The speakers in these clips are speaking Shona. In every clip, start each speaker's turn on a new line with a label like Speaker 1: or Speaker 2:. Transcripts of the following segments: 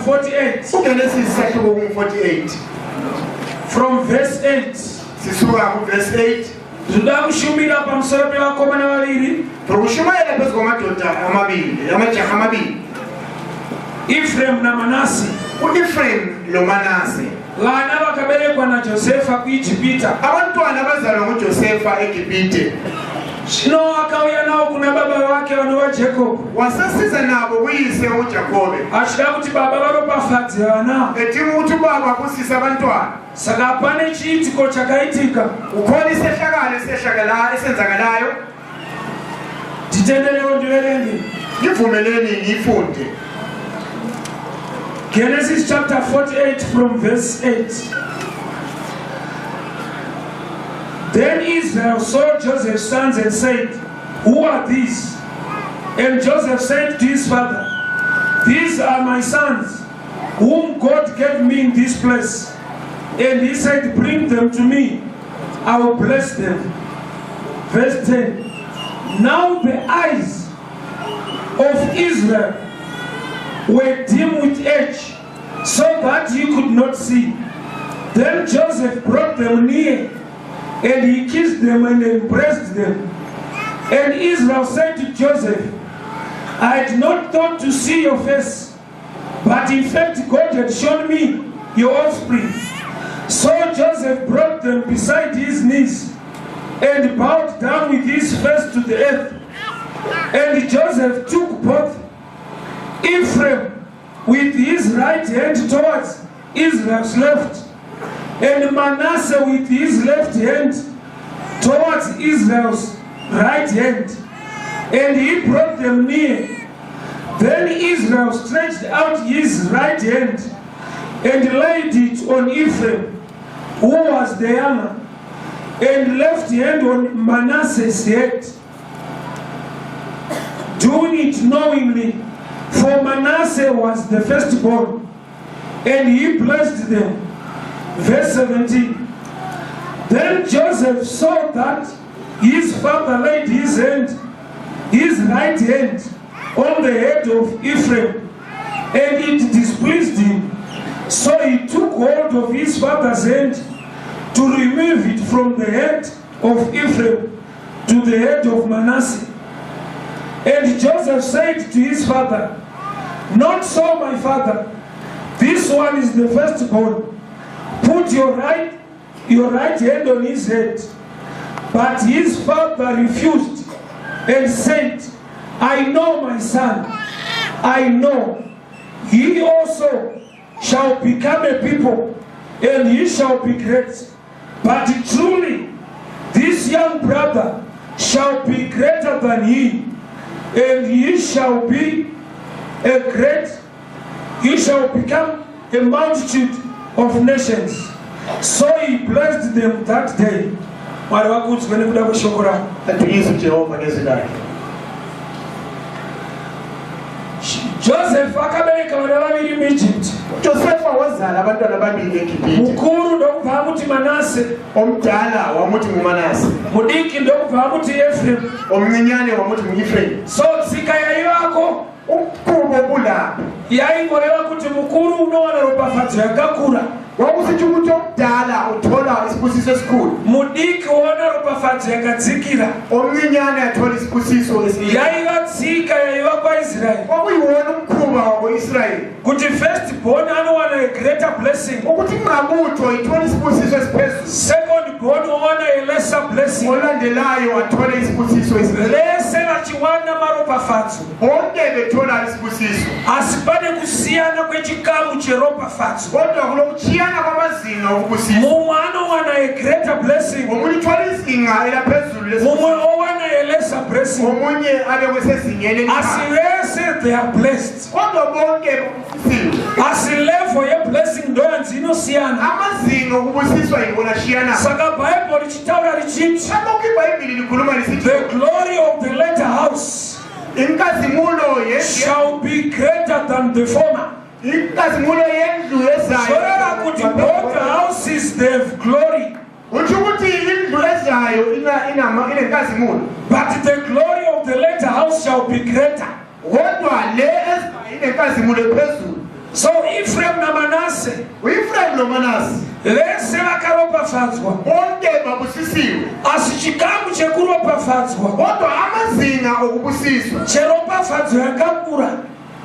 Speaker 1: 48
Speaker 2: UGenesis sahluko ku-48
Speaker 1: from verse 8.
Speaker 2: Sisuka kuvesi 8.
Speaker 1: Zvinoda kushumira pamusoro pevakomana vaviri.
Speaker 2: Tiri kushumayela phezu kwamadoda amabili, amajaha amabili.
Speaker 1: Efremu naManase.
Speaker 2: U-Efrem loManase.
Speaker 1: Vana vakaberekwa naJosefa kuIjipita.
Speaker 2: Abantwana abazalwa nguJosefa eGibhite.
Speaker 1: Zvino akauya navo kuna baba vake vanova Jakobho.
Speaker 2: Wasesiza nabo kuyise uJakobe.
Speaker 1: Achida kuti baba varopafadze vana.
Speaker 2: Edinga ukuthi ubaba abusise abantwana.
Speaker 1: Saka pane chiitiko chakaitika.
Speaker 2: Kukhona isehlakalo esehlakalayo esenzakalayo.
Speaker 1: Titenderewo ndiverenge.
Speaker 2: Ngivumeleni ngiyifunde.
Speaker 1: Genesis chapter 48 from verse 8. Then Israel saw Joseph's sons and said, "Who are these?" And Joseph said to his father, "These are my sons, whom God gave me in this place." And he said, "Bring them to me, I will bless them." Verse 10. Now the eyes of Israel were dim with age, so that he could not see. Then Joseph brought them near, and he kissed them and embraced them. And Israel said to Joseph, "I had not thought to see your face, but in fact God had shown me your offspring." So Joseph brought them beside his knees and bowed down with his face to the earth. And Joseph took both Ephraim with his right hand towards Israel's left, and Manasseh with his left hand towards Israel's right hand. And he brought them near. Then Israel stretched out his right hand and laid it on Ephraim, who was the younger, and left hand on Manasseh's head, doing it knowingly, for Manasseh was the firstborn, and he blessed them. Verse 17. Then Joseph saw that his father laid his hand, his right hand, on the head of Ephraim, and it displeased him. So he took hold of his father's hand to remove it from the head of Ephraim to the head of Manasseh. And Joseph said to his father, "Not so, my father. This one is the firstborn. Put your right hand on his head." But his father refused and said, "I know, my son, I know. He also shall become a people, and he shall be great. But truly, this young brother shall be greater than he, and he shall become a multitude of nations." So he blessed them that day. Mwari vakudzwe nekuda kweshoko ravo.
Speaker 2: Adunyiswe uJehova ngezwi lakhe.
Speaker 1: Joseph akabereka vana vaviri muEgypt.
Speaker 2: Josefa wazala abantwana ababili eGibhithe.
Speaker 1: Mukuru ndokubva amuti Manase.
Speaker 2: Omdala wamuthi nguManase.
Speaker 1: Mudiki ndokubva amuti Efrem.
Speaker 2: Omncinyane wamuthi ngu-Efrayim.
Speaker 1: So tsika yaivako
Speaker 2: Umkhubo obulapho
Speaker 1: yaingoreva kuti mukuru unowana ropafadzo yakakura.
Speaker 2: Kwakusitsho ukuthi omdala uthola isibusiso esikhulu.
Speaker 1: Mudiki woona ropafadzo yakadzikira.
Speaker 2: Omncinyane athola isibusiso esincane.
Speaker 1: Yaiva tsika yaiva kwaIsraeri
Speaker 2: Kwakuyiwona umkhuba wako-Israyeli
Speaker 1: kuti first born anowana a greater blessing,
Speaker 2: ukuthi ingqabutho ithole isibusiso esiphezulu,
Speaker 1: second born owana a lesser blessing.
Speaker 2: Olandelayo athole isibusiso esincane.
Speaker 1: Vese vachiwana maropafadzo.
Speaker 2: Bonke bethola isibusiso.
Speaker 1: Asi pane kusiyana kwechikamu cheropafadzo.
Speaker 2: Kodwa kulokutshiyana kwamazinga okubusiswa.
Speaker 1: Mumwe anowana a greater blessing,
Speaker 2: Omunye uthola izinga elaphezulu lesibusiso,
Speaker 1: mumwe owana a lesser blessing.
Speaker 2: Omunye abe kwesezingeni
Speaker 1: Asi
Speaker 2: eliphansi.
Speaker 1: vese they are blessed.
Speaker 2: Kodwa bonke babusisiwe.
Speaker 1: Asi level yeblessing ndoyanzi inosiyana.
Speaker 2: Amazinga okubusiswa yibona ashiyana.
Speaker 1: Saka Bhaibheri richitaura richiti,
Speaker 2: Lokhu iBhayibhili likhuluma lisithi,
Speaker 1: "The glory of the latter house
Speaker 2: inkazimulo yendlu
Speaker 1: shall be greater than the former."
Speaker 2: Inkazimulo yendlu ezayo
Speaker 1: Zvoreva kuti both houses, they have glory,
Speaker 2: Kusho ukuthi indlu ezayo inenkazimulo,
Speaker 1: but the glory of the latter house shall be greater.
Speaker 2: Kodwa le ezayo inenkazimulo ephezulu.
Speaker 1: So Ephraim naManase
Speaker 2: U-Efrayimi noManase
Speaker 1: vese vakaropafadzwa,
Speaker 2: bonke babusisiwe,
Speaker 1: asi chikamu chekuropafadzwa
Speaker 2: kodwa amazinga okubusiswa
Speaker 1: cheropafadzo yakakura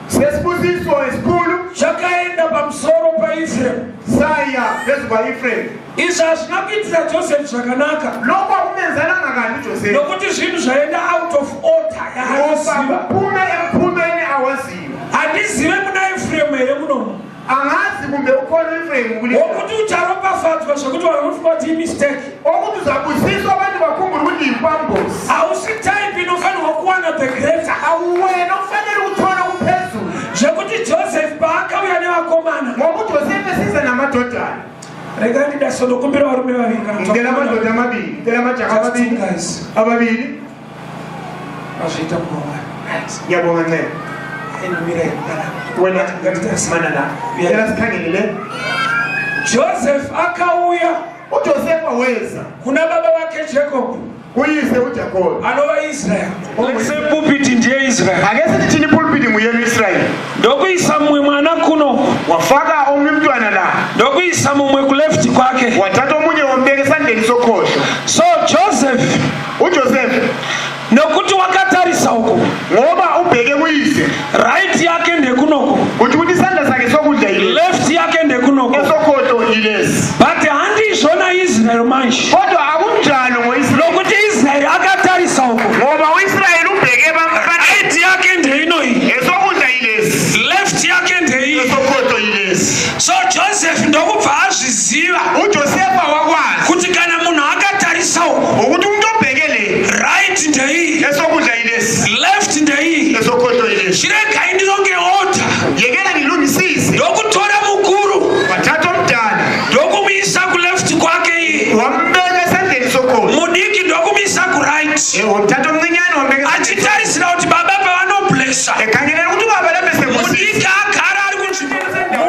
Speaker 2: sesibusiso esikhulu
Speaker 1: chakaenda pamusoro paEphraim.
Speaker 2: Saya phezu kwa-Efrayimi.
Speaker 1: Izvi hazvina kuitira Joseph zvakanaka,
Speaker 2: Lokho akumenzananga kahle uJosefa,
Speaker 1: nokuti zvinhu zvaenda out of order
Speaker 2: ngoba
Speaker 1: yaanoziva.
Speaker 2: Kuphume emphumeni awaziwa.
Speaker 1: Handizive muna Ephraim here munomu
Speaker 2: Angazi kumbe ukhona u-Efrayimi kule
Speaker 1: wokuti ucharopafadzwa zvekuti vanhu vanofunga kuti imistake.
Speaker 2: Okuthi uzabusiswa abantu bakhumbule ukuthi yimpambosi.
Speaker 1: Hausi type inofanirwa kuwana the greater.
Speaker 2: Awuwena okufanele ukuthola okuphezulu.
Speaker 1: Zvekuti Joseph paakauya nevakomana,
Speaker 2: Ngoba uJosefa esiza namadodana,
Speaker 1: rega ndidaso, ndokumbira varume vaviri kana
Speaker 2: ngicela amadoda amabili, ngicela amajaha
Speaker 1: Just two
Speaker 2: amabili,
Speaker 1: guys.
Speaker 2: Ababili.
Speaker 1: Mazviita munowa.
Speaker 2: Ngiyabonga ncebo.
Speaker 1: Enomirai kana
Speaker 2: Wena
Speaker 1: Ngatitarisa.
Speaker 2: mana la, ngicela sikhangele le.
Speaker 1: Joseph akauya
Speaker 2: uJosefa weza
Speaker 1: kuna baba vake Jacob,
Speaker 2: kuyise uJakobe,
Speaker 1: anova Israel. Sepulpit ndiye Israel.
Speaker 2: Ake sithi thina ipulpiti nguyena uIsrayeli.
Speaker 1: Ndokuisa mumwe mwana kuno,
Speaker 2: Wafaka omunye umntwana la,
Speaker 1: ndokuisa mumwe kuleft kwake.
Speaker 2: Wathatha omunye wambeka esandleni sokhohlo.
Speaker 1: So Joseph,
Speaker 2: uJosefa,
Speaker 1: nokuti wakatarisa uku,
Speaker 2: ngoba ubheke kuyise,
Speaker 1: right yake ndekunoku,
Speaker 2: kuthi ukuthi isandla sakhe sokudla yilesi,
Speaker 1: left yake ndekunoku,
Speaker 2: esokhohlo yilesi.
Speaker 1: But handizvona Israel manje,
Speaker 2: Kodwa akunjalo ngoIsrayeli,
Speaker 1: nokuti Israel akatarisa uku,
Speaker 2: ngoba uIsrayeli ubheke bamfanele,
Speaker 1: right yake ndeinoyi,
Speaker 2: esokudla yilesi,
Speaker 1: left yake ndeiyi.
Speaker 2: Esokhohlo yilesi.
Speaker 1: So Joseph ndokubva azviziva
Speaker 2: uJosefa wakwazi
Speaker 1: kuti kana munhu akatarisa uku,
Speaker 2: ukuthi umuntu obheke le,
Speaker 1: right ndeiyi,
Speaker 2: esokudla yilesi,
Speaker 1: left ndeiyi.
Speaker 2: Esokhohlo yilesi.
Speaker 1: Chiregai ndironge order.
Speaker 2: Yekela ngilungisise.
Speaker 1: Ndokutora mukuru,
Speaker 2: Wathatha omdala,
Speaker 1: ndokumuisa kuleft kwake iye,
Speaker 2: wambeka esandleni sokhohlo,
Speaker 1: mudiki ndokumisa kuright,
Speaker 2: wamthatha omncinyane wambeka
Speaker 1: achitarisira kuti baba pavanoblessa,
Speaker 2: ekhangelela ukuthi ubaba lapho esebusisa,
Speaker 1: mudiki agara ari kunzvimbo,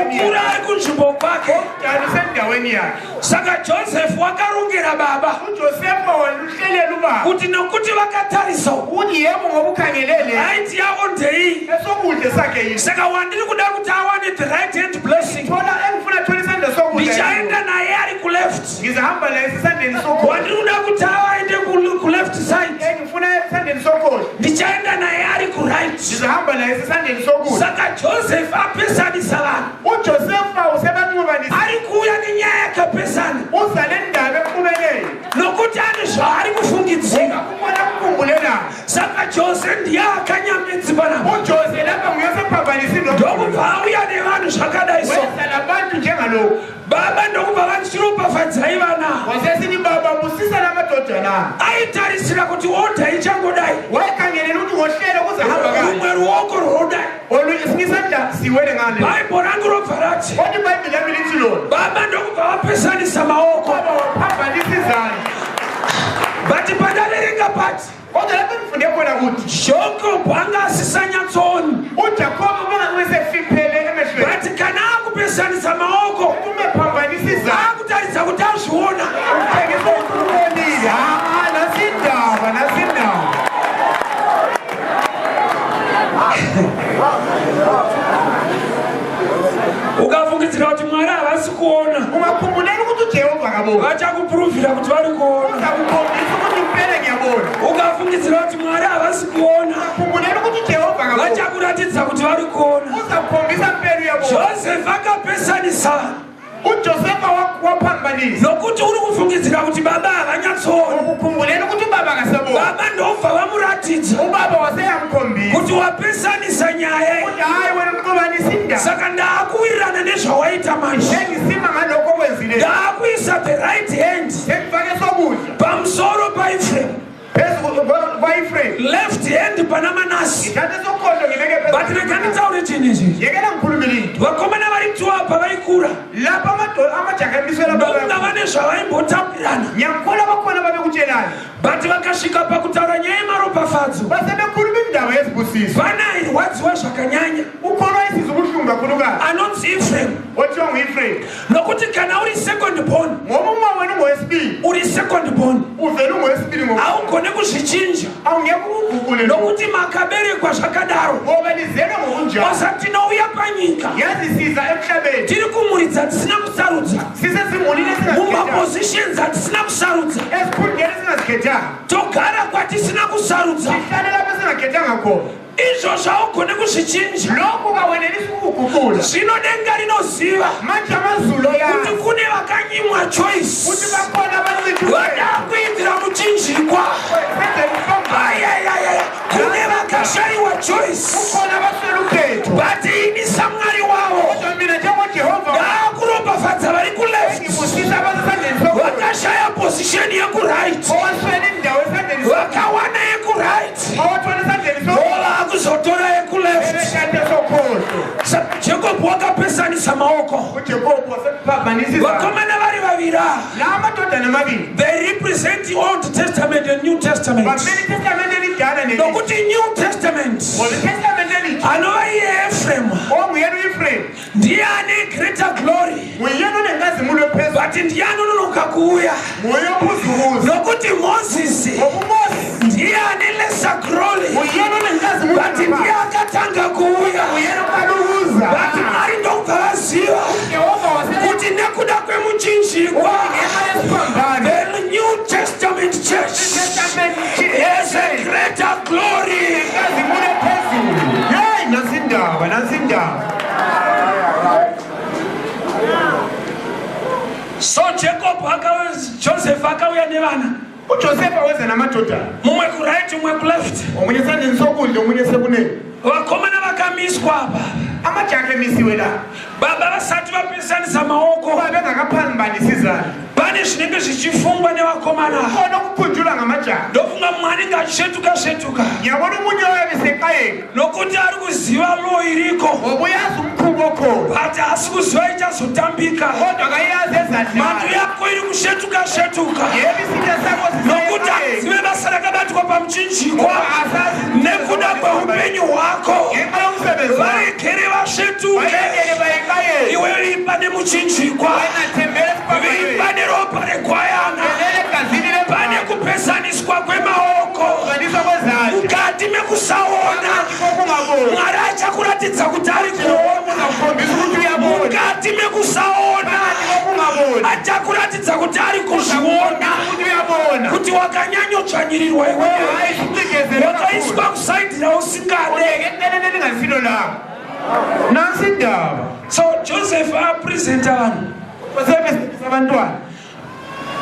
Speaker 1: mukuru ari kunzvimbo kwake.
Speaker 2: Omdala usendaweni yakhe.
Speaker 1: Saka Joseph wakarongera baba
Speaker 2: uJosefa waluhlelela ubaba
Speaker 1: kuti nokuti vakatarisa uku,
Speaker 2: ukuthi yebo ngoba ukhangelele,
Speaker 1: right yavo ndeiyi,
Speaker 2: esokudla sakhe yini,
Speaker 1: saka wandiri kuda kuti awane the right hand blessing,
Speaker 2: thola engifuna thola isandla sokudla,
Speaker 1: ndichaenda naye ari kuleft.
Speaker 2: Ngizahamba laye esandleni sokhohlo.
Speaker 1: Wandiri kuda kuti awaende kuleft side,
Speaker 2: Engifuna esandleni sokhohlo,
Speaker 1: ndichaenda naye ari kuright.
Speaker 2: Ngizahamba laye esandleni sokudla.
Speaker 1: Saka Joseph apesanisa vanhu.
Speaker 2: UJosefa usebanxubanisa.
Speaker 1: Ari kuuya nenyaya yakapesana,
Speaker 2: Uza le ndaba exubeneyo,
Speaker 1: nokuti ane zvaari kufungidzira.
Speaker 2: Ubona kukhumbulela.
Speaker 1: Saka Jose ndiye akanyamedzi panapa.
Speaker 2: UJose lapha nguye osephambanisa indoda.
Speaker 1: Ndokubva auya nevanhu zvakadai so.
Speaker 2: Weza labantu njengalokhu.
Speaker 1: Baba ndokubva vachiropafadzai vana.
Speaker 2: Wasesithi baba busisa lamadodana.
Speaker 1: Aitarisira kuti order ichangodai,
Speaker 2: Wayekhangelela ukuthi ngohlelo kuzahamba kanje,
Speaker 1: rumwe ruoko rwodai.
Speaker 2: Esinye isandla siwele ngale.
Speaker 1: Bhaibheri rangu robva rati,
Speaker 2: Kodwa ibhayibheli lami lithi lona,
Speaker 1: baba ndokubva vapesanisa maoko.
Speaker 2: Baba waphambanisa izandla.
Speaker 1: But pandaverenga pati,
Speaker 2: Kodwa lapho engifunde khona ukuthi
Speaker 1: Jacob anga asisanyatsooni,
Speaker 2: uJakobe ubengakwesefiphele emehlweni,
Speaker 1: but kana akupesanisa maoko,
Speaker 2: umephambanisa izandla,
Speaker 1: akutaridza kuti azviona.
Speaker 2: Utshengisa ukuthi ubonile. Ha, nasindaba, nasindaba.
Speaker 1: Ukafungidzira kuti Mwari havasi kuona,
Speaker 2: Ungakhumbulela ukuthi uJehova akaboni,
Speaker 1: vachakupuruvhira kuti vari kuona.
Speaker 2: Uzakukhombisa ukuthi impela ngiyabona.
Speaker 1: Ukafungidzira kuti Mwari havasi kuona,
Speaker 2: Ungakhumbuleli ukuthi uJehova akaboni,
Speaker 1: vachakuratidza kuti vari kuona.
Speaker 2: Uzakukhombisa impela uyabona.
Speaker 1: Joseph akapesanisa,
Speaker 2: uJosefa waphambanisa,
Speaker 1: nokuti uri kufungidzira kuti baba havanyatsoona,
Speaker 2: ukukhumbulela ukuthi ubaba akasaboni,
Speaker 1: baba ndobva vamuratidza
Speaker 2: ubaba waseyamkhombisa
Speaker 1: kuti wapesanisa nyaya,
Speaker 2: ukuthi hhayi wena uxubanisa indaba,
Speaker 1: saka ndaakuwirirana nezvawaita manje.
Speaker 2: Sengisima ngalokho okwenzile.
Speaker 1: Ndaakuisa the right hand
Speaker 2: Sengifake sokudla
Speaker 1: pamusoro paEphraim,
Speaker 2: phezu kwa-Efrayimi,
Speaker 1: left hand pana Manasi.
Speaker 2: Ngithathe sokhohlo ngibeke
Speaker 1: But rega nditaure chinhu izvi.
Speaker 2: Yekela ngikhulume into.
Speaker 1: Vakomana vari two apa vaikura,
Speaker 2: Lapho amajaha emiswe
Speaker 1: ndokunga
Speaker 2: lapha,
Speaker 1: vane zvavaimbotapirana,
Speaker 2: ngiyakholwa bakhona babekutshelana,
Speaker 1: but vakasvika pakutaura nyaya yemaropafadzo,
Speaker 2: basebekhuluma indaba yezibusiso,
Speaker 1: vanairwadziwa zvakanyanya.
Speaker 2: Ukholwa isiza ubuhlungu. Omkhulu kakhulukazi.
Speaker 1: Anonzi Efrem.
Speaker 2: Othiwa ngu-Efrayim.
Speaker 1: Nokuti kana uri second born,
Speaker 2: Ngoba uma wena ungowesibili,
Speaker 1: uri second born,
Speaker 2: uvele ungowesibili ngoba
Speaker 1: haugone kuzvichinja.
Speaker 2: Awungeke ukugugule lokho.
Speaker 1: Nokuti makaberekwa zvakadaro.
Speaker 2: Ngoba nizelwe ngokunjalo.
Speaker 1: Osa tinouya panyika
Speaker 2: Yazi siza emhlabeni.
Speaker 1: tiri kumhuri dzatisina kusarudza,
Speaker 2: Sisezimulini esingazikhethanga.
Speaker 1: mumapositions atisina kusarudza,
Speaker 2: Esikhundleni esingazikhethanga.
Speaker 1: Togara kwatisina kusarudza.
Speaker 2: Sihlale lapho esingakhethanga khona.
Speaker 1: Izvozvo haugone kuzvichinja.
Speaker 2: Lokhu kawenelisi ukuguqula.
Speaker 1: Zvino denga rinoziva
Speaker 2: Manje amazulu
Speaker 1: kuti
Speaker 2: ayazi
Speaker 1: kune vakanyimwa choice,
Speaker 2: ukuthi bakhona abancitshwe
Speaker 1: vada kuitira muchinjikwa. Ayayaya, kune vakashayiwa choice,
Speaker 2: kukhona abaswele ukhetho,
Speaker 1: but ini saMwari wavo
Speaker 2: kodwa mina njengoJehova
Speaker 1: ndaakuropafadza vari kuleft,
Speaker 2: ngibusisa abasesandleni sokudla,
Speaker 1: vakashaya position yekuright,
Speaker 2: owaswele indawo esandleni
Speaker 1: vakawana yekuright,
Speaker 2: owathola esandleni sokudla,
Speaker 1: vovakuzotora yekuleft.
Speaker 2: ebekade sokhohlo.
Speaker 1: Jacob wakapesanisa maoko.
Speaker 2: UJakob wasephambanisa izandla.
Speaker 1: Vakomana vari vaviri ava,
Speaker 2: La madodana amabili
Speaker 1: they represent the Old Testament and New Testament.
Speaker 2: Bamele itestamente elidala nelisha.
Speaker 1: Nokuti New Testament,
Speaker 2: Ngoba itestamente elitsha,
Speaker 1: anova iye Efrem,
Speaker 2: onguyena u-Efrayim,
Speaker 1: ndiye ane greater glory,
Speaker 2: nguyena onenkazimulo ephezulu,
Speaker 1: but ndiye anononoka kuuya.
Speaker 2: Nguye ophuza ukuza.
Speaker 1: Nokuti Moses
Speaker 2: Ngoba uMose
Speaker 1: ndiye ane lesser glory,
Speaker 2: nguyena onenkazimulo
Speaker 1: but ndiye akatanga kuuya.
Speaker 2: nguyena oqala ukuza.
Speaker 1: But Mwari ndokubva vaziva
Speaker 2: Jehova wase
Speaker 1: kuti nekuda kwemuchinjikwa,
Speaker 2: ngenxa yesiphambano,
Speaker 1: the New Testament church has a greater glory.
Speaker 2: Inkazimulo ephezulu. Hey, nansi indaba, nansi indaba.
Speaker 1: So Jacob Joseph akauya nevana,
Speaker 2: uJosefa weza namadodana,
Speaker 1: mumwe kuright, mumwe kuleft.
Speaker 2: Omunye esandleni sokudla, omunye sekunene.
Speaker 1: Vakomana vakamiswa apa,
Speaker 2: Amajaha emisiwe la,
Speaker 1: baba vasati vapesanisa maoko,
Speaker 2: ubaba engakaphambanisi izandla,
Speaker 1: pane zvinenge zvichifungwa nevakomana.
Speaker 2: Khona okukhunjulwa ngamajaha.
Speaker 1: Ndofunga mumwe anenge achisvetuka svetuka,
Speaker 2: Ngiyabona omunye oyabe seqayeka,
Speaker 1: nokuti ari kuziva law iriko,
Speaker 2: ngoba uyazi umkhuba okhona,
Speaker 1: but haasi kuziva ichazotambika.
Speaker 2: Kodwa kayazi
Speaker 1: Mhandu
Speaker 2: ezadlala.
Speaker 1: yako iri kusvetuka svetuka,
Speaker 2: Yebo, isitha sakho
Speaker 1: nokuti
Speaker 2: siseqayeka,
Speaker 1: azive basa rakabatwa pamuchinjikwa
Speaker 2: ngoba asazi
Speaker 1: nekuda kweupenyu hwako.
Speaker 2: Ngenxa yomsebenzi wakho.
Speaker 1: Varegere vasvetuke.
Speaker 2: Bayekele bayeqayeke.
Speaker 1: Iwe imba nemuchinjikwa,
Speaker 2: Wena thembela esiphambanweni.
Speaker 1: vimba neropa regwayana.
Speaker 2: Phelela egazini
Speaker 1: Pane
Speaker 2: lemvana.
Speaker 1: kupesaniswa kwemaoko
Speaker 2: Kuhlanganiswa kwezandla.
Speaker 1: mukati mekusaona.
Speaker 2: Phakathi kokungaboni.
Speaker 1: Mwari achakuratidza kuti ari kuona.
Speaker 2: Uzakukhombisa ukuthi uyabona.
Speaker 1: Mukati mekusaona,
Speaker 2: Phakathi kokungaboni.
Speaker 1: achakuratidza kuti ari kuzviona,
Speaker 2: Ukuthi uyabona.
Speaker 1: kuti wakanyanyodzvanyirirwa iwewe,
Speaker 2: Hayi, sicindezelwe kakhulu.
Speaker 1: wakaiswa kuside rausingade.
Speaker 2: Ubeke eceleni elingasilo lakho. Nansi indaba.
Speaker 1: So Joseph apresenta vanhu.
Speaker 2: Josefa esebenzisa abantwana.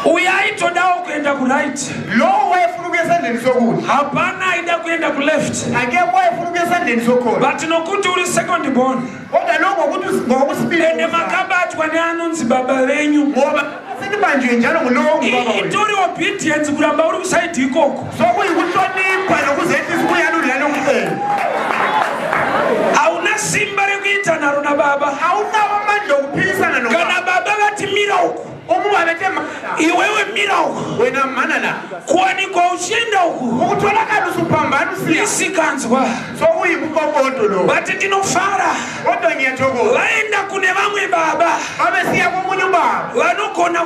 Speaker 1: Uyo aitodawo kuenda kuright,
Speaker 2: Lowo wayefuna ukuya esandleni sokudla,
Speaker 1: hapana aida kuenda kuleft,
Speaker 2: akekho wayefuna ukuya esandleni sokhohlo,
Speaker 1: but nokuti uri second born,
Speaker 2: kodwa lo ngokuthi ngokusibili,
Speaker 1: ende makabatwa neanonzi baba venyu,
Speaker 2: ngoba senibanjiwe njalo ngulowo ongubaba wenu.
Speaker 1: Itori obedience kuramba uri kuside ikoko.
Speaker 2: Sokuyikuhlonipha nokuzehlisa ukuyaludlala umcebo.
Speaker 1: Hauna simba rekuita naro nababa.
Speaker 2: Awunawo amandla okuphikisana
Speaker 1: Kana
Speaker 2: nobaba.
Speaker 1: Baba vati mira uku,
Speaker 2: Uma ubaba ethe mana,
Speaker 1: iwewe mira uku.
Speaker 2: Wena mana la.
Speaker 1: Kuwanikwa uchienda uku,
Speaker 2: Ukutholakala usuphambana usiya,
Speaker 1: isikanzwa.
Speaker 2: Sokuyikuqoqodo lo.
Speaker 1: But ndinofara,
Speaker 2: Kodwa ngiyathokoza,
Speaker 1: vaenda kune vamwe baba
Speaker 2: babesiya komunye ubaba
Speaker 1: vanogona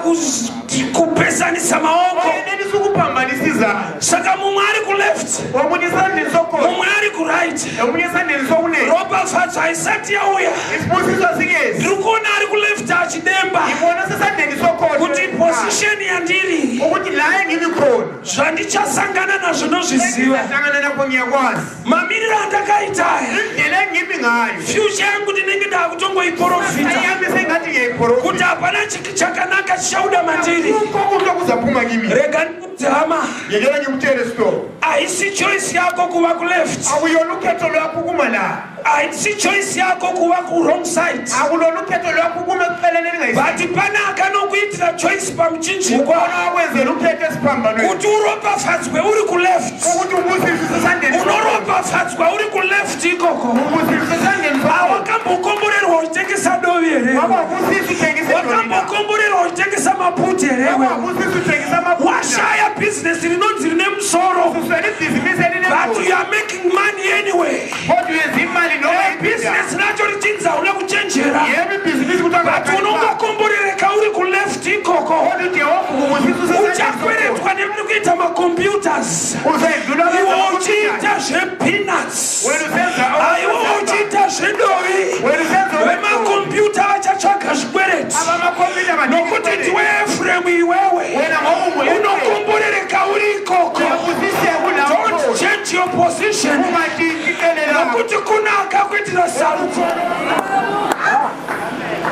Speaker 1: kupesanisa maoko.
Speaker 2: Oyenelisa ukuphambanisa izandla.
Speaker 1: Saka mumwe ari kuleft,
Speaker 2: Omunye esandleni sokhohlo,
Speaker 1: mumwe ari kuright.
Speaker 2: Omunye esandleni sokunene.
Speaker 1: Ropafadzo haisati yauya.
Speaker 2: Isibusiso singezi.
Speaker 1: Ndiri kuona ari kuleft achidemba
Speaker 2: Ngibona sesandleni sokhohlo
Speaker 1: kuti position yandiri,
Speaker 2: ukuthi la engimi khona,
Speaker 1: zvandichasangana nazvo ndozviziva.
Speaker 2: Engizahlangana nakho ngiyakwazi.
Speaker 1: Mamiriro andakaita aya,
Speaker 2: Indlela engimi ngayo,
Speaker 1: future yangu ndinenge ndakutongoiprofita
Speaker 2: ayami sengathi ngiyayiprofita
Speaker 1: kuti hapana chakanaka chichauda mandiri.
Speaker 2: Akukho okuhle okuzaphuma kimi.
Speaker 1: Rega ndikudze hama,
Speaker 2: Yekela ngikutshele sitolo,
Speaker 1: haisi choice yako kuva kuleft,
Speaker 2: akuyona ukhetho lwakho ukuma la,
Speaker 1: haisi choice yako kuva kuwrong side,
Speaker 2: akulona ukhetho lwakho ukuma eceleni elingayisi,
Speaker 1: but pane akanokuitira choice pamuchinjikwa
Speaker 2: ukhona wakwenzela ukhetho esiphambanweni
Speaker 1: kuti uropafadzwe uri kuleft.
Speaker 2: Ukuthi ubusiswe sesandleni,
Speaker 1: Unoropafadzwa uri kuleft ikoko.
Speaker 2: Ubusiswe sesandleni sokhohlo.
Speaker 1: Awakambokomborerwa uchitengesa dovi here?
Speaker 2: Wakwabusisa uthengisa idoli.
Speaker 1: Wakambokomborerwa uchitengesa maputi here iwe?
Speaker 2: Wakwabusisa uthengisa amaphutha.
Speaker 1: Washaya bhizinesi rinonzi rine musoro,
Speaker 2: Uswele ibhizinisi
Speaker 1: but But you are making money anyway.
Speaker 2: Kodwa uyenza imali noma
Speaker 1: Eh, business racho richinzi hauna kuchenjera.
Speaker 2: Yebo ibhizinisi
Speaker 1: But
Speaker 2: kuthiwa
Speaker 1: unongokomborereka uri kuleft ikoko.
Speaker 2: Kodwa uJehova ukubusisa usesandleni
Speaker 1: Uchakweretwa nemuri kuita macomputers.
Speaker 2: Uzedlula
Speaker 1: Iwe uchiita zvepeanuts.
Speaker 2: Wena usenza
Speaker 1: Aiwe uchiita zvedovi.
Speaker 2: Wena usenza
Speaker 1: Vemakombiyuta vachatsvaga zvikwereti.
Speaker 2: Abamakhompyutha baningi
Speaker 1: Nokuti ndiwe Efremu iwewe.
Speaker 2: Wena ngoba
Speaker 1: Unokomborereka uri ikoko.
Speaker 2: Uyabusiseka kulapho.
Speaker 1: Don't change your position.
Speaker 2: Ungatshintshi icele lakho.
Speaker 1: Nokuti kunaka kuitira sarudzo.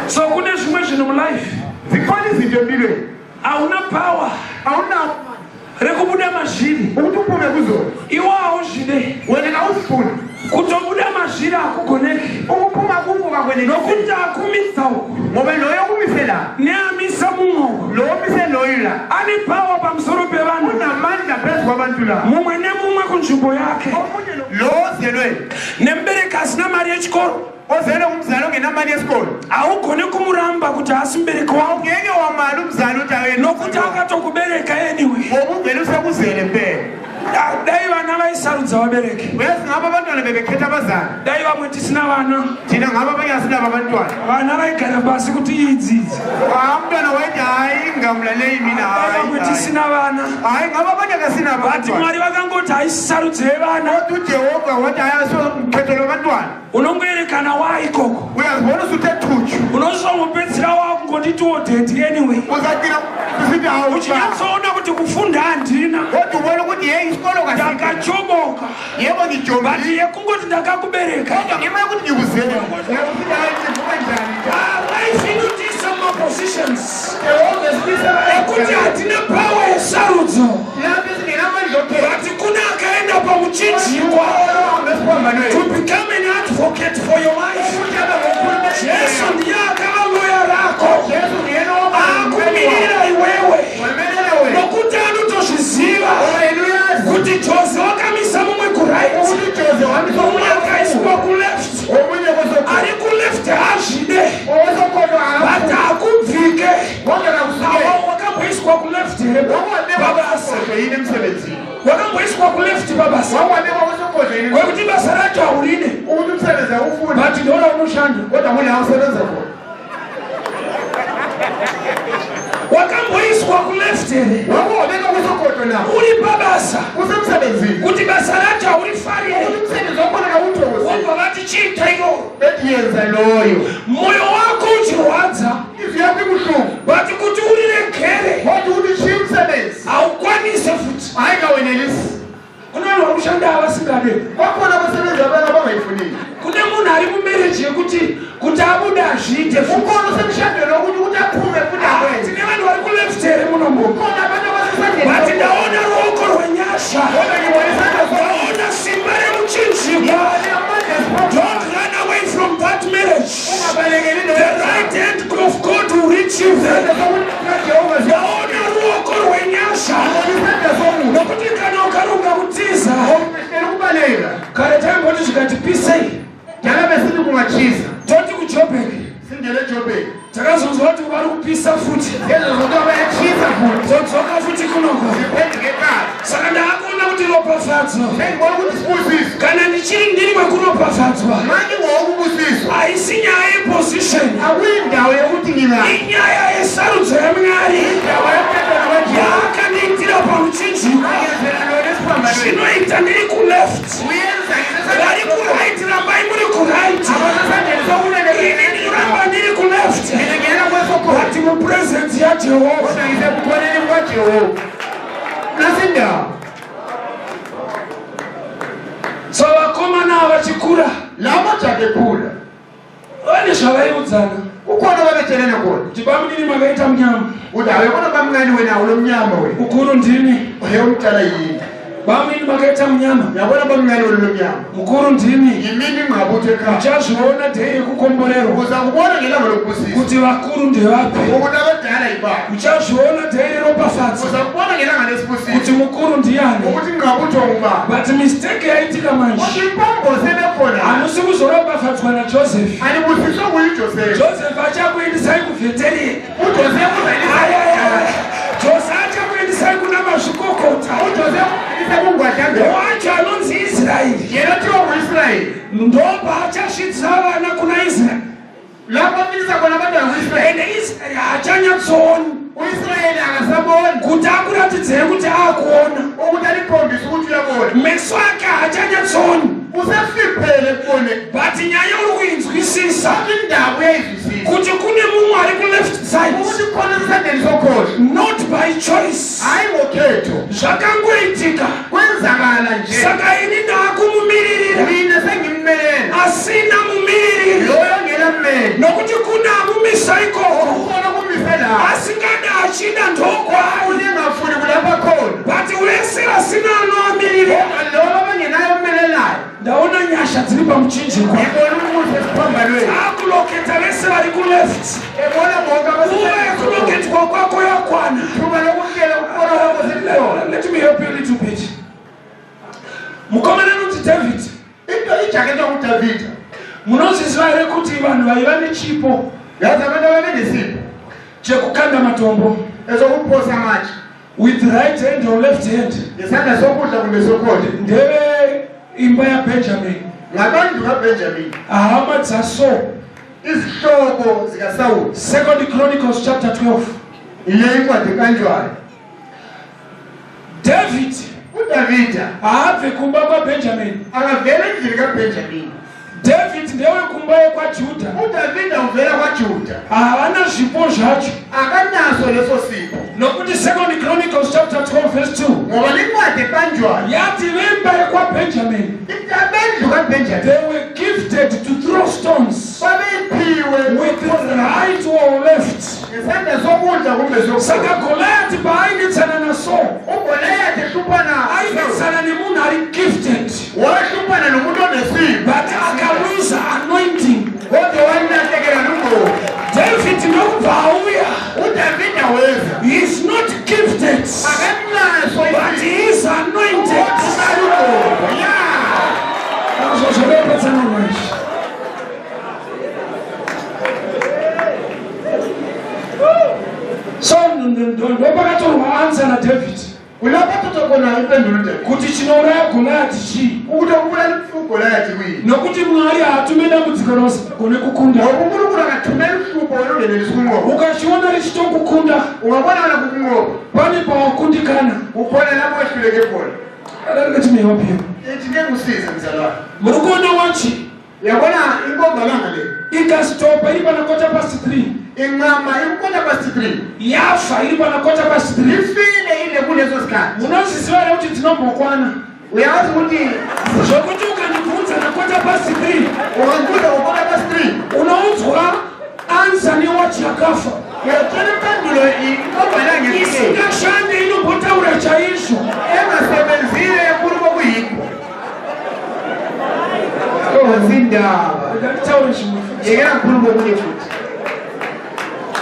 Speaker 1: So kune zvimwe zvinhu mulife.
Speaker 2: Zikhona izinto empilweni.
Speaker 1: Hauna power
Speaker 2: Awunawo
Speaker 1: rekubuda mazviri.
Speaker 2: ukuthi uphume kuzona.
Speaker 1: Iwe hauzvide.
Speaker 2: Wena awuzifuni.
Speaker 1: Kutobuda mazviri hakugoneki.
Speaker 2: Ukuphuma kuko kakwenelisi.
Speaker 1: Nokuti akumisa uku.
Speaker 2: Ngoba loyo okumise la.
Speaker 1: Neamisa mumwe uku.
Speaker 2: Lo omise loyo la.
Speaker 1: Ane power pamusoro pevanhu.
Speaker 2: Unamandla phezu kwabantu la.
Speaker 1: Mumwe nemumwe kunzvimbo yake.
Speaker 2: Omunye lo ozelwe.
Speaker 1: Nemubereki asina mari yechikoro.
Speaker 2: Ozelwe ngumzali ongenamali yesikolo.
Speaker 1: Haugone kumuramba kuti haasi mubereki wako.
Speaker 2: Ngeke wamala umzali uthi akuyena.
Speaker 1: Nokuti akatokubereka anyway.
Speaker 2: Ngoba uvele usekuzele mpela.
Speaker 1: Dai vana vaisarudza vabereki.
Speaker 2: Uyazi ngabe abantwana bebekhetha abazali.
Speaker 1: Dai vamwe tisina vana.
Speaker 2: Thina ngabe abanye asinabo abantwana.
Speaker 1: Vana vaigara pasi kuti idzi idzi.
Speaker 2: Ah, umntwana wayethi hayi ngamlalei mina
Speaker 1: Dai
Speaker 2: hayi.
Speaker 1: vamwe tisina vana.
Speaker 2: Hayi ngabe abanye akasinabo
Speaker 1: But
Speaker 2: abantwana.
Speaker 1: Mwari vakangoti haisisarudzo yevana.
Speaker 2: Kodwa uJehova wathi hayi asokhetho lwabantwana.
Speaker 1: Unongoerekana waa ikoko.
Speaker 2: Uyazibona usuthe thutshu.
Speaker 1: Unozongopedzisira wakungonditiwo daddy anyway.
Speaker 2: Uzagcina usithi hawu
Speaker 1: Uchinyatsoona kuti kufunda handina.
Speaker 2: Kodwa ubona ukuthi yeyi isikolo kasikho.
Speaker 1: Ndakachomoka.
Speaker 2: Yebo ngijombile.
Speaker 1: But yekungoti ndakakubereka.
Speaker 2: Kodwa ngenxa yokuthi ngikuzele. Uyakuthi hayi ngivuka njani?
Speaker 1: Ah, life inotiisa mumapositions.
Speaker 2: Jehova esibisa
Speaker 1: Ekuti hatina power yesarudzo.
Speaker 2: Lapho esingenamandla okukhetha.
Speaker 1: But kuna akaenda pamuchinjikwa to become an advocate for your life. Jesu ndiye akava loya rako. Akumirira iwewe. Nokuti anotozviziva kuti Jose wakamisa mumwe kuright. Mumwe akaiswa kuleft. Ari kuleft haazvide. But hakubvike. Awa wakamboiswa kuleft here pabasa. Wakamboiswa kuleft pabasa. Kwekuti basa racho hauride.
Speaker 2: Ukuthi umsebenzi awufuni.
Speaker 1: But ndola unoshanda.
Speaker 2: Kodwa kula usebenza khona.
Speaker 1: Wakamboiswa kuleft here.
Speaker 2: Wakubeka kwesokoto na.
Speaker 1: Uri pabasa.
Speaker 2: Usemsebenzini.
Speaker 1: Kuti basa racho haurifarire.
Speaker 2: Ukuthi umsebenzi wakhona kawuthokozeli.
Speaker 1: Wobva vati chiita iroro.
Speaker 2: Bethi yenza loyo.
Speaker 1: Moyo wako uchirwadza.
Speaker 2: Inhliziyo yakho ibuhlungu.
Speaker 1: But kuti uriregere.
Speaker 2: Kodwa ukuthi ushiye umsebenzi.
Speaker 1: Haukwanise futi.
Speaker 2: Hayi kawenelisi.
Speaker 1: Kune vanhu vari kushanda avasingade.
Speaker 2: Kwakhona abasebenzi abanye abangayifunile.
Speaker 1: Kune munhu ari mumarriage yekuti kuti abude hazviite futi.
Speaker 2: Ukhona osemshadweni wokuthi ukuthi aphume futhi
Speaker 1: Ah,
Speaker 2: akwenze.
Speaker 1: tine vanhu vari kuleft here munomu.
Speaker 2: Kukhona abantu abasesandleni.
Speaker 1: But ndaona ruoko rwenyasha.
Speaker 2: Kodwa ngibona isandla
Speaker 1: Ndaona simba remuchinjikwa.
Speaker 2: Ngibona amandla esiphambano.
Speaker 1: Don't run away from that marriage.
Speaker 2: Ungabalekeli
Speaker 1: The
Speaker 2: loyo
Speaker 1: right hand of God will reach you there.
Speaker 2: Isandla sokuthi kaJehova
Speaker 1: Ndaona ruoko rwenyasha.
Speaker 2: Isandla somusa.
Speaker 1: Nokuti kana ukarunga kutiza.
Speaker 2: Awuhlele ukubaleka.
Speaker 1: Kare taimboti zvikati pisei.
Speaker 2: Njalo besithi kungatshisa.
Speaker 1: Toti kuJoburg.
Speaker 2: Singene eJoburg.
Speaker 1: Takazonzwa kuti vari kupisa futi.
Speaker 2: Ngezwe zokuthi bayatshisa futhi.
Speaker 1: Todzoka futi kunoko.
Speaker 2: Siphenduke ekhaya.
Speaker 1: Saka ndaakuona kuti ropafadzo.
Speaker 2: Sengibona ukuthi sibusiso.
Speaker 1: Kana ndichiri ndiri wekuropafadzwa.
Speaker 2: Manje ngowokubusiswa.
Speaker 1: Haisi nyaya yeposition.
Speaker 2: Akuyindawo yokuthi ngingaphi.
Speaker 1: Inyaya yesarudzo yaMwari.
Speaker 2: Indawo yokubethelwa kwaJesu.
Speaker 1: Yaakandiitira pamuchinjikwa.
Speaker 2: Angenzela lona esiphambanweni.
Speaker 1: Zvinoita ndiri kuleft.
Speaker 2: Uyenza
Speaker 1: Vari kuright rambai muri kuright.
Speaker 2: Abasesandleni sokunene.
Speaker 1: Ini ndinoramba ndiri kuleft.
Speaker 2: Mina ngiyena kwesokhohlo.
Speaker 1: But mupresence yaJehovha.
Speaker 2: Kodwa ngisebukhoneni bukaJehova. Nasindawo.
Speaker 1: So vakomana vachikura.
Speaker 2: La majaha ekhula.
Speaker 1: Vane zvavaiudzana.
Speaker 2: Kukhona ababetshelene khona.
Speaker 1: Kuti bamunini makaita munyama.
Speaker 2: Uthi awuyabona bamncane wena ulomnyama wena.
Speaker 1: Mukuru ndini.
Speaker 2: Uye umdala yini.
Speaker 1: Bamunini makaita munyama.
Speaker 2: Yabona bamncane wena ulomnyama.
Speaker 1: Mukuru ndini.
Speaker 2: Yimini ingqabutho ekhaya.
Speaker 1: Uchazviona day yekukomborerwa.
Speaker 2: Uza kubona ngelanga lokubusiswa.
Speaker 1: Kuti vakuru ndevapi.
Speaker 2: Ukuthi abadala yibani.
Speaker 1: Uchazviona day reropafadzo.
Speaker 2: Uza kubona ngelanga lesibusiso.
Speaker 1: Kuti mukuru ndiyani.
Speaker 2: Ukuthi ingqabutho ngubani.
Speaker 1: But mistake yaitika manje.
Speaker 2: Kodwa impambosi ebekhona.
Speaker 1: Hamusi kuzoropafadzwa naJoseph.
Speaker 2: Anibusiswe nguyiJoseph.
Speaker 1: Joseph achakuendesai kuvheteriya.
Speaker 2: UJoseph uzayilisa.
Speaker 1: Jose achakuendesai kuna mazvikokota.
Speaker 2: UJoseph uzayilisa kungwadlangela.
Speaker 1: Wacho anonzi
Speaker 2: Abantwana ku-Israyeli.
Speaker 1: Ende Israeri haachanyatsooni.
Speaker 2: U-Israyeli akasaboni.
Speaker 1: Kuti akuratidzei kuti aakuona.
Speaker 2: Ukuthi alikhombise ukuthi uyabona.
Speaker 1: Meso ake haachanyatsooni.
Speaker 2: Usefiphele ekuboneni.
Speaker 1: But nyaya uri kuinzwisisa.
Speaker 2: Indaba uyayizwisisa.
Speaker 1: Kuti kune mumwe ari kuleft side.
Speaker 2: Ukuthi khona esandleni sokhohlo.
Speaker 1: Not by choice.
Speaker 2: Hayi ngokhetho.
Speaker 1: Zvakangoitika.
Speaker 2: Kwenzakala nje.
Speaker 1: Saka ini ndaakumumiririra.
Speaker 2: Mina sengimmelela.
Speaker 1: Asina mumiririri.
Speaker 2: Loyo ongena mmeli.
Speaker 1: Nokuti kune amumisa ikoko.
Speaker 2: Kukhona okumise la.
Speaker 1: Asingada achida ndokwaari.
Speaker 2: Unengafuni kulapha khona.
Speaker 1: But wese asina anoamiririra.
Speaker 2: Lobo abangenayo ommelelayo.
Speaker 1: Ndaona nyasha dziri pamuchinjikwa.
Speaker 2: Ngibona umusa esiphambanweni.
Speaker 1: Akuloketa vese vari kuleft.
Speaker 2: Ebona bonke
Speaker 1: Nguva yekuloketwa kwako yakwana.
Speaker 2: Thuba lokukela ukubona kwakho selikhona.
Speaker 1: Let me help you a little bit. Mukomana anonzi David.
Speaker 2: Into ijaketwa nguDavida.
Speaker 1: Munozviziva here kuti vanhu vaiva nechipo
Speaker 2: Yazi abantu ababenesipho
Speaker 1: chekukanda matombo
Speaker 2: esokuphosa amatshe
Speaker 1: with right hand or left hand
Speaker 2: ngesandla sokudla kumbe sokhohlo
Speaker 1: ndeve imba yaBenjamin.
Speaker 2: Ngabantu kaBenjamin.
Speaker 1: Hama dzaSaul.
Speaker 2: Izihlobo zikaSawuli.
Speaker 1: Second Chronicles chapter 12.
Speaker 2: Ile incwadi kanjwayo.
Speaker 1: David
Speaker 2: uDavida
Speaker 1: haabve kumba kwaBenjamin.
Speaker 2: Akavela endlini kaBenjamin.
Speaker 1: David ndewekumba yekwaJudha.
Speaker 2: UDavida uvela kwaJuda.
Speaker 1: Havana zvipo zvacho.
Speaker 2: Akanaso leso sipho.
Speaker 1: Nokuti Second Chronicles chapter 12 verse 2.
Speaker 2: Ngoba lencwadi ebanjwayo.
Speaker 1: Yati vemba yekwaBenjamin.
Speaker 2: Abendlu kaBenjamin.
Speaker 1: They were gifted to throw stones.
Speaker 2: Babephiwe
Speaker 1: with right or left.
Speaker 2: Ngesandla sokudla kumbe sokudla.
Speaker 1: Saka Goliath paainetsana naSaul.
Speaker 2: UGoliath ehluphana.
Speaker 1: Ainetsana nemunhu ari gifted.
Speaker 2: Wahluphana nomuntu onesipho.
Speaker 1: But akaluza anointing.
Speaker 2: Kodwa walahlekelwa lugcobo.
Speaker 1: David ndokubva auya.
Speaker 2: UDavida weza.
Speaker 1: He is not gifted.
Speaker 2: Akanaso
Speaker 1: But he is anointed.
Speaker 2: Kodwa Yeah.
Speaker 1: Azozvakapatsanurwa izvi. So ndopakatorwa answer naDavid.
Speaker 2: Kulapho athatha khona impendulo uDavida.
Speaker 1: Kuti chinouraya Goliath chii?
Speaker 2: Ukuthi okubulala uGoliath kuyini?
Speaker 1: Nokuti Mwari haatume dambudziko rausingagone kukunda.
Speaker 2: Ngoba uNkulunkulu akathumela uhlupho wena ungenelisi ukunqoba.
Speaker 1: Ukachiona richitokukunda,
Speaker 2: Ungabona wena kukunqoba.
Speaker 1: pane pawakundikana.
Speaker 2: Ukhona lapho wehluleke khona.
Speaker 1: Let me help you.
Speaker 2: Ithi ngeke usize mzalwane.
Speaker 1: Muri kuona wachi?
Speaker 2: Uyabona inkombalanga le.
Speaker 1: Ikastopa iri pana 3:15.
Speaker 2: Inqama i-3:15.
Speaker 1: Yafa iri pana 3:15.
Speaker 2: Ifile ile kuleso sikhathi.
Speaker 1: Munozviziva here kuti dzinombokwana?
Speaker 2: Uyazi ukuthi
Speaker 1: zvokuti ukandibvunza na 3:15.
Speaker 2: Ungandibuza ngo-3:15.
Speaker 1: Unoudzwa ansa newachi yakafa.
Speaker 2: Uyathola impendulo inkombalanga efile.
Speaker 1: Isingashande inombotaura chaizvo.
Speaker 2: Engasebenzile ekhuluma okuyikho. Izindaba.
Speaker 1: Nditaure zvimwe.
Speaker 2: Yekela ngikhulume okunye futhi.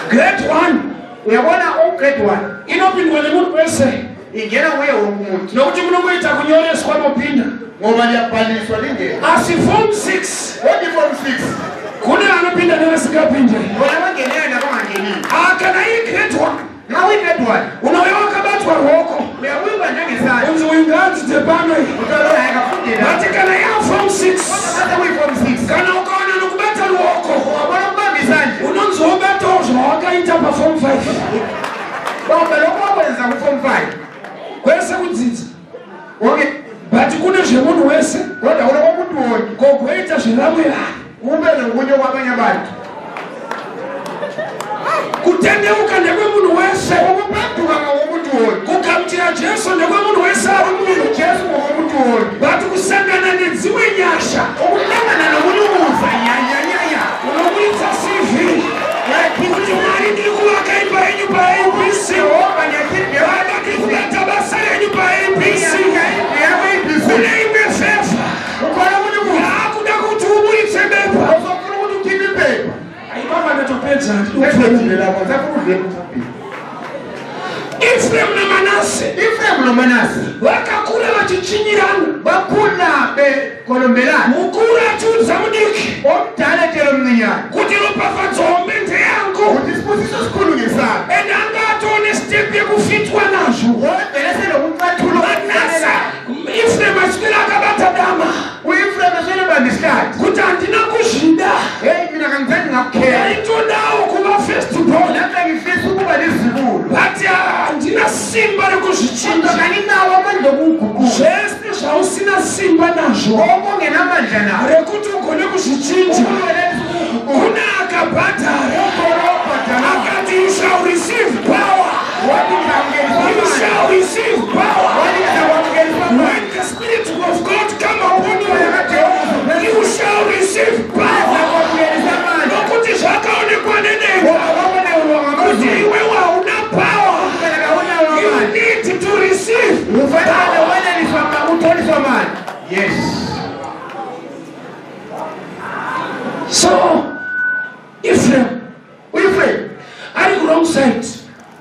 Speaker 1: Grade 1.
Speaker 2: Uyabona ugrade 1.
Speaker 1: Inopindwa nemunhu wese.
Speaker 2: Ingena nguye wonke umuntu.
Speaker 1: Nokuti munongoita kunyoreswa mopinda.
Speaker 2: Ngoba liyabhaliswa lingena.
Speaker 1: Asi form 6.
Speaker 2: Kodwa form 6.
Speaker 1: Kune vanopinda nevasingapinde.
Speaker 2: Bona bangeneyo nabangangeniyo.
Speaker 1: Ah, kana iri grade 1.
Speaker 2: Nxa uyi-grade 1.
Speaker 1: Unouya wakabatwa ruoko.
Speaker 2: Uyabuyiba njengesandla.
Speaker 1: Unzi uyu ngaadzidze pano iyi.
Speaker 2: Utolo hayi akafundile.
Speaker 1: But kana yaform 6.
Speaker 2: Kodwa mase kuyi-form 6.
Speaker 1: Kana ukaona nokubata ruoko.
Speaker 2: Ungabona ukubamba isandla.
Speaker 1: Unonzi wobatawo zvawakaita paform 5.
Speaker 2: Bamba lokho wakwenza ku-form 5.
Speaker 1: Kwese kudzidza.
Speaker 2: Okay.
Speaker 1: But kune zvemunhu wese.
Speaker 2: Kodwa kulokomuntu wonke.
Speaker 1: Kogoita zvevamwe vanhu.
Speaker 2: Kube nokunye kwabanye abantu.
Speaker 1: Kutendeuka ndekwemunhu wese.
Speaker 2: Ukuphenduka ngokomuntu wonke.
Speaker 1: Kugamuchira Jesu ndekwemunhu wese ari munhu.
Speaker 2: Jesu ngokomuntu wonke.
Speaker 1: But kusangana nedzimwe nyasha.
Speaker 2: Ukuhlangana nokunye nyanyanyanya.
Speaker 1: Unoburitsa CV. Kuti Mwari ndiri kuvaka imba yenyu paABC.
Speaker 2: Jehova ngiyakhipha.
Speaker 1: Baba ndiri kubata basa renyu paABC. Kune imwe favour.
Speaker 2: Ukhona omunye umusa.
Speaker 1: Yaakuda kuti uburitse bepa.
Speaker 2: Uzofuna ukuthi ukhiphe iphepha.
Speaker 1: Aipapa ndatopedza.
Speaker 2: Sesiphelile lapho. Ngisafuna udlule phambili.
Speaker 1: Ephraim naManase.
Speaker 2: Ephraim noManase.
Speaker 1: Vakakura vachichinyirana.
Speaker 2: Bakhula bekholombelana.
Speaker 1: Mukuru achiudza mudiki.
Speaker 2: Omdala etshela omncinyane.
Speaker 1: Kuti ropafadzo hombe ndeyangu.
Speaker 2: Ukuthi isibusiso sikhulu ngesakhe.
Speaker 1: And anga atoone step yekufitwa nazvo.
Speaker 2: Wevele senokucathula.
Speaker 1: Manase. Ephraim aswera akabata dama.
Speaker 2: U-Ephraim eswele bamba isihlathi.
Speaker 1: Kuti handina kuzvida.
Speaker 2: Hey mina kangizange ngakukhela.
Speaker 1: Ndaitodawo nazvo
Speaker 2: Okungenamandla nawo.
Speaker 1: rekuti ugone kuzvichinja, kuna akabhadhara, akati, "You shall receive power. You shall receive power when the Spirit of God come upon you. You shall receive power." Nokuti zvakaonekwa nedenga kuti iwewe hauna power. You need to receive.
Speaker 2: Ufanele utholiswa amandla. Yes.
Speaker 1: So Ephraim
Speaker 2: uEfrem
Speaker 1: ari kuwrong side.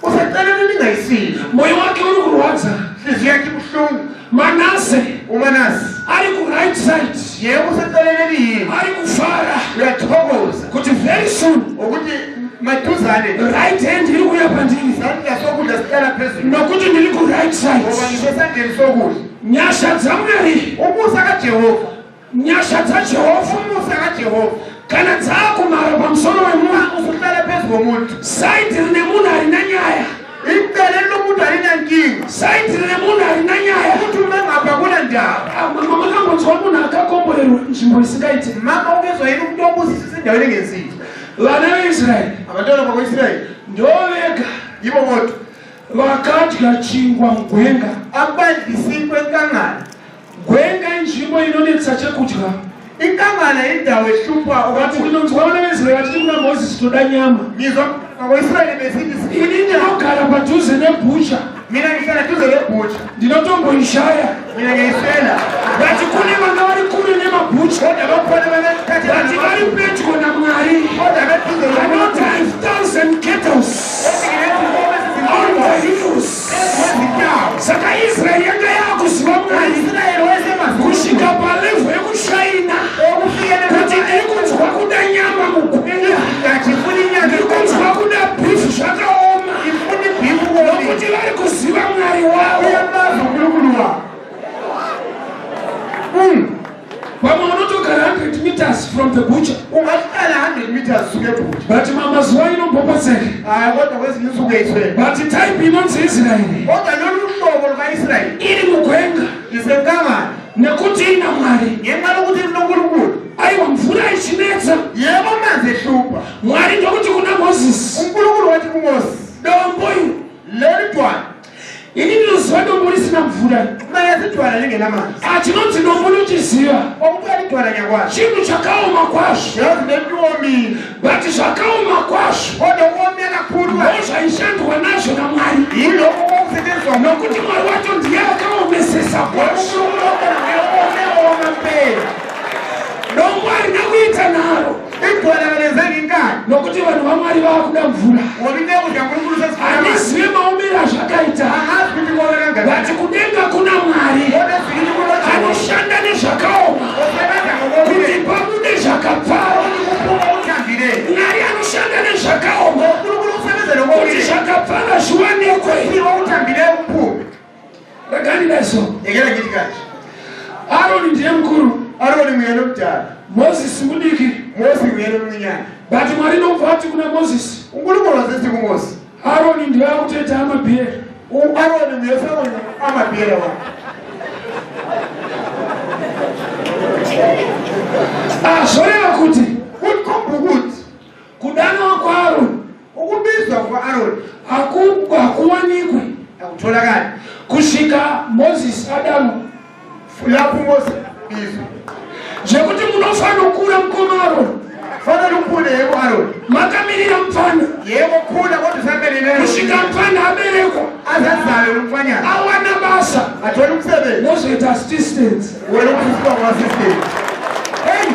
Speaker 2: Useceleni elingayisilo.
Speaker 1: Mwoyo wake uri kurwadza.
Speaker 2: Nhliziyo yakhe ibuhlungu.
Speaker 1: Manase
Speaker 2: uManasi
Speaker 1: ari kuright side.
Speaker 2: Yebo, useceleni eliyini.
Speaker 1: Ari kufara
Speaker 2: Uyathokoza
Speaker 1: kuti very soon
Speaker 2: ukuthi maduzane
Speaker 1: right hand iri kuuya pandiri,
Speaker 2: isandla sokudla sihlala phezulu,
Speaker 1: nokuti ndiri kuright
Speaker 2: ngoba
Speaker 1: side.
Speaker 2: ngisesandleni sokudla.
Speaker 1: Nyasha dzaMwari,
Speaker 2: Umusa kaJehova,
Speaker 1: nyasha dzaJehovha,
Speaker 2: umusa kaJehova
Speaker 1: kana dzaakumara pamusoro wemunhu,
Speaker 2: usuhlala phezu komuntu,
Speaker 1: side rine munhu harina nyaya.
Speaker 2: Icele lomuntu alinankinga.
Speaker 1: Side rine munhu harina nyaya.
Speaker 2: Ukuthi uma ngapha kunandaba.
Speaker 1: Ah, mama, makambonzwa munhu akakomborerwa nzvimbo isingaiti?
Speaker 2: Mama, ukezwa yini umuntu obusisisa endaweni engenzile?
Speaker 1: Vana veIsraeri
Speaker 2: Abantwana bakwa-Israyeli
Speaker 1: ndo vega
Speaker 2: yibo bodwa
Speaker 1: vakadya chingwa mugwenga.
Speaker 2: Abadla isinkwa enkangala.
Speaker 1: Gwenga inzvimbo inonetsa chekudya.
Speaker 2: Inkangala indawo ehlupha
Speaker 1: Vati
Speaker 2: okudla.
Speaker 1: ndinonzwa vana veIsraeri vachiti kuna Mozisi, "Toda nyama."
Speaker 2: Ngizwa bakwa-Israyeli besithi,
Speaker 1: Ini ndinogara padhuze nebhucha.
Speaker 2: Mina ngihlala duze lebhutsha.
Speaker 1: Ndinotomboishaya.
Speaker 2: Mina ngiyayiswela.
Speaker 1: Vati kune vanga vari kure nemabhucha,
Speaker 2: Kodwa bakhona
Speaker 1: vati vari pedyo naMwari,
Speaker 2: kodwa beduze.
Speaker 1: Vanoti, "5,000 cattle on the hills." Saka Israeri yanga yakuziva Mwari kusvika palevel yekushaina kuti, "Ndiri kunzwa kuda nyama mugwenga, ndiri kunzwa kuda beef, zvakaoma," nokuti vari kuziva Mwari wavo. Vamwe unotogara 100 meters from the butcher,
Speaker 2: Ungahlala 100 meters suke ebhutsha,
Speaker 1: but mamazuva inombopaseka.
Speaker 2: Hayi, kodwa kwezinye insuku eyiswele.
Speaker 1: But type inonzi Israeri
Speaker 2: Kodwa lolu hlobo luka-Israyeli
Speaker 1: iri mugwenga
Speaker 2: lisenkangala
Speaker 1: nekuti ina Mwari.
Speaker 2: Ngenxa yokuthi linoNkulunkulu.
Speaker 1: Aiwa, mvura ichinetsa,
Speaker 2: Yebo, amanzi ehlupha,
Speaker 1: Mwari ndokuti kuna Mozisi,
Speaker 2: uNkulunkulu wathi kuMosi,
Speaker 1: "Dombo iri."
Speaker 2: Leli dwala.
Speaker 1: Ini ndinoziva dombo risina mvura.
Speaker 2: Mayazi idwala lingenamanzi.
Speaker 1: Achinonzi dombo nochiziva.
Speaker 2: Okuthiwa lidwala ngiyakwazi.
Speaker 1: Chinhu chakaoma kwazvo.
Speaker 2: Yazi lento iwomile.
Speaker 1: But zvakaoma kwazvo
Speaker 2: Kodwa kuwome kakhulu
Speaker 1: ndozvaishandwa nazvo naMwari,
Speaker 2: yilokho kwakusetshenziswa,
Speaker 1: nokuti Mwari wacho ndiye akaomesesa kwazvo.
Speaker 2: UNkulunkulu mpela.
Speaker 1: Dombo harina kuita naro,
Speaker 2: Idwala kalenzanga inkani,
Speaker 1: nokuti vanhu vaMwari vaakuda mvura.
Speaker 2: Ngoba inceku zikaNkulunkulu sezifuna amanzi.
Speaker 1: Handizive maomero azvakaita,
Speaker 2: Angazi ukuthi kome kangakanani,
Speaker 1: but kudenga kuna Mwari
Speaker 2: kodwa ezulwini kunoJehova
Speaker 1: anoshanda nezvakaoma
Speaker 2: osebenza
Speaker 1: kuti
Speaker 2: ngokomile
Speaker 1: pabude zvakapfava.
Speaker 2: kuphuma okuthambileyo.
Speaker 1: Mwari anoshanda nezvakaoma
Speaker 2: uNkulunkulu usebenza
Speaker 1: kuti
Speaker 2: nokomile
Speaker 1: zvakapfava zviwanikwe.
Speaker 2: Okuthambileyo kuphume.
Speaker 1: Raganidaiso.
Speaker 2: Yekela ngithi kanje.
Speaker 1: Aroni ndiye mukuru.
Speaker 2: Aroni nguyena omdala.
Speaker 1: Mozisi mudiki.
Speaker 2: Mosi nguyena omncinyane.
Speaker 1: But Mwari nobva ati kuna Mozisi,
Speaker 2: uNkulunkulu wasethi kuMosi,
Speaker 1: "Aroni ndiye akutoita amabhiyeri."
Speaker 2: U-Aroni nguye amabhiyela wakhe.
Speaker 1: Ah, zvoreva kuti
Speaker 2: Kukhomba ukuthi
Speaker 1: kudanwa kwaAroni
Speaker 2: ukubizwa kuka-Aroni
Speaker 1: hakuwanikwe
Speaker 2: akutholakali
Speaker 1: kusvika Mozisi adanwa.
Speaker 2: Lapho uMosi bizwa.
Speaker 1: Zvekuti munofanira kukura, mukoma Aroni,
Speaker 2: Fanele ukhule, yebo Aroni,
Speaker 1: makamirira mupfana
Speaker 2: yebo khula, kodwa usamelele
Speaker 1: kusvika mupfana aberekwa,
Speaker 2: azazalwe umfanyana,
Speaker 1: awana basa,
Speaker 2: athole umsebenzi,
Speaker 1: mozoita assistance.
Speaker 2: Wena ukusisiba ngu-assistant. Hey.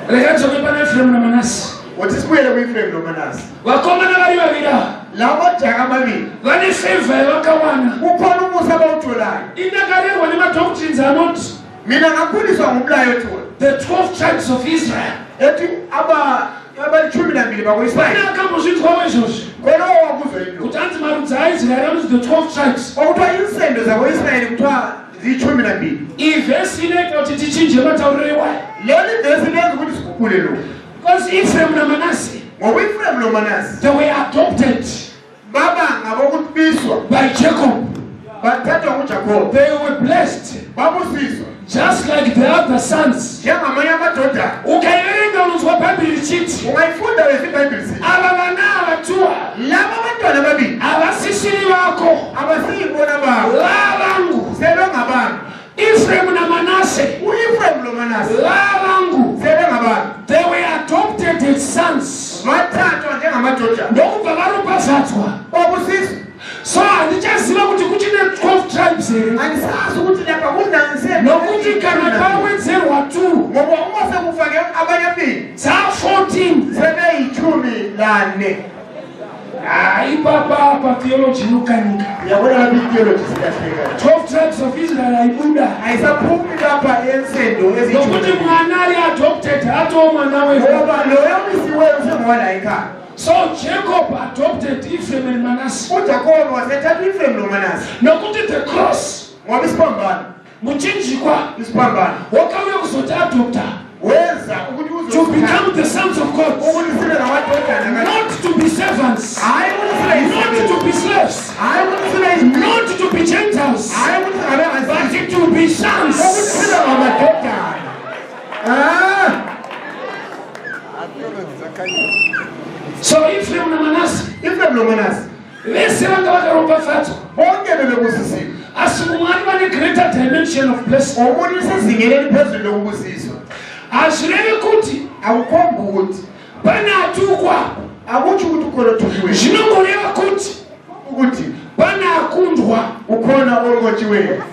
Speaker 1: Rega dzoke pana Efremu naManasi.
Speaker 2: Wathi sibuyele ku-Efremu noManase.
Speaker 1: Vakomana vari vaviri ava
Speaker 2: La majaka amabili
Speaker 1: vane favour yavakawana.
Speaker 2: Kukhona umusa abawutholayo.
Speaker 1: Indakarerwa nemadoctrines anoti
Speaker 2: Mina ngakhuliswa ngumlayo othi
Speaker 1: the 12 tribes of Israel.
Speaker 2: Ethi aba abali-12 bakwa-Israyeli.
Speaker 1: Pane akambozvinzwawo izvozvi,
Speaker 2: Khona owakuzwa yini lokhu?
Speaker 1: kuti anzi marudzi aIsraeri anonzi the 12 tribes?
Speaker 2: Kwakuthiwa insendo zakwa-Israyeli kuthiwa ziyi-12.
Speaker 1: Ivhesi inoita kuti tichinje matauriro iwayo,
Speaker 2: Leli vesi lenza ukuthi siguqule lokhu,
Speaker 1: because Ephraim naManase,
Speaker 2: ngoba u-Efremu noManase
Speaker 1: they were adopted.
Speaker 2: Baba ngabokubiswa
Speaker 1: by Jacob.
Speaker 2: Bathathwa nguJakobe.
Speaker 1: They were blessed
Speaker 2: Babusiswa
Speaker 1: just like the other sons.
Speaker 2: Njengamanye amadodana.
Speaker 1: Ukaiverenga unonzwa Bhaibheri richiti
Speaker 2: Ungayifunda lesi iBhayibheli sithi
Speaker 1: ava vana ava tuwa
Speaker 2: laba abantwana ababili
Speaker 1: havasisiri vako,
Speaker 2: abasiyibona babo,
Speaker 1: vavangu.
Speaker 2: Sebengabami.
Speaker 1: Efraimu naManase
Speaker 2: U-Efrayim loManase
Speaker 1: vavangu.
Speaker 2: Sebengabami.
Speaker 1: They were adopted as sons.
Speaker 2: Bathathwa njengamadodana.
Speaker 1: Ndokubva varopafadzwa.
Speaker 2: Babusiswa.
Speaker 1: So handichaziva kuti kuchine 12 tribes here.
Speaker 2: Angisazi ukuthi lapha kunanise.
Speaker 1: Nokuti kana pawedzerwa 2
Speaker 2: Ngoba uma sekufake abanye abili
Speaker 1: dza14.
Speaker 2: Sebeyishumi lane.
Speaker 1: Hai, papa, apa theology inokanika.
Speaker 2: Uyabona lapha i-theology silahleka.
Speaker 1: 12 tribes of Israel haibuda.
Speaker 2: Ayisaphumi lapha ensendo
Speaker 1: Nokuti
Speaker 2: eziyishumi.
Speaker 1: mwana ari adopted atoo mwana wedu.
Speaker 2: Ngoba loyo misiweyo usengowala ekhaya.
Speaker 1: So Jacob adopted Ephraim and Manasseh.
Speaker 2: UJakobe wasethatha u-Efrayim noManase.
Speaker 1: Nokuti the cross,
Speaker 2: Ngoba isiphambano,
Speaker 1: muchinjikwa
Speaker 2: isiphambano
Speaker 1: wakauya kuzoti adopta
Speaker 2: weza ukuthi
Speaker 1: to
Speaker 2: uzothatha
Speaker 1: become the sons of God,
Speaker 2: ukuthi sibe ngamadodana
Speaker 1: not to be servants,
Speaker 2: hayi ukuthi sibe
Speaker 1: not
Speaker 2: yizisebenzi,
Speaker 1: to be slaves,
Speaker 2: hayi ukuthi sibe izigqila,
Speaker 1: not to be Gentiles,
Speaker 2: hayi ukuthi singabe ngasizi,
Speaker 1: but to be sons.
Speaker 2: Ukuthi sibe ngamadodana. Ah.
Speaker 1: So Ephraim naManase
Speaker 2: Efrayim noManase
Speaker 1: vese vanga vakaropafadzwa,
Speaker 2: bonke bebebusisiwe,
Speaker 1: asi mumwe ari vane greater dimension of blessing.
Speaker 2: Omunye usezingeni eliphezulu lokubusiswa.
Speaker 1: Hazvirevi kuti
Speaker 2: Akukhombi ukuthi
Speaker 1: pane atukwa.
Speaker 2: Akutsho ukuthi ukhona othukiweyo.
Speaker 1: Zvinongoreva kuti
Speaker 2: Ukuthi
Speaker 1: pane akundwa.
Speaker 2: Ukhona onqotshiweyo.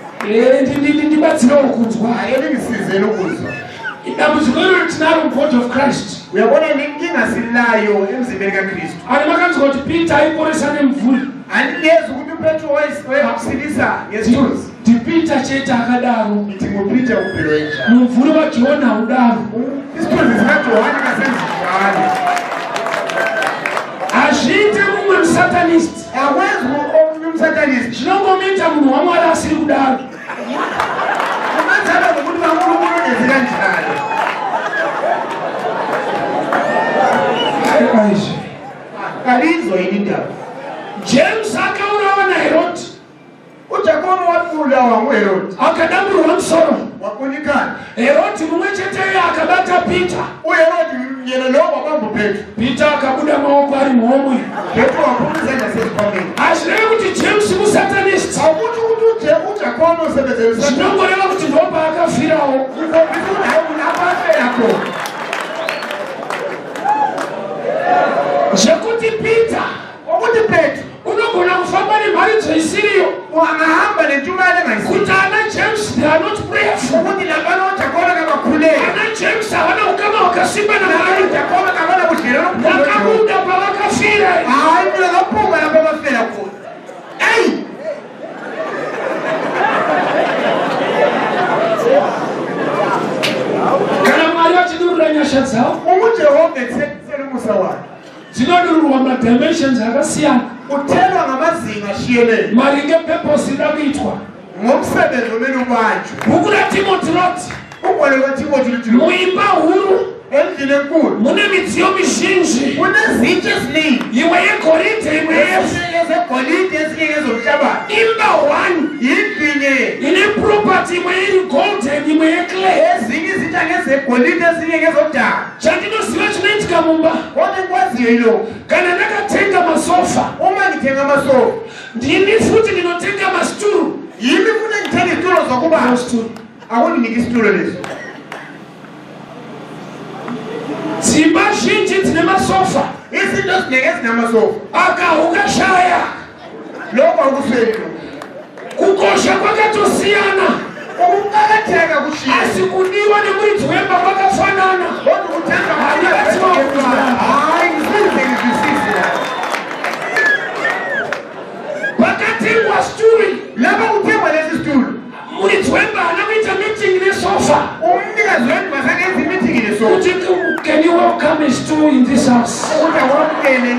Speaker 1: Ndibatsirewo kunzwa.
Speaker 2: Ake ningisizeni ukuzwa.
Speaker 1: Dambudziko iroro tinaro mubody of Christ.
Speaker 2: Uyabona le nkinga silayo emzimbeni kaKristu.
Speaker 1: Ani makanzwa kuti Peter aiporesa nemvuri?
Speaker 2: Andingezi ukuthi uPetro wayesilisa ngesithunzi?
Speaker 1: NdiPeter chete akadaro.
Speaker 2: Ngithi nguPeter kuphela wenjalo.
Speaker 1: Mumvuri waJohn haudaro.
Speaker 2: Isithunzi sikaJohane kasenzinjalo.
Speaker 1: Hazviite mumwe musatanist.
Speaker 2: Akwenzi omunye umsatanist.
Speaker 1: Zvinongomuita munhu waMwari asiri kudaro.
Speaker 2: Ungathanda ngokuthi kaNkulunkulu ungenzi kanjalo.
Speaker 1: Aizvi.
Speaker 2: Kalizwa yini indaba?
Speaker 1: James akaurawa naHerodi.
Speaker 2: UJakobe wabulawa nguHerodi.
Speaker 1: Akadamburwa musoro.
Speaker 2: Wakunikana.
Speaker 1: Herodi mumwe cheteyo akabata Peter.
Speaker 2: UHerodi yena lowo wabamba uPetro.
Speaker 1: Peter akabuda maoko ari muhomwe.
Speaker 2: Petro waphuma izandla sezikhwameni.
Speaker 1: Hazvirevi kuti James musatanist.
Speaker 2: Akutsho ukuthi uJakobe usebenzela uSathane.
Speaker 1: Zvinongoreva kuti ndopaakafirawo.
Speaker 2: Kukhombisa ukuthi hayi kulapho afela khona.
Speaker 1: Zvekuti Peter
Speaker 2: Ukuthi Petro
Speaker 1: unogona kufamba nemharidzo isiriyo,
Speaker 2: ungahamba nentshumayelo engayisiyo,
Speaker 1: kuti ana James, they are not prayerful.
Speaker 2: Ukuthi labana oJakobe kabakhuleki.
Speaker 1: Ana James havana ukama hwakasimba naMwari.
Speaker 2: UJakobe kabana budlelwano obukhulu noJehova.
Speaker 1: Vakabuda pavakafira.
Speaker 2: Hayi mina ngaphuma lapho abafela khona. Eyi.
Speaker 1: Kana Mwari vachidurura nyasha dzavo,
Speaker 2: Uma uJehova ethela umusa wakhe,
Speaker 1: dzinodururwa madimensions akasiyana
Speaker 2: uthelwa ngamazinga ashiyeneyo
Speaker 1: maringe purpose ida kuitwa.
Speaker 2: Ngomsebenzi omele ubanjwe.
Speaker 1: Bhuku raTimoti roti
Speaker 2: Ugwalo lwaTimoti luthi
Speaker 1: muimba huru
Speaker 2: endlini enkulu
Speaker 1: mune midziyo mizhinji,
Speaker 2: kunezitsha eziningi,
Speaker 1: imwe yegoridhe, imwe yevhu.
Speaker 2: ezinye ezegolide, ezinye ngezomhlabathi.
Speaker 1: Imba 1
Speaker 2: Yindlu
Speaker 1: ine property, imwe iri golden, imwe yeclay.
Speaker 2: Ezinye izitsha ngezegolide, ezinye ngezodaka.
Speaker 1: Chandinoziva chinoitika mumba,
Speaker 2: Kodwa engikwaziyo yilokhu,
Speaker 1: kana ndakatenga masofa,
Speaker 2: uma ngithenga amasofa,
Speaker 1: ndini futi ndinotenga masituru.
Speaker 2: Yimi futhi ngithenga izitulo zokuba
Speaker 1: Masituru.
Speaker 2: Akundinike isitulo leso.
Speaker 1: Dzimba zhinji dzine masofa
Speaker 2: Izinto eziningi ezinamasofa
Speaker 1: akahukashaya.
Speaker 2: Lokho akusweli lokho.
Speaker 1: Kukosha kwakatosiyana,
Speaker 2: Ukuqakatheka kushiye,
Speaker 1: asi kudiwa nemuridzi wemba kwakafanana.
Speaker 2: Kodwa ukuthanda
Speaker 1: Hayi,
Speaker 2: hayi ngisize ngizwisise la.
Speaker 1: Pakatengwa sturi,
Speaker 2: Lapha kuthengwa lesi situlo,
Speaker 1: muridzi wemba haana kuita meeting nesofa
Speaker 2: umnikazi wendlu asangenza imeeting nesofa
Speaker 1: kuti, "Can you welcome a stool in this house?"
Speaker 2: ukuthi akwamukele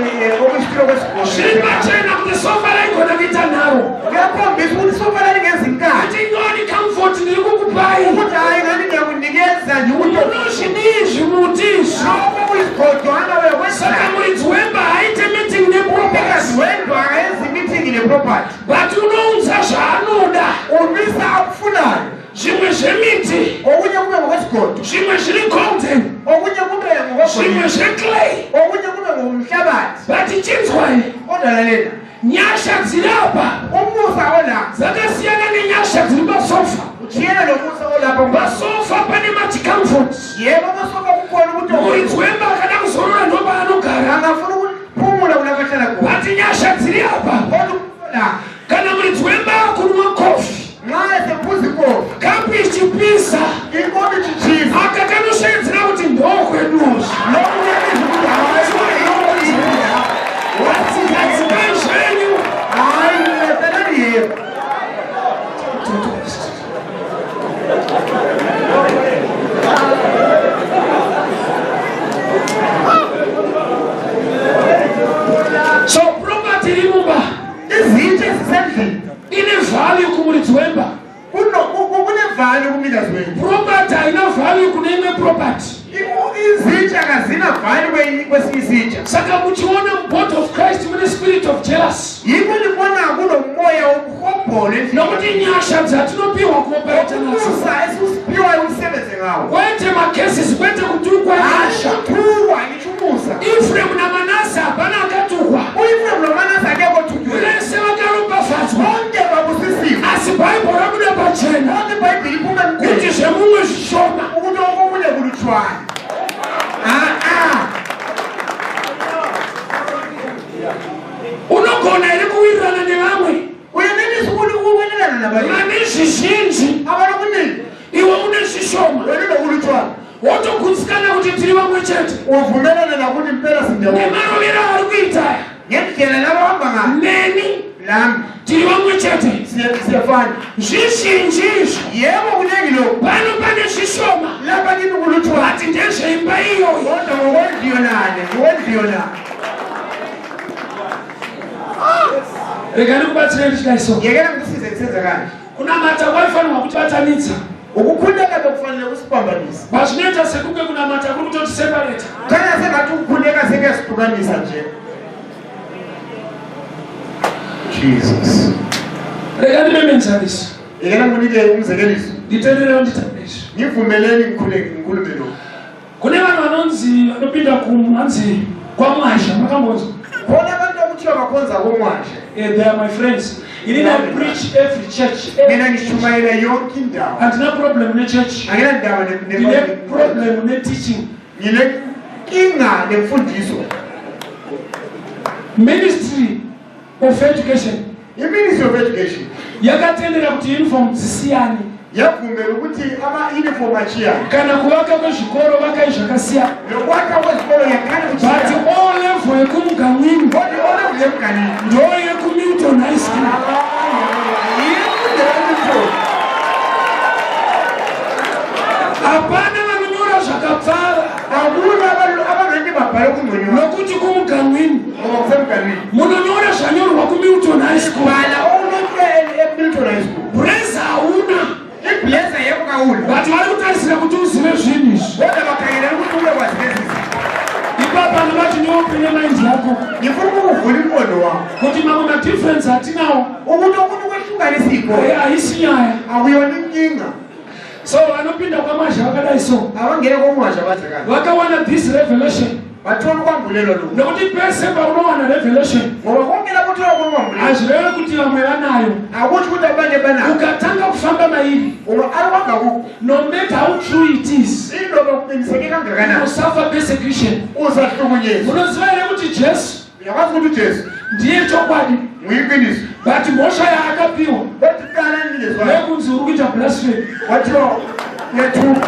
Speaker 2: okwesitulo
Speaker 1: Zviri
Speaker 2: kwesigodlo.
Speaker 1: pachena kuti sofa raigona kuita nharo,
Speaker 2: Kuyakhombisa ukuthi isofa lalingenza inkani,
Speaker 1: kuti nyowani comfort ndiri kukupai.
Speaker 2: Ukuthi hhayi ngani ngiyakunikeza nje ukuthi
Speaker 1: Unozvidii zvimuti izvi?
Speaker 2: Lokho kuyisigodwana
Speaker 1: Saka
Speaker 2: uyakwenzani.
Speaker 1: muridzi wemba haaite meeting neproperty.
Speaker 2: Umnikazi wendlu. Ngokwesikhodo.
Speaker 1: Zvimwe zviri golden.
Speaker 2: Okunye kube
Speaker 1: Zvimwe
Speaker 2: ngokwegolide.
Speaker 1: zveclay.
Speaker 2: Okunye kube ngomhlabathi.
Speaker 1: But chinzwai,
Speaker 2: Kodwa lalela.
Speaker 1: Nyasha dziri apa
Speaker 2: Umusa olapha
Speaker 1: dzakasiyana nenyasha dziri pasofa.
Speaker 2: utshiyene nomusa olapha.
Speaker 1: Pasofa pane madiscomfort.
Speaker 2: Yebo, masofa kukhona ukuthi
Speaker 1: Muridzi wemba akada kuzorora ndopaanogara.
Speaker 2: angafuna ukuphumula kulapho ahlala khona.
Speaker 1: But nyasha dziri apa,
Speaker 2: Kodwa umusa la
Speaker 1: kana muridzi wemba akunwa kofi,
Speaker 2: nxa esephuza ikofi,
Speaker 1: kapu ichipisa,
Speaker 2: ikofi ichishisa,
Speaker 1: aka kanoshevedzera kuti ndokweduozvo.
Speaker 2: lokhu kuyabiza ukuthi hayi,
Speaker 1: Gadzikai zvenyu.
Speaker 2: hayi, ngiyahlala yebo.
Speaker 1: So property iri mumba
Speaker 2: Izitsha ezisendlini
Speaker 1: ine value kumuridzi wemba.
Speaker 2: Kunevalue kumnikazi wendlu.
Speaker 1: Property haina value kune imwe property.
Speaker 2: Izitsha kazina value kwesinye isitsha.
Speaker 1: Saka muchiona mubody of Christ mune spirit of jealousy,
Speaker 2: Yikho nibona kunomoya womhobholo endlini.
Speaker 1: Nokuti nyasha dzatinopiwa kuoperata nadzo,
Speaker 2: Umusa esiwusiphiwayo usebenze ngawo,
Speaker 1: kwete macases, kwete kutukwa nyasha.
Speaker 2: Hayi, ngisho umusa.
Speaker 1: Efremu naManase hapana akatukwa.
Speaker 2: U-Efremu noManase akekho othukiweyo.
Speaker 1: Vese vakaropafadzwa.
Speaker 2: Bonke babusisiwe.
Speaker 1: Asi Bhaibheri rabuda pachena
Speaker 2: Kodwa iBhayibheli iphuma
Speaker 1: kuti
Speaker 2: emgwini
Speaker 1: zvemumwe zvishoma.
Speaker 2: Ukuthi okunye kulutshwane. Ah.
Speaker 1: Unogona here kuwirirana nevamwe
Speaker 2: Uyenelisa ukwelelana nabanye
Speaker 1: vane zvizhinji,
Speaker 2: abalokuningi,
Speaker 1: iwe une zvishoma,
Speaker 2: wena unokulutshwane,
Speaker 1: wotogutsikana kuti tiri vamwe chete?
Speaker 2: Uvumelane nakuthi impela sindawonye?
Speaker 1: Nemarovero avari kuita aya,
Speaker 2: Ngendlela labahamba ngayo,
Speaker 1: neni
Speaker 2: lami
Speaker 1: tiri vamwe chete.
Speaker 2: Siyafana.
Speaker 1: Zvizhinji izvi.
Speaker 2: Yebo, kuningi lokhu.
Speaker 1: Pano pane zvishoma,
Speaker 2: Lapha kimi kulutshwane,
Speaker 1: but ndezveimba iyoyo.
Speaker 2: Kodwa ngokwendlu yonale, ngokwendlu yonale.
Speaker 1: Rega ndikubatsire ndichidai so.
Speaker 2: Yekela ngikusize ngisenza kanje.
Speaker 1: Kunamata kwaifanirwa kutibatanidza.
Speaker 2: Ukukhuleka bekufanele kusibambanise.
Speaker 1: Pazvinoita sekunge kunamata kuri kutotiseparata.
Speaker 2: Kana sengathi ukukhuleka sekuyasihlukanisa nje. Jesus.
Speaker 1: Rega ndibe muenzaniso.
Speaker 2: Yekela ngikunike umzekeliso.
Speaker 1: Nditenderewo nditaure izvi.
Speaker 2: Ngivumeleni ngikhuleke, ngikhulume lokhu.
Speaker 1: Kune vanhu vanonzi vanopinda kumanzi kwaMwazha, makambonzwa?
Speaker 2: Khona abantu okuthiwa bakhonza koMwazha.
Speaker 1: They are my friends. Inini I preach every church, every
Speaker 2: Mina
Speaker 1: church.
Speaker 2: ngishumayela yonke indawo.
Speaker 1: Handina problem nechurch.
Speaker 2: Anginandaba
Speaker 1: Ndine problem neteaching.
Speaker 2: Nginenkinga nemfundiso.
Speaker 1: Ministry of Education
Speaker 2: I-Ministry of Education
Speaker 1: yakatendera kuti uniform dzisiyane.
Speaker 2: Yavumela ukuthi ama-uniform ashiyane.
Speaker 1: Kana kuvaka kwezvikoro, vakai zvakasiyana.
Speaker 2: Nokwakha kwezikolo yakhani
Speaker 1: But
Speaker 2: kushiyana.
Speaker 1: O level yekuMuganwini
Speaker 2: Kodwa O level yeMganwini
Speaker 1: ndo yekuMilton High School.
Speaker 2: Yimfundo yeMilton.
Speaker 1: Hapana vanonyora zvakapfava.
Speaker 2: Akuna abangeke babhale okungconywana.
Speaker 1: Nokuti kuMuganwini
Speaker 2: Ngoba kuseMganwini
Speaker 1: munonyora zvanyorwa kuMilton High School.
Speaker 2: Bhala okulotshwe eMilton High School.
Speaker 1: Blazer hauna,
Speaker 2: Iblazer yebo kawula,
Speaker 1: but vari kutarisira kuti uzive zvinhu izvi.
Speaker 2: Kodwa bakhangelela ukuthi ube kwazi lezi zinto.
Speaker 1: Ipapa ndovati ndiopen mind yako,
Speaker 2: Ngifuna ukuvula umqondo wakho
Speaker 1: kuti mamwe madifference atinawo
Speaker 2: ukuthi okunye ukwehlukanisa iy'kole
Speaker 1: haisi nyaya.
Speaker 2: Akuyona inkinga.
Speaker 1: So vanopinda kwaMwazha vakadai so,
Speaker 2: Abangene koMwazha bathi kanje,
Speaker 1: vakawana this revelation,
Speaker 2: bathola ukwambulelwa lokhu,
Speaker 1: nokuti pese paunowana revelation,
Speaker 2: ngoba konke lapho uthola kwambulelwa,
Speaker 1: hazvireve kuti vamwe vanayo.
Speaker 2: Akutsho ukuthi abanye banako.
Speaker 1: Ukatanga kufamba mairi,
Speaker 2: Uma alihamba kukho,
Speaker 1: no matter how true it is,
Speaker 2: indoba kuqiniseke kangakanani,
Speaker 1: unosuffer persecution.
Speaker 2: Uzahlukunyezwa.
Speaker 1: Munoziva here kuti Jesu
Speaker 2: Uyakwazi ukuthi uJesu
Speaker 1: ndiye chokwadi,
Speaker 2: nguyiqiniso,
Speaker 1: but mhosva yaakapiwa
Speaker 2: kodwa icala elinikezwayo
Speaker 1: yekunzi uri kuita blasphemy.
Speaker 2: Kwathiwa uyathuka.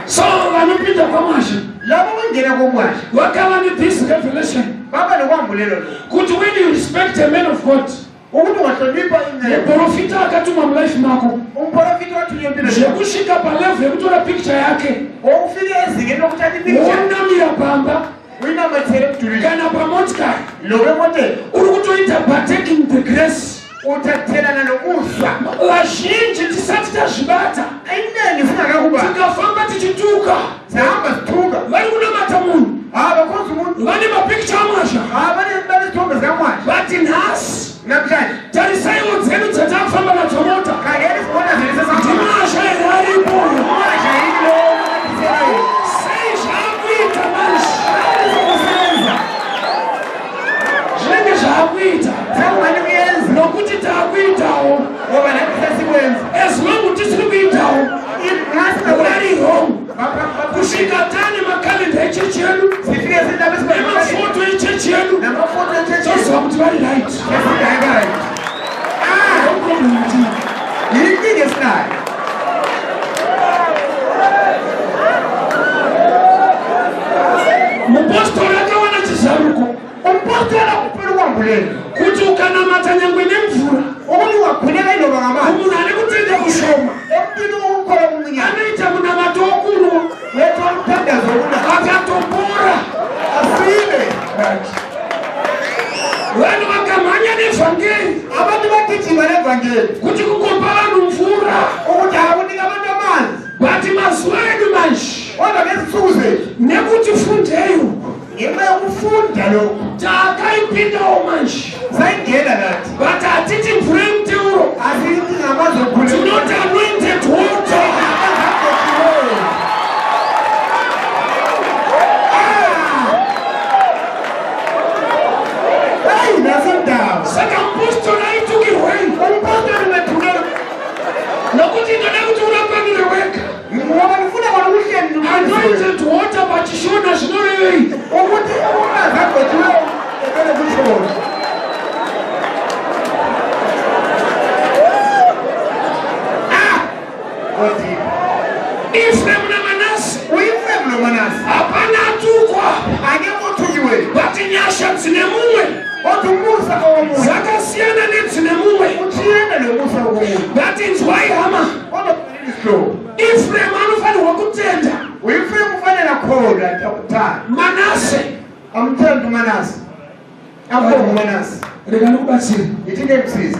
Speaker 1: So vanopinda kwaMwazha
Speaker 2: Labo bangena koMwazha
Speaker 1: vakava nethis revelation,
Speaker 2: baba nokwambulelwa lokhu,
Speaker 1: kuti when you respect a man of God,
Speaker 2: ukuthi ungahlonipha inceku,
Speaker 1: muprofita akatumwa mulife mako,
Speaker 2: umprofiti wathunywa empilweni,
Speaker 1: zvekusvika palevel yekutora picture yake,
Speaker 2: wokufika ezingeni lokuthatha ipicture,
Speaker 1: wonamira pamba
Speaker 2: uyinamathele emdulini,
Speaker 1: kana pamotikari,
Speaker 2: loku emoteni,
Speaker 1: uri kutoita partaking the grace.
Speaker 2: Uthathelana nomusa.
Speaker 1: Vazhinji tisati tazvibata,
Speaker 2: Iningi singakakuba,
Speaker 1: tikafamba tichituka,
Speaker 2: sihamba sithuka,
Speaker 1: vari kunamata munhu,
Speaker 2: ha, bakhonza umuntu,
Speaker 1: vane mapicture aMwazha.
Speaker 2: Ha, banezithombe zikaMwazha.
Speaker 1: But nhasi
Speaker 2: Namhlanje
Speaker 1: tarisaiwo dzedu dzatakufamba nadzo mota,
Speaker 2: khangela izibona zethu sesihamba.
Speaker 1: ndiMwazha. tisiri kuitawo vari wrong kusvika tane makalenda echechi yedu nemafoto echechi yedu toziva kuti vari right. Ah, no problem yatinayo.
Speaker 2: Yinkinga esinayo.
Speaker 1: Mupostori akawana chizaruko
Speaker 2: Umpostola kuphela ukwambulela
Speaker 1: kuti ukanamata nyangwe nemvura,
Speaker 2: ukuthi ungakhuleka iloba ngamanzi,
Speaker 1: munhu ane kutenda kushoma
Speaker 2: emntwini ukukholwa kumncinyane
Speaker 1: anoita munamato wokunwa
Speaker 2: wethu umthandazo wokunatha
Speaker 1: akatopora.
Speaker 2: Asile.
Speaker 1: Vanhu vakamhanya nevhangeri
Speaker 2: Abantu bagijima levangeli
Speaker 1: kuti kukopa vanhu mvura,
Speaker 2: ukuthi akunika abantu amanzi,
Speaker 1: but mazuva edu manje,
Speaker 2: kodwa ngezinsuku zethu,
Speaker 1: nekuti fundeyo,
Speaker 2: ngenxa yokufunda lokhu,
Speaker 1: takaipindawo manje,
Speaker 2: sayingena nathi,
Speaker 1: but hatiti mvura yemuteuro,
Speaker 2: asithi ngamanzi okukhuleka,
Speaker 1: tinoti anointed water.
Speaker 2: Hayi, nasendaba.
Speaker 1: Saka mupostori aitukirwei?
Speaker 2: Umpostoli wethulelo
Speaker 1: Nokuti ndoda kuti urapanire wega.
Speaker 2: Ngoba ngifuna kona ukuhleli.
Speaker 1: Anointed water pachishona zvinorevei?
Speaker 2: Ukuthi amanzi agcotshiweyo ebele kushona. Ah! Kodwa
Speaker 1: Efremu naManase,
Speaker 2: uYefremu noManase,
Speaker 1: hapana atukwa,
Speaker 2: akekho othukiweyo,
Speaker 1: but nyasha dzine mumwe
Speaker 2: kodwa umusa owomunye
Speaker 1: dzakasiyana nedzine mumwe.
Speaker 2: Utshiyene nomusa womunye.
Speaker 1: But inzwai hama,
Speaker 2: Kodwa isihlobo,
Speaker 1: Efremu anofanirwa kutenda
Speaker 2: uYefremu ufanele akholwe akuthanda
Speaker 1: Manase.
Speaker 2: Amthanda uManase, ambonge uManase.
Speaker 1: Rega ndikubatsire.
Speaker 2: Ithi ke msizi.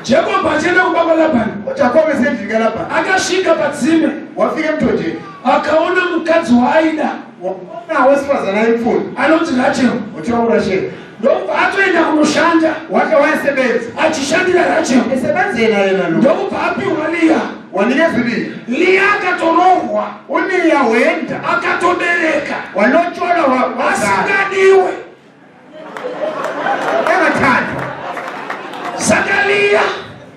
Speaker 1: Jakobho achienda kumba kwaLabhani,
Speaker 2: uJakobe esendlini kaLabhani,
Speaker 1: akasvika patsime,
Speaker 2: wafika emthonjeni,
Speaker 1: akaona mukadzi waaida,
Speaker 2: wabona wesifazane ayemfuna,
Speaker 1: anonzi Rachel,
Speaker 2: uthiwa uRasheli,
Speaker 1: ndokubva atoenda kunoshanda,
Speaker 2: wake wayesebenza,
Speaker 1: achishandira Rachel,
Speaker 2: esebenzela yena lo,
Speaker 1: ndokubva apiwa Liya.
Speaker 2: Wanikezwa uLiya.
Speaker 1: Liya akatorohwa,
Speaker 2: uLiya wenda,
Speaker 1: akatobereka,
Speaker 2: walotsholwa, wazala,
Speaker 1: asingadiwe.
Speaker 2: Engathandwa.
Speaker 1: Saka Liya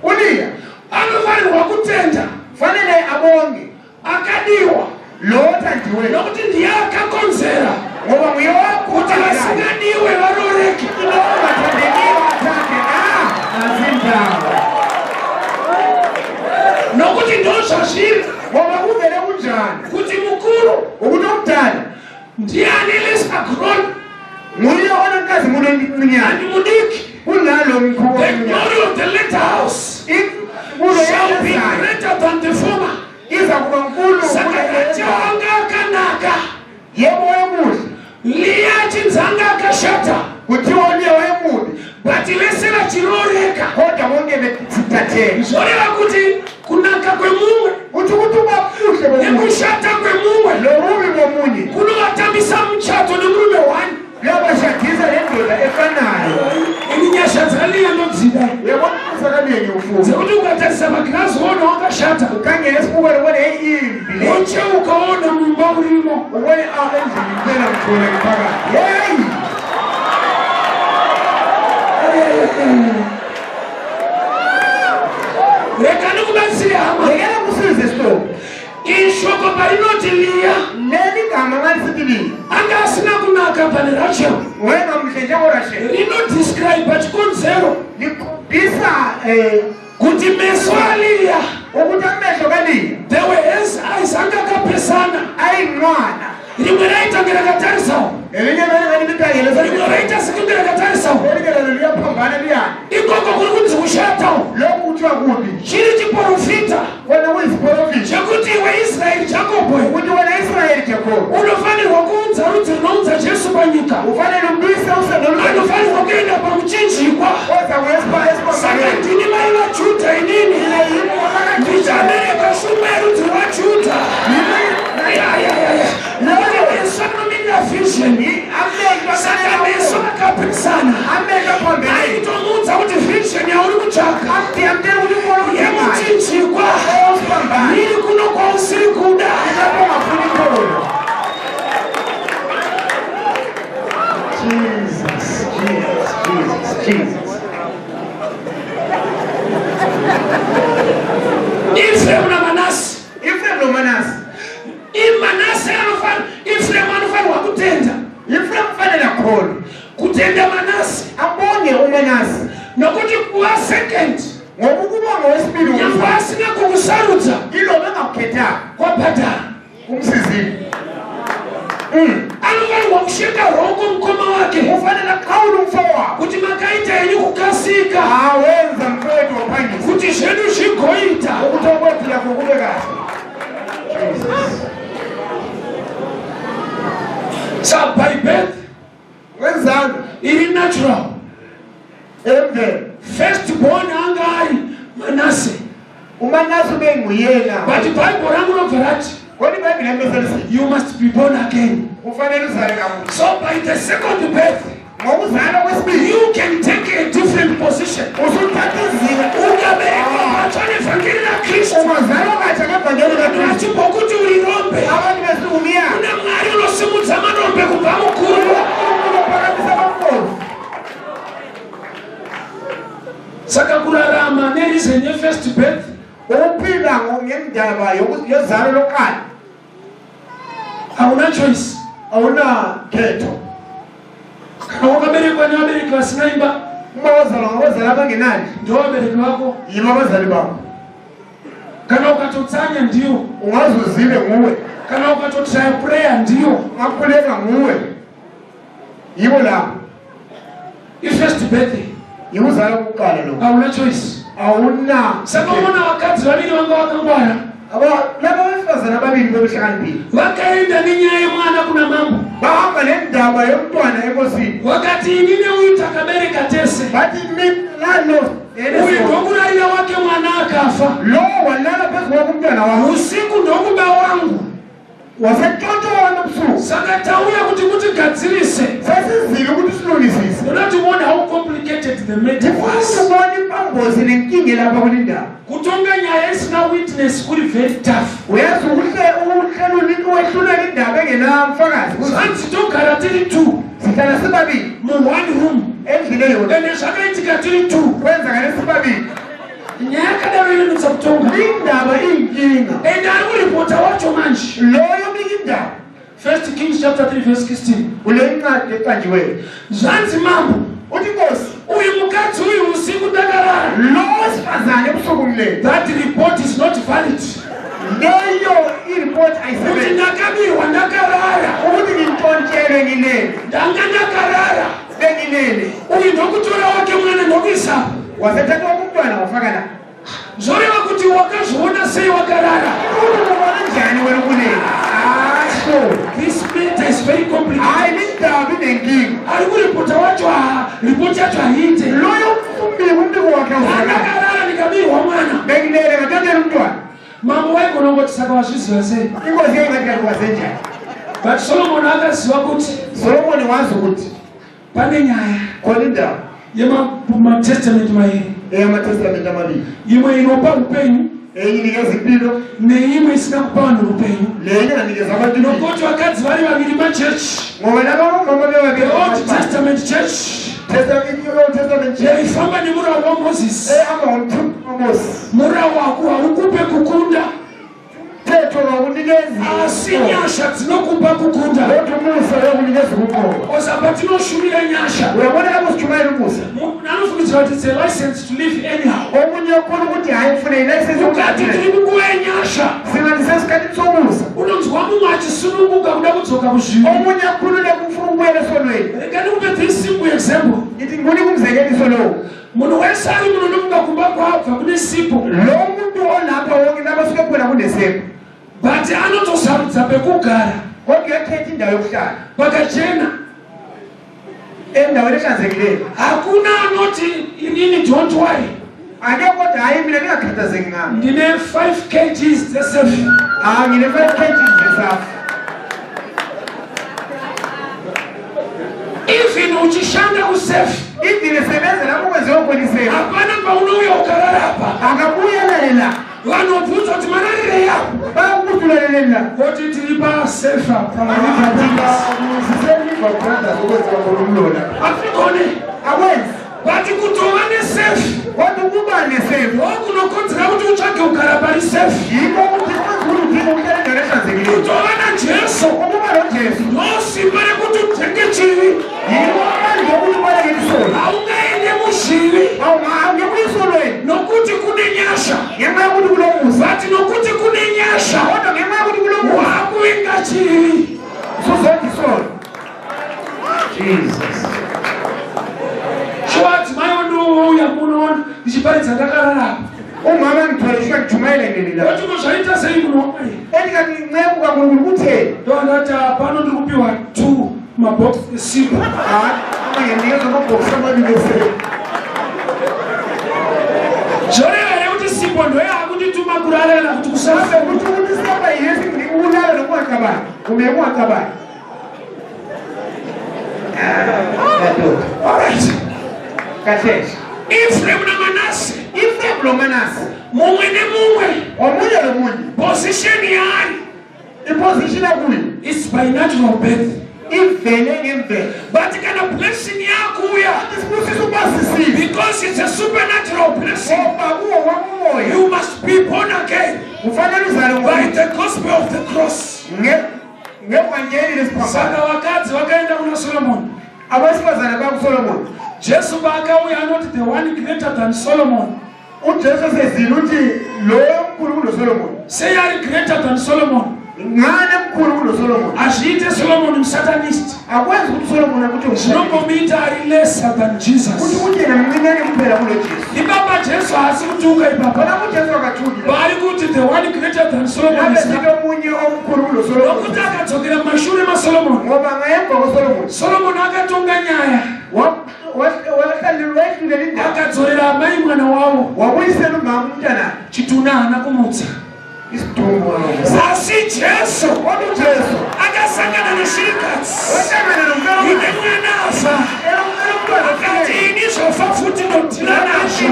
Speaker 2: uLiya
Speaker 1: anofanirwa kutenda
Speaker 2: fanele abonge
Speaker 1: akadiwa,
Speaker 2: lo othandiweyo,
Speaker 1: nokuti ndiye akakonzera
Speaker 2: ngoba nguye
Speaker 1: kuti vasingadiwe varoreke.
Speaker 2: Lo ongathandekiyo athande. Ah, nazindawo.
Speaker 1: Nokuti ndo zvazviri,
Speaker 2: Ngoba kuvele kunjani,
Speaker 1: kuti mukuru
Speaker 2: ukuthi omdala
Speaker 1: ndiye ane lesser glory,
Speaker 2: nguye onenkazimulo encinyane,
Speaker 1: and mudiki.
Speaker 2: Kunalo mkhulu.
Speaker 1: The glory of the latter house
Speaker 2: Inkulo
Speaker 1: shall be
Speaker 2: yezayo
Speaker 1: greater than the former.
Speaker 2: Iza kuba nkulu.
Speaker 1: Saka Rachel anga akanaka,
Speaker 2: Yebo, wayemuhle,
Speaker 1: Liya achinzi anga akashata,
Speaker 2: kuthiwa uLiya wayemubi,
Speaker 1: but vese vachiroreka.
Speaker 2: Kodwa bonke besithatheka.
Speaker 1: Zvoreva kuti kunaka kwemumwe
Speaker 2: Uthi ukuthi uba buhle bomunye
Speaker 1: nekushata kwemumwe
Speaker 2: lobubi bomunye
Speaker 1: kunovatambisa muchato nemurume one.
Speaker 2: Kuyabashadisa nendoda efanayo.
Speaker 1: Ini nyasha dzaLiya ndodzida,
Speaker 2: Uyabona usakaliye ngiyufuna,
Speaker 1: dzekuti ukatarisa magirazi woona wakashata,
Speaker 2: ukhangele esibukweni ubone imbi le,
Speaker 1: wocheuka woona mumba urimo.
Speaker 2: Ubone a endlini impela ngithole ngiphakathi yeyi.
Speaker 1: Rega ndikubatsire hama.
Speaker 2: Lekela kusize sihlobo.
Speaker 1: Ishoko parinoti Liya
Speaker 2: Leli gama ngalisithi Liya
Speaker 1: anga asina kunaka pane Rachel,
Speaker 2: wayengamhle njengoRasheli,
Speaker 1: rinodescribe chikonzero
Speaker 2: likhombisa
Speaker 1: kuti meso aLiya,
Speaker 2: ukuthi amehlo kaLiya,
Speaker 1: they were his eyes, anga akapesana.
Speaker 2: Ayinqwana.
Speaker 1: Rimwe raitange rakatarisawo,
Speaker 2: Elinye vele likhangele,
Speaker 1: rimwe raita sekunge rakatarisawo.
Speaker 2: Elinye lalo liyaphambana liyani.
Speaker 1: Ikoko kuri kunzi kushatawo,
Speaker 2: Lokhu kuthiwa kubi,
Speaker 1: chiri chiprofita
Speaker 2: kona kuyisiprofiti
Speaker 1: chekuti iwe Israeri Jakobho,
Speaker 2: ukuthi wena Israyeli Jakobo,
Speaker 1: unofanirwa kuunza rudzi runounza Jesu panyika,
Speaker 2: ufanele ubuyise usendo
Speaker 1: anofanirwa kuenda pamuchinjikwa.
Speaker 2: Oza kuya
Speaker 1: Saka
Speaker 2: esiphambanweni.
Speaker 1: ndini mai vaJudha, inini ndichabereka shumba yerudzi rwaJudha. Nokuti meso anomirira vision, saka meso akapesana
Speaker 2: Amehlo aphambene
Speaker 1: aitomuudza kuti vision yauri kutsvaka
Speaker 2: amtela ukuthi umbono udingayo
Speaker 1: yemuchinjikwa
Speaker 2: osiphambano
Speaker 1: iri kuno kwausiri kuda.
Speaker 2: Lapho ungafuni khona. Jesus, Jesus, Jesus, Jesus.
Speaker 1: Efremu. second,
Speaker 2: Ngoba ukuba ngowesibili
Speaker 1: nyangwe
Speaker 2: womzali,
Speaker 1: asina kukusarudza,
Speaker 2: iloba engakukhethanga
Speaker 1: kwabhadhara.
Speaker 2: Umsizile.
Speaker 1: Anofanirwa kusheka roko mukoma wake
Speaker 2: Kufanele aqhawule umfowabo
Speaker 1: kuti makaita henyu kukasika
Speaker 2: awenza mfowethu waphangisa
Speaker 1: kuti zvedu zvigoita.
Speaker 2: Ukuthi okwethu lakho kube kahle. Jesus.
Speaker 1: Sa by birth
Speaker 2: Wenzalo
Speaker 1: iri natural,
Speaker 2: emvelo,
Speaker 1: first born anga ari Manase,
Speaker 2: uManase ubenguyena,
Speaker 1: but Bhaibheri rangu robva rati,
Speaker 2: kodwa iBhayibheli lami beselisithi,
Speaker 1: you must be born again.
Speaker 2: Kufanele uzale kabusha.
Speaker 1: So by the second birth,
Speaker 2: Ngokuzalwa kwesibili,
Speaker 1: you can take a different position.
Speaker 2: Usuthatha izinga.
Speaker 1: Ukaberekwa patsva nevhangeri raKristu,
Speaker 2: Ungazalwa katsha ngevangeli kaKristu,
Speaker 1: vachimbokuti uri rombe,
Speaker 2: abantu besiumiyana,
Speaker 1: kuna Mwari unosimudza marombe kubva mukuru.
Speaker 2: UNkulunkulu ophakamisa abampofu.
Speaker 1: Saka kurarama nereason yefirst birth,
Speaker 2: Ukuphila ngendaba yozalo lokuqala,
Speaker 1: hauna choice.
Speaker 2: Awunakhetho.
Speaker 1: Kana wakaberekwa nevabereki vasina imba,
Speaker 2: Uma wazalwa ngabazali abangenani,
Speaker 1: ndo vabereki vako.
Speaker 2: Yibo abazali bakho.
Speaker 1: Kana ukatotsanya, ndiyo.
Speaker 2: Ungaze uzile, nguwe.
Speaker 1: Kana ukatotraya prayer, ndiyo.
Speaker 2: Ungakhuleka, nguwe, yibo lapho.
Speaker 1: Ifirst birth,
Speaker 2: Yikuzalwa kokuqala lokho.
Speaker 1: hauna choice.
Speaker 2: Awuna.
Speaker 1: Saka unoona vakadzi vaviri vanga vakangwara,
Speaker 2: Laba besifazane ababili bebehlakaniphile,
Speaker 1: vakaenda nenyaya yemwana kuna mambo.
Speaker 2: Bahamba nendaba yomntwana enkosini.
Speaker 1: Vakati, ini neuyu takabereka tese,
Speaker 2: Bathi mina lo
Speaker 1: uyu ndokurarira wake mwana akafa,
Speaker 2: lo walala phezu kwakho umntwana wakho,
Speaker 1: usiku ndokuba wangu,
Speaker 2: wasetshontsha wami ebusuku,
Speaker 1: saka tauya kuti mutigadzirise.
Speaker 2: Sesizile ukuthi silungisise.
Speaker 1: Ndoda tione how complicated the matter
Speaker 2: Ndifuna
Speaker 1: was.
Speaker 2: ukubona impambosi nenkinga lapha kule ndaba.
Speaker 1: Kutonga nyaya isina witness kuri very tough.
Speaker 2: Uyazi ukwehlulela indaba engenamfakazi.
Speaker 1: Zvanzi togara tiri two
Speaker 2: Sihlala sibabili
Speaker 1: muone room,
Speaker 2: endlini eyodwa,
Speaker 1: ende zvakaitika tiri two.
Speaker 2: Kwenzakale sibabili.
Speaker 1: Nyaya yakadaro inonetsa kutonga.
Speaker 2: Indaba iyinkinga.
Speaker 1: Ende ari kuripota wacho manje,
Speaker 2: Loyo obika indaba,
Speaker 1: First Kings chapter 3 verse 16,
Speaker 2: kule ncwadi eqanjiweyo,
Speaker 1: zvanzi mambo,
Speaker 2: uthi inkosi,
Speaker 1: uyu mukadzi uyu usiku ndakarara.
Speaker 2: Lo wesifazane ebusuku ngilele.
Speaker 1: That report is not valid,
Speaker 2: Leyo iripoti
Speaker 1: kuti
Speaker 2: ayisebenzi,
Speaker 1: ndakabirwa ndakarara.
Speaker 2: Ukuthi ngintshontshelwe ngilele.
Speaker 1: Ndanga ndakarara,
Speaker 2: Bengilele.
Speaker 1: uyu ndokutora wake mwana ndokuisa.
Speaker 2: Wasethatha umntwana wafaka la.
Speaker 1: Zvoreva kuti wakazviona sei wakarara?
Speaker 2: Ukuthi ubona njani wena ukulele asho?
Speaker 1: This matter is very complicated.
Speaker 2: Hayi, lindaba inenkinga.
Speaker 1: Ari kuripota wacho, ha, ripoti yacho haiite.
Speaker 2: Loyo umbiko umbiko wakhe awuzwakali.
Speaker 1: Ndakarara ndikabirwa mwana.
Speaker 2: Bengilele ngatshontshelwa umntwana.
Speaker 1: Mambo waigona kungoti, saka wazviziva sei?
Speaker 2: Inkosi yayingathi kanti wazenjani?
Speaker 1: But Solomon akaziva kuti
Speaker 2: Solomoni wazi ukuthi
Speaker 1: pane nyaya
Speaker 2: khona indaba
Speaker 1: yematestamenti mairi,
Speaker 2: eyamatestamenti amabili,
Speaker 1: imwe inopa upenyu,
Speaker 2: enye inikeza impilo,
Speaker 1: neimwe isina kupa vanhu upenyu.
Speaker 2: Lenye enganikeza abantu impilo.
Speaker 1: Nokuti vakadzi vari vaviri machechi,
Speaker 2: Ngoba laba omama bebabili,
Speaker 1: the Old Testament church
Speaker 2: Testament, Old Testament church,
Speaker 1: yaifamba nemurau waMozisi.
Speaker 2: Ehamba ngomthetho kaMosi.
Speaker 1: Murau wako haukupe kukunda,
Speaker 2: Mthetho kawunikezi,
Speaker 1: asi nyasha dzinokupa kukunda.
Speaker 2: Kodwa umusa uyakunikeza ukunqoba.
Speaker 1: Osapa tinoshumira nyasha,
Speaker 2: Uyabona lapho sijumayela umusa,
Speaker 1: munhu anofungidzira kuti it's a license to live anyhow.
Speaker 2: Omunye ukhona ukuthi hhayi ngifuna ilayisensi.
Speaker 1: Ukati tiri munguva yenyasha,
Speaker 2: Singathi sesikhathini somusa,
Speaker 1: unonzwa mumwe achisununguka kuda kudzoka kuzvivi.
Speaker 2: Omunye akhululeka ufuna ukubuyela esonweni.
Speaker 1: Rega ndikupe this simple example.
Speaker 2: Ngithi ngikunike umzekeliso lowo.
Speaker 1: Munhu wese ari muno nofunga kumba kwaabva kune sipo,
Speaker 2: Lo muntu olapha wonke lapha suke khona kunesepho,
Speaker 1: but anotosarudza pekugara
Speaker 2: kodwa uyakhetha indawo yokuhlala
Speaker 1: pakachena.
Speaker 2: Endaweni ehlanzekileyo.
Speaker 1: Hakuna anoti, inini don't worry,
Speaker 2: Ake kodwa hhayi mina ningakhathazeki ngami,
Speaker 1: ndine 5 kgs dzesefu.
Speaker 2: Ah, ngine-5 kgs zesafu.
Speaker 1: Even uchishanda kusefu,
Speaker 2: Even esebenza lapho kwenziwa khona isefu,
Speaker 1: hapana paunouya ukararapa.
Speaker 2: Akabuyelele la.
Speaker 1: Vanobvunza kuti mararirei apo,
Speaker 2: Bayakubuza ulaleleni la,
Speaker 1: voti tiri pasefa.
Speaker 2: Siseliver Brothers okwenziwa khona umlona.
Speaker 1: Hatigone.
Speaker 2: Akwenzi.
Speaker 1: But kutova nesefu,
Speaker 2: Kodwa ukuba nesefu,
Speaker 1: ndokunokonzera kuti utsvage kugara pari sefu.
Speaker 2: Yikho ukuthi kwenza ukuthi udinge ukuhlala endaweni ehlanzekileyo.
Speaker 1: Kutova naJesu,
Speaker 2: Ukuba noJesu,
Speaker 1: ndosimba rekuti utenge chivi.
Speaker 2: Yikho amandla okuthi ubalekele isono.
Speaker 1: Haungaende muzvivi.
Speaker 2: Awungeke uyisono. Ngenxa yokuthi kulomusa.
Speaker 1: But nokuti kune nyasha,
Speaker 2: Kodwa ngenxa yokuthi kulomusa,
Speaker 1: wakuvenga chivi.
Speaker 2: Usuzonda isono. Jesus.
Speaker 1: Shuwa adzimai ondouya munoona ndichiparidza ndakararapa.
Speaker 2: Umama ngithwele shuwa ngijumayele nini la.
Speaker 1: Vati ko zvaita sei munhu waMwari?
Speaker 2: Endikati nceku kaNkulunkulu kutheni?
Speaker 1: Ndovandati pano ndiri kupiwa two mabhokisi esipo.
Speaker 2: Hayi, uma nginikeza amabhokisi amabili esepha.
Speaker 1: Zvoreva here kuti sipo ndoyaakundituma kurara kana kuti kusafa?
Speaker 2: Mhlawumbe kusho ukuthi isepha yesi ngikulala nokungacabani. Kumele ungacabani. Madoda.
Speaker 1: Alright.
Speaker 2: Kahle.
Speaker 1: Ephraim naManase,
Speaker 2: Ephraim noManase,
Speaker 1: mumwe nemumwe,
Speaker 2: omunye nomunye,
Speaker 1: position yaari
Speaker 2: iposition akuyo
Speaker 1: is by natural birth.
Speaker 2: Ivele ngemvelo.
Speaker 1: But kana blessing yakuuya,
Speaker 2: Isibusiso ubasisile.
Speaker 1: because it's a supernatural blessing,
Speaker 2: Ngoba kuwokwamoya.
Speaker 1: you must be born again
Speaker 2: Kufanele uzalwe
Speaker 1: by the gospel of the cross.
Speaker 2: Ngevangeli lesiphambano.
Speaker 1: Saka vakadzi vakaenda kuna Solomon.
Speaker 2: Abesifazane bakuSolomon.
Speaker 1: Jesu paakauya anoti the one greater than Solomon.
Speaker 2: UJesu sezile uthi lo mkhulu kunoSolomon.
Speaker 1: Sei ari greater than Solomon?
Speaker 2: Ngani mkhulu kunoSolomon?
Speaker 1: Hazviite Solomon musatanist.
Speaker 2: Akwenzi ukuthi uSolomon akuthi umshatanist.
Speaker 1: Zvinongomuita ari lesser than
Speaker 2: Kuthi
Speaker 1: Jesus.
Speaker 2: ukuthi yena mncinyane kuphela kunoJesu.
Speaker 1: Ipapa Jesu haasi kutuka ipapa.
Speaker 2: Khona uJesu akathuki.
Speaker 1: Paari kuti the one greater than Solomon
Speaker 2: Ngabe
Speaker 1: is
Speaker 2: sithi omunye omkhulu kunoSolomon.
Speaker 1: Nokuti akadzokera mumashure maSolomon.
Speaker 2: Ngoba ngemva koSolomon.
Speaker 1: Solomon akatonga nyaya.
Speaker 2: Wahlulela indaba.
Speaker 1: Akadzorera amai mwana wavo.
Speaker 2: Wabuyisela umama umntanakhe.
Speaker 1: Chituna haana kumutsa.
Speaker 2: Isidumbu.
Speaker 1: Asi Jesu
Speaker 2: Kodwa uJesu
Speaker 1: akasangana neshirikadzi
Speaker 2: wahlangana nomfelokazi.
Speaker 1: ine mwana afa, akati ini zvofa futi ndodhila nazvo.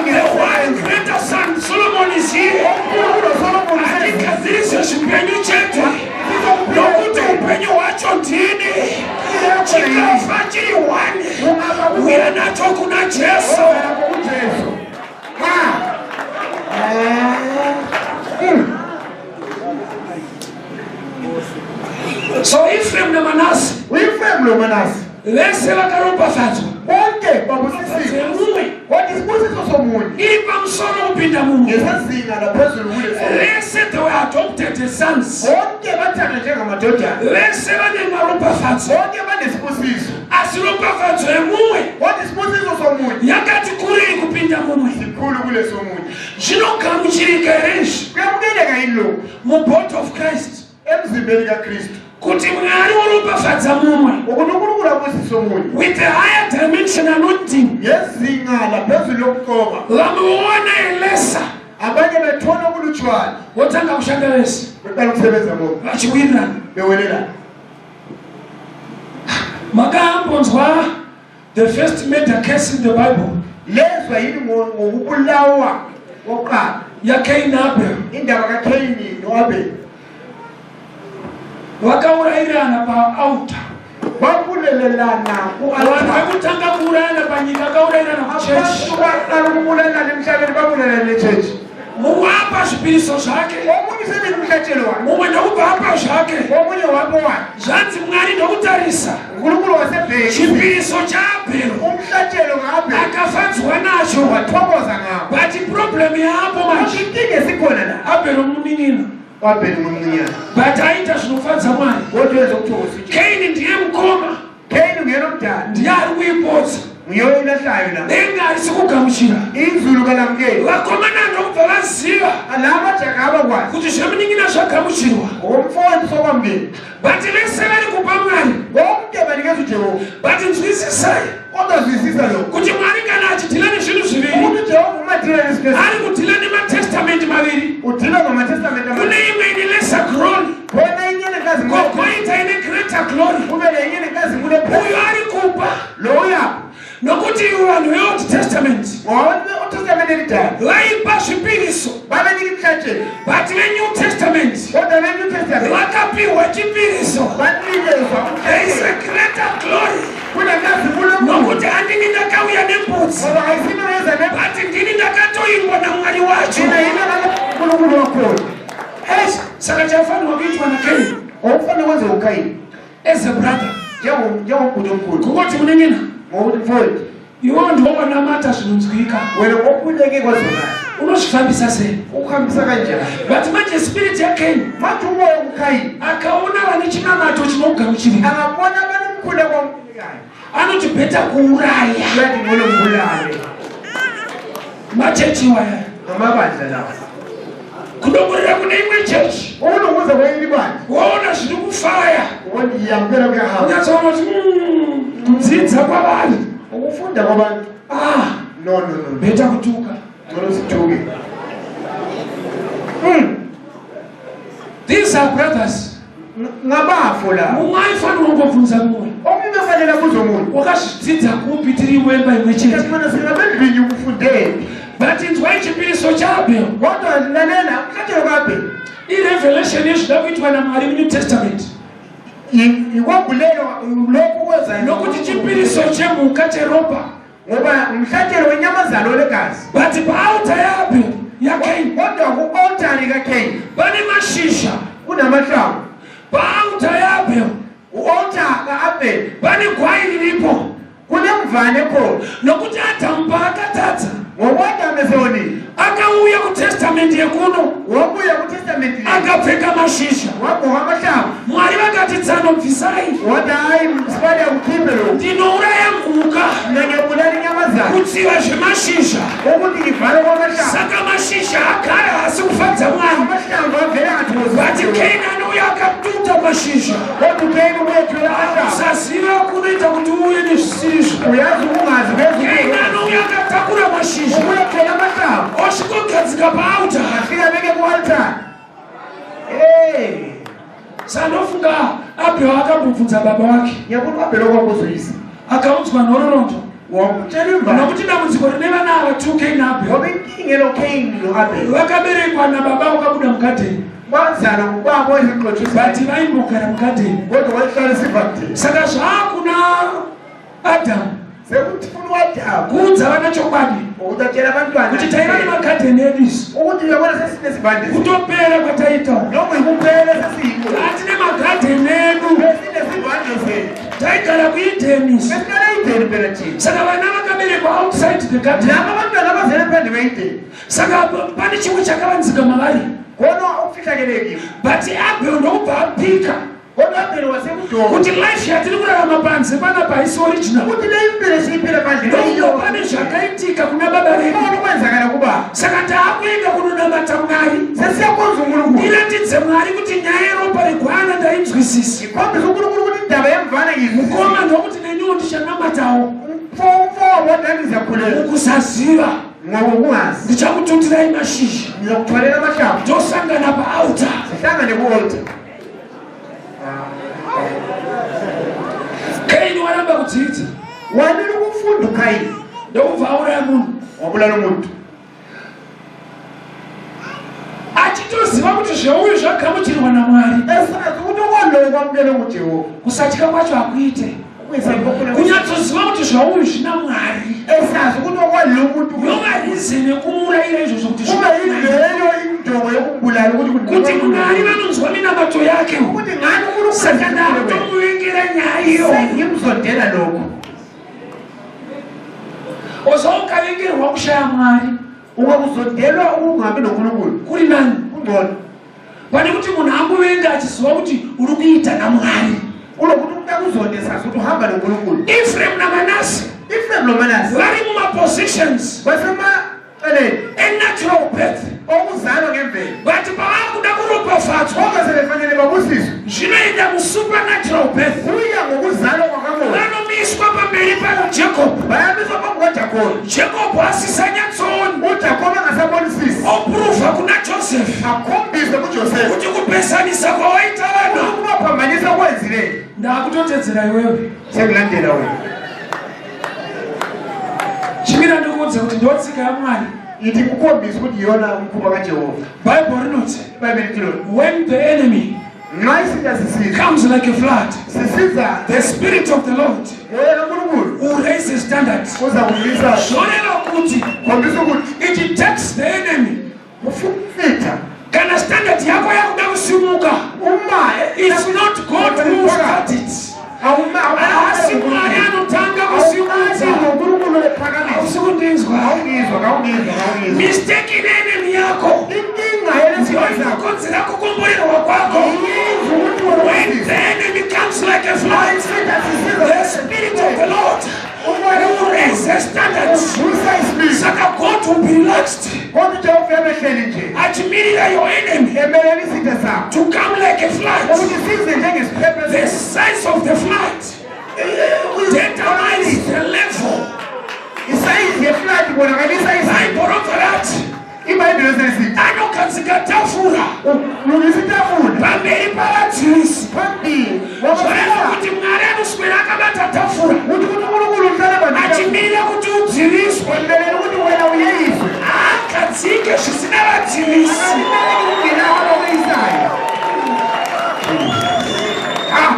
Speaker 1: The one greater son Solomon is here. Hatigadzirise zvipenyu chete, nokuti upenyu hwacho ndini. Chikafa chiri one, uya nacho kuna Jesu. So Ephraim naManase,
Speaker 2: uEfremu noManase,
Speaker 1: vese vakaropafadzwa.
Speaker 2: Bonke babusisiwe.
Speaker 1: Dzemumwe
Speaker 2: Kodwa isibusiso somunye
Speaker 1: iri pamusoro kupinda mumwe.
Speaker 2: Ngesezinga laphezulu kuleso.
Speaker 1: Vese they were adopted as sons.
Speaker 2: Bonke bathathwa njengamadodana.
Speaker 1: Vese vane maropafadzo.
Speaker 2: Bonke banesibusiso.
Speaker 1: Asi ropafadzo yemumwe
Speaker 2: Kodwa isibusiso somunye
Speaker 1: yakati kurei kupinda mumwe.
Speaker 2: Sikhulu kulesomunye.
Speaker 1: Zvinogamuchirika here izvi
Speaker 2: Kuyamukeleka yini lokhu
Speaker 1: mubody of Christ
Speaker 2: emzimbeni kaKristu
Speaker 1: kuti Mwari woropafadza mumwe
Speaker 2: ukuthi uNkulunkulu abusise omunye
Speaker 1: with a higher dimension anointing,
Speaker 2: ngezinga laphezulu lokuqoba,
Speaker 1: vamwe vowana elesa,
Speaker 2: abanye bethola okulutshwane,
Speaker 1: votanga kushanda vese
Speaker 2: beqala ukusebenza bonke
Speaker 1: vachiwirirana?
Speaker 2: Bewelelana.
Speaker 1: Makambonzwa the first murder case in the Bible?
Speaker 2: Lezwa yini ngokubulawa kokuqala?
Speaker 1: YaCain naAbel.
Speaker 2: Indaba kaKheyini no-Abeli.
Speaker 1: Vakaurayirana paaltar.
Speaker 2: Babulelelana
Speaker 1: Vanhu
Speaker 2: ku-altare.
Speaker 1: vekutanga kuurayana panyika vakaurayirana kuchechi.
Speaker 2: Abantu baqala ukubulalana emhlabeni babulelana echechi.
Speaker 1: Mumwe apa zvipiriso zvake,
Speaker 2: Omunye usenika umhlatshelo wakhe,
Speaker 1: mumwe ndokubva apa zvake.
Speaker 2: Omunye wapho wakhe.
Speaker 1: Zvanzi Mwari ndokutarisa
Speaker 2: uNkulunkulu wasebheki
Speaker 1: chipiriso chaAbhero,
Speaker 2: umhlatshelo ka-Abeli,
Speaker 1: akafadzwa nacho.
Speaker 2: Wathokoza ngawo.
Speaker 1: But problem yaapo manje,
Speaker 2: Inkinga esikhona la,
Speaker 1: Abhero munin'ina,
Speaker 2: u-Abeli ngumncinyane,
Speaker 1: but aita zvinofadza Mwari.
Speaker 2: Kodwa wenza ukuthokozisa uJesu.
Speaker 1: Kaini ndiye mukoma,
Speaker 2: Kayini nguyena omdala,
Speaker 1: ndiye ari kuipotsa.
Speaker 2: Nguye ilahlayo la.
Speaker 1: Denga harisi kugamuchira.
Speaker 2: Izulu kalamukeli.
Speaker 1: Vakomana ndokubva vaziva
Speaker 2: La majaha abakwazi
Speaker 1: kuti zvemunin'ina zvagamuchirwa,
Speaker 2: ngomfowethu sokwamukela,
Speaker 1: but vese vari kupa Mwari.
Speaker 2: Bonke banikeza uJehova.
Speaker 1: But nzwisisai
Speaker 2: Kodwa zwisisa lokhu
Speaker 1: kuti Mwari kana achidhila nezvinhu zviviri,
Speaker 2: ukuthi uJehova uma adila nezinto,
Speaker 1: ari kudhila nematestamenti maviri.
Speaker 2: Udila ngamatestamenti
Speaker 1: Kune
Speaker 2: amabili.
Speaker 1: Imwe ine lesser glory,
Speaker 2: Khona inye nenkazimulo,
Speaker 1: kogoita ine greater glory.
Speaker 2: Kube nenye nenkazimulo ephezulu.
Speaker 1: Uyo ari kupa,
Speaker 2: Lo uyapha,
Speaker 1: nokuti ivo vanhu veOld Testament
Speaker 2: ngoba uTestamente elidala
Speaker 1: vaipa zvipiriso,
Speaker 2: babenika imhlatshelo,
Speaker 1: but veNew Testament
Speaker 2: kodwa beNew Testament
Speaker 1: vakapiwa chipiriso.
Speaker 2: Banikezwa
Speaker 1: There is
Speaker 2: umhlatshelo.
Speaker 1: A greater glory,
Speaker 2: Kunenkazimulo enkulu,
Speaker 1: nokuti handini ndakauya nembudzi,
Speaker 2: ngoba ayisimi ngeza ne
Speaker 1: but ndini ndakatoingwa naMwari wacho.
Speaker 2: Mina yimi uNkulunkulu wakhona.
Speaker 1: Eish, saka chafanirwa kuitwa naKaini
Speaker 2: Okufanele kwenze uKayini
Speaker 1: as a brother,
Speaker 2: njengobhuti omkhulu,
Speaker 1: kungoti munin'ina,
Speaker 2: ngokuthi mfowethu,
Speaker 1: iwewo ndiwo wanamata zvinonzwika,
Speaker 2: wena ngokhuleke kwazwakala,
Speaker 1: Unozvifambisa sei?
Speaker 2: Ukuhambisa kanjani?
Speaker 1: But manje spirit yaKaini,
Speaker 2: Manje umoya kuKhayini,
Speaker 1: akaona vane chinamato chinogamuchirika,
Speaker 2: angabona abanomkhuleko kwamkhulekayo,
Speaker 1: anoti better kuuraya.
Speaker 2: Uyathi ngcono ngibulale.
Speaker 1: Machechi waya.
Speaker 2: Ngamabandla lawo.
Speaker 1: Kudongorera kune imwe chechi,
Speaker 2: Ukulokuza kwenye ibandla,
Speaker 1: waona zviri kufaya,
Speaker 2: ubona iyamukela kuyahamba.
Speaker 1: Unyatsoona kuti kudzidza kwavari,
Speaker 2: Ukufunda kwabantu,
Speaker 1: ah,
Speaker 2: no, no, no.
Speaker 1: Better kutuka.
Speaker 2: Ngcono sithuke.
Speaker 1: These are brothers.
Speaker 2: Ngabafo la.
Speaker 1: Mumwe aifanirwa kungobvunza mumwe,
Speaker 2: Omunye ufanele abuze omunye.
Speaker 1: "Wakazvidzidza kupi tiri wemba imwe chete?"
Speaker 2: Mina singabendlini, ukufundeni?
Speaker 1: But inzwai, chipiriso chaAbel
Speaker 2: Kodwa lalela, umhlatshelo kaAbheli
Speaker 1: irevelation yezvida kuitwa naMwari muNew Testament.
Speaker 2: Ikwambulelwa lokhu kwenza
Speaker 1: Nokuti chipiriso chemhuka cheropa,
Speaker 2: ngoba umhlatshelo wenyamazana olegazi,
Speaker 1: but paaltar yaAbel, yaKain,
Speaker 2: kodwa ku-altari kaKain
Speaker 1: pane mashizha.
Speaker 2: Kunamahlamvu.
Speaker 1: Paaltar yaAbel
Speaker 2: U-altar ka-Abheli
Speaker 1: pane gwai riripo.
Speaker 2: Kunemvane khona.
Speaker 1: Nokuti Adhamu paakatadza,
Speaker 2: Ngoku-Adamu esewonile,
Speaker 1: akauya kutestamende yekuno,
Speaker 2: wabuya kutestamenti le,
Speaker 1: akapfeka mashizha.
Speaker 2: Wagqoka amahlamvu.
Speaker 1: Mwari vakati, "Tsano, bvisai."
Speaker 2: Wathi, hayi, sibale, akukhiphe lokhu.
Speaker 1: "Ndinouraya mhuka
Speaker 2: Mina ngiyabulala inyamazana
Speaker 1: kutsiva zvemashizha."
Speaker 2: Ukuthi ngivale kwamahlamvu.
Speaker 1: Saka mashizha agara haasi kufadza Mwari,
Speaker 2: Amahlamvu avele
Speaker 1: but
Speaker 2: angathokozisi.
Speaker 1: Kaini anouya akatuta mashizha.
Speaker 2: Kodwa uKaini ubuyethwele amahlamvu.
Speaker 1: Kusaziva kunoita kuti uuye nezvisirizvo.
Speaker 2: Uyazi, ukungazi
Speaker 1: Kaini
Speaker 2: kwenza
Speaker 1: anouya akatakura mashizha,
Speaker 2: ubuyethwele amahlamvu,
Speaker 1: osvikogadzika paaltar.
Speaker 2: Afika beke ku-altari. Hey.
Speaker 1: Sanofunga Abhel akambobvunza baba wake,
Speaker 2: Ngiyabona u-Abheli okwabuza uyise,
Speaker 1: akaudzwa nhororondo,
Speaker 2: wamtshela imvano,
Speaker 1: nokuti dambudziko rine vana ava 2, Kaini naAbhel,
Speaker 2: ngoba inkinga eloKaini no-Abheli,
Speaker 1: vakaberekwa nababa vakabuda mugadheni,
Speaker 2: bazalwa ngubaba oyizigxotshisa,
Speaker 1: but vaimbogara mugadheni.
Speaker 2: Kodwa wayehlala esivandeni.
Speaker 1: Saka zvaakuna Adhamu
Speaker 2: Sekuthi funa u-Adamu
Speaker 1: kuudza vana chokwadi
Speaker 2: ukuthi atshele abantwana
Speaker 1: kuti taiva nemagadheni edu isu,
Speaker 2: ukuthi uyabona sesinesivande,
Speaker 1: kutopera kwataita,
Speaker 2: noma ikuphela sesiyiko,
Speaker 1: hatine magadheni edu,
Speaker 2: besinesivande sethu,
Speaker 1: taigara kuEdeni isu.
Speaker 2: Besihlala e-Edeni phela thina.
Speaker 1: Saka vana vakaberekwa outside the garden.
Speaker 2: Laba abantwana abazele phandle kwe-Edeni.
Speaker 1: Saka pane chimwe chakavanzika mavari.
Speaker 2: Khona okufihlakele kibo.
Speaker 1: But Abel ndokubva apika
Speaker 2: Kodwa Abheli wasekudonga
Speaker 1: kuti life yatiri kurarama panze panapa haisi original,
Speaker 2: ukuthi le impilo esiyiphila phandle
Speaker 1: nokuti pane zvakaitika kuna baba vedu.
Speaker 2: Khona ukwenzakala kuba.
Speaker 1: Saka taakuenda kunonamata Mwari.
Speaker 2: Sesiyakhonza uNkulunkulu.
Speaker 1: Ndiratidze Mwari kuti nyaya yeropa regwana ndainzwisisa.
Speaker 2: Ngikhombisa uNkulunkulu ukuthi indaba yemvana ngiyizwisisa.
Speaker 1: Mukoma ndokuti neniwo ndichanamatawo.
Speaker 2: Mfowabo nami ngiyakhuleka.
Speaker 1: Mukusaziva,
Speaker 2: Ngokungazi,
Speaker 1: ndichakututirai mashizha,
Speaker 2: ngizokuthwalela amahlamvu,
Speaker 1: tosangana paaltar.
Speaker 2: Sihlangane ku-altar.
Speaker 1: Kaini waramba kudzidza,
Speaker 2: Wanele ukufunda uKhayini,
Speaker 1: ndokubva auraya munhu,
Speaker 2: wabulala umuntu,
Speaker 1: achitoziva kuti zveuyu zvagamuchirwa naMwari.
Speaker 2: Esazi ukuthi okwalowo kwamukelwe nguJehova.
Speaker 1: Kusatya kwacho hakuite.
Speaker 2: Ukungesabi kwakhona.
Speaker 1: Kunyatsoziva kuti zvauyu zvina Mwari,
Speaker 2: Esazi ukuthi okwalo muntu
Speaker 1: yova reason yekumuurayira izvozvo kuti
Speaker 2: kube
Speaker 1: zvina Mwari.
Speaker 2: yileyo injongo yokumbulala ukuthi
Speaker 1: Kuti Mwari vanonzwa minamato yake,
Speaker 2: ukuthi ngani uNkulunkulu
Speaker 1: saka ndakutomuvengera nyaya iyo.
Speaker 2: Sengimzondela lokho.
Speaker 1: Oza ukavengerwa kushaya Mwari,
Speaker 2: Ungakuzondelwa ukungabi noNkulunkulu,
Speaker 1: kuri nani
Speaker 2: kungcono
Speaker 1: pane kuti munhu angovenga achiziva kuti uri kuita naMwari.
Speaker 2: Kulokuthi umuntu akuzonde sazi ukuthi uhamba noNkulunkulu.
Speaker 1: Efrem naManase
Speaker 2: Efrem noManase
Speaker 1: vari mumapositions
Speaker 2: basemaceleni
Speaker 1: enatural birth,
Speaker 2: okuzalwa ngemvelo,
Speaker 1: but pavakuda kuropafadzwa,
Speaker 2: kodwa sebefanele babusiswe,
Speaker 1: zvinoenda musupernatural birth.
Speaker 2: Kuya ngokuzalwa kwakamoya.
Speaker 1: Vanomiswa pamberi paJacob.
Speaker 2: Bayamiswa phambi kwaJakobe.
Speaker 1: Jacob asisanyatsooni,
Speaker 2: UJakobe angasabonisisi,
Speaker 1: oprova kuna Joseph
Speaker 2: akhombise kuJosefa
Speaker 1: kuti kupesanisa kwawaita vana,
Speaker 2: ukubaphambanisa kwenzileyo,
Speaker 1: ndakutotedzera iwewe.
Speaker 2: Sekulandela wena.
Speaker 1: Chimira ndikuudze kuti ndotsika yaMwari.
Speaker 2: Ithi kukhombisa ukuthi iyona umkhuba kaJehova.
Speaker 1: Bhaibheri rinoti,
Speaker 2: IBhayibheli lithi lona,
Speaker 1: when the enemy
Speaker 2: nxa isitha sisiza,
Speaker 1: comes like a flood,
Speaker 2: sisiza,
Speaker 1: the Spirit of the Lord
Speaker 2: moya kaNkulunkulu
Speaker 1: will raise a standard.
Speaker 2: Uza kumisa.
Speaker 1: Zvoreva kuti
Speaker 2: Khombisa ukuthi
Speaker 1: it takes the enemy,
Speaker 2: ufitha,
Speaker 1: kana standard yako yakuda kusimuka,
Speaker 2: uma
Speaker 1: it's not God who start it. Haasi Mwari anotanga kusimudza.
Speaker 2: uNkulunkulu. uyaphakamisa.
Speaker 1: Hausi kundinzwa.
Speaker 2: Awungizwa, kawungizwa, kawungizwa.
Speaker 1: Mistake ine enemy yako
Speaker 2: Inkinga
Speaker 1: ndiyo
Speaker 2: yelesitha sakho
Speaker 1: inokonzera kukomborerwa kwako.
Speaker 2: yenza ukuthi wena
Speaker 1: When
Speaker 2: ubusiswe.
Speaker 1: the enemy comes like a flood,
Speaker 2: Isitha sisiza
Speaker 1: the Spirit of the Lord will raise the standards.
Speaker 2: uvusa isimilo.
Speaker 1: Saka God will be relaxed
Speaker 2: Kodwa uJehova uyabehleli nje
Speaker 1: achimirira your enemy
Speaker 2: emelele isitha sakho
Speaker 1: to come like a flood.
Speaker 2: ukuthi size njengesiphepho.
Speaker 1: The size of the flood determines the level.
Speaker 2: Isayizi yeflood ibonakalisa izinto.
Speaker 1: Bible robva rati
Speaker 2: IBhayibheli selisithi
Speaker 1: anogadzika tafura
Speaker 2: ulungisa itafula
Speaker 1: pamberi pavadzivisi.
Speaker 2: Phambili
Speaker 1: Zvoreva kuti Mwari anoswera akabata tafura
Speaker 2: ukuthi uNkulunkulu uhlale bantu
Speaker 1: achimirira kuti udziviswe.
Speaker 2: wendelele ukuthi wena uyeyiswe.
Speaker 1: Haagadzike zvisina vadzivisi.
Speaker 2: Akameleki kungena abakuyisayo. Ah,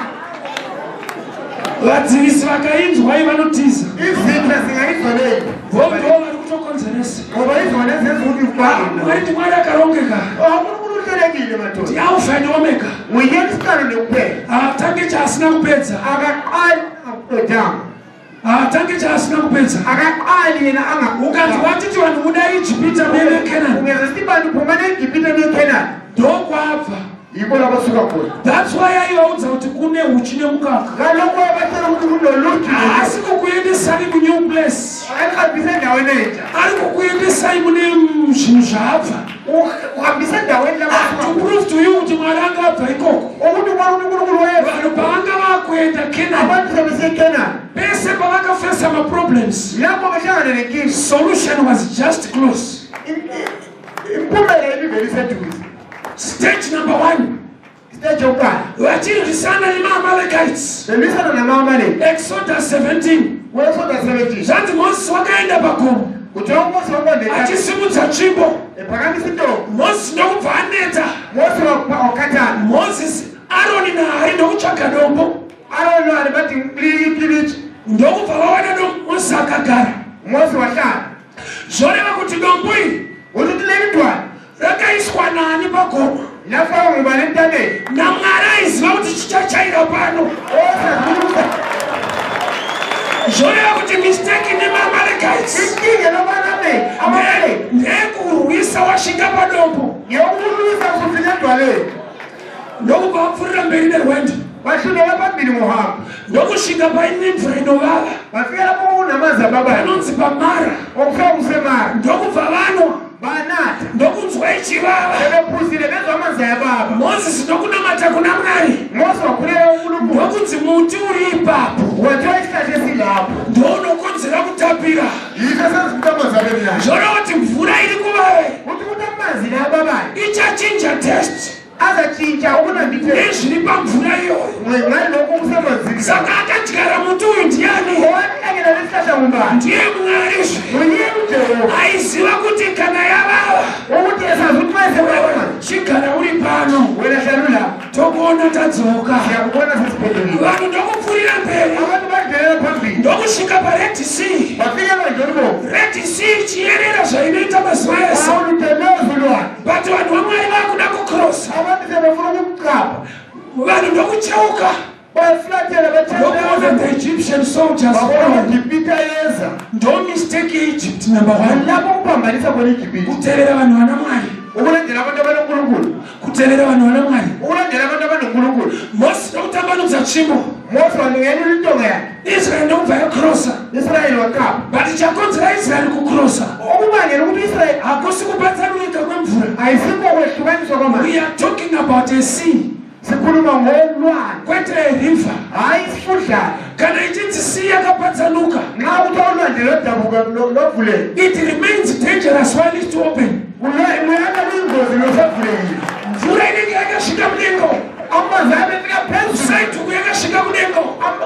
Speaker 1: Vadzivisi vakainzwai vanotiza.
Speaker 2: Izitha zingayizwa leyo.
Speaker 1: Vondo vari kutokonzeresa.
Speaker 2: Ngoba izona ezenza ukuthi kubangena.
Speaker 1: Mwari ndi Mwari akarongeka.
Speaker 2: UNkulunkulu uhlelekile madoda.
Speaker 1: NdiAlfa neOmega.
Speaker 2: Nguyena isiqalo nekuphela.
Speaker 1: Haatangi chaasina kupedza.
Speaker 2: Akaqali angaqedanga.
Speaker 1: Haatangi chaasina kupedza.
Speaker 2: Akaqali yena
Speaker 1: Ukanzi
Speaker 2: angaqedanga.
Speaker 1: watiti vanhu buda Ijipita muende Kenani,
Speaker 2: Ungeze sithi bantu phumani eGibhithe niye eKhenani.
Speaker 1: ndokwabva.
Speaker 2: Yikho lapho suka khona.
Speaker 1: That's why aivaudza kuti kune uchi nemukaka.
Speaker 2: Ngalokho wabatshela ukuthi kunoluju.
Speaker 1: Haasi kukuendesai munew place,
Speaker 2: Akahambise endaweni entsha.
Speaker 1: ari kukuendesai mune zvinhu zvaabva.
Speaker 2: Uhambise endaweni
Speaker 1: To
Speaker 2: lapho
Speaker 1: prove to you kuti Mwari anga abva ikoko.
Speaker 2: ukuthi ubona ukuthi uNkulunkulu wayeva.
Speaker 1: Vanhu pavanga vakuenda Kenani,
Speaker 2: Abantu sebesiye eKhenani.
Speaker 1: pese pavakafesa maproblems,
Speaker 2: Lapho behlangana nenkinga.
Speaker 1: solution was just close.
Speaker 2: Impumela ibivele iseduze.
Speaker 1: Stage number one,
Speaker 2: Stage yokuqala.
Speaker 1: vachirwisana nemaAmalekites.
Speaker 2: Belwisana nama-Amaleki.
Speaker 1: Exodus 17.
Speaker 2: Kwesoda 17.
Speaker 1: Zvanzi Mozisi wakaenda pagomo
Speaker 2: Kuthiwa uMose wakwandela
Speaker 1: achisimudza tsvimbo.
Speaker 2: ephakamisa intonga.
Speaker 1: Mozisi ndokubva aneta.
Speaker 2: Mose wakhathala.
Speaker 1: Mozisi, Aroni naHari ndokutsvaga dombo.
Speaker 2: Aroni noHari bathi lilitshe.
Speaker 1: Ndokubva vawana dombo, Mozisi akagara.
Speaker 2: Mose wahlala.
Speaker 1: Zvoreva kuti dombo iri
Speaker 2: Uthi leli dwala
Speaker 1: rakaiswa nani pagomo?
Speaker 2: lafakwa ngubani entabeni?
Speaker 1: NaMwari aiziva kuti chichachaira pano.
Speaker 2: Osazibuza.
Speaker 1: Zvoreva kuti mistake nemaAmalekites
Speaker 2: Inkinga lobana-Amaleki Amaleki
Speaker 1: ndeyekurwisa wasvika padombo.
Speaker 2: ngeyokulwisa usufika edwaleni.
Speaker 1: Ndokubva vapfuurira mberi nerwendo.
Speaker 2: Bahluleka phambili ngohambo.
Speaker 1: Ndokusvika paine mvura inovava
Speaker 2: Bafika lapho kunamanzi ababayo.
Speaker 1: panonzi paMara.
Speaker 2: Okuthiwa kuseMara.
Speaker 1: Ndokubva vanwa.
Speaker 2: Banatha.
Speaker 1: Ndokunzwa ichivava.
Speaker 2: Sebephuzile bezwa amanzi ayababa.
Speaker 1: Mozisi ndokunamata kuna Mwari.
Speaker 2: Mose wakhuleka uNkulunkulu.
Speaker 1: Ndokunzi muti uri ipapo
Speaker 2: Wathiwa isihlahla esilapho
Speaker 1: ndounokonzera kutapira.
Speaker 2: Yikho esenza ukuthi amanzi abe mnandi.
Speaker 1: Zvoreva kuti mvura iri kuvava
Speaker 2: Uthi ukuthi amanzi la ababayo
Speaker 1: ichachinja taste
Speaker 2: azatshintsha ukunambitheka
Speaker 1: nezviri pamvura iyoyo.
Speaker 2: Ngalokho kusemanzini.
Speaker 1: Saka akadyara muti uyu ndiani?
Speaker 2: Owahlanyela lesihlahla ngubani?
Speaker 1: Ndiye Mwari zve.
Speaker 2: Nguyena uJehova.
Speaker 1: Aiziva kuti kana yavava,
Speaker 2: Ukuthi esazi ukuthi mayesemanzi
Speaker 1: chigara uri pano,
Speaker 2: wena hlala ulapho.
Speaker 1: tokuona tadzoka.
Speaker 2: Siyakubona sesiphendukile.
Speaker 1: Vanhu ndokupfuurira mberi.
Speaker 2: Abantu badlulela phambili.
Speaker 1: Ndokusvika paRed Sea.
Speaker 2: Bafike elwandle olubomvu.
Speaker 1: Red Sea ichiyerera zvainoita mazuva ese,
Speaker 2: Awulutelezi ulwandle.
Speaker 1: but vanhu vaMwari vakuda kucrossa.
Speaker 2: Abantu sebefuna ukuchapha.
Speaker 1: Vanhu ndokucheuka,
Speaker 2: Bafulathela
Speaker 1: ndokuona
Speaker 2: bathela.
Speaker 1: the Egyptian soldiers
Speaker 2: Babona
Speaker 1: following.
Speaker 2: amaGibhithe ayeza.
Speaker 1: Ndo mistake yeEgypt number one,
Speaker 2: Lapho kuphambanisa khona iGibhithe.
Speaker 1: kutevera vanhu vana Mwari.
Speaker 2: Ukulandela abantu abanoNkulunkulu.
Speaker 1: Kutevera vanhu vana Mwari.
Speaker 2: Ukulandela abantu abanoNkulunkulu.
Speaker 1: Mose ndokutambanudza tsvimbo.
Speaker 2: Mose walungelula intonga yakhe.
Speaker 1: Israeri ndokubva yacrossa.
Speaker 2: Israyeli wachapha.
Speaker 1: But chakonzera Israeri kucrossa
Speaker 2: Okubangela ukuthi uIsrayeli
Speaker 1: hakusi kupatsanurika kwemvura.
Speaker 2: ayisikho kwehlukaniswa kwamanzi.
Speaker 1: We are talking about a sea,
Speaker 2: Sikhuluma ngolwandle.
Speaker 1: kwete a river.
Speaker 2: Hhayi isifudlana.
Speaker 1: Kana ichinzi sea yakapatsanuka,
Speaker 2: Nxa kuthiwa ulwandle lodabuka lovuleka,
Speaker 1: it remains dangerous while it's open.
Speaker 2: luyana luyingozi lusavulekile.
Speaker 1: Mvura inenge yakasvika mudenga,
Speaker 2: Amanzi abefika phezulu.
Speaker 1: saidhuku yakasvika kudenga,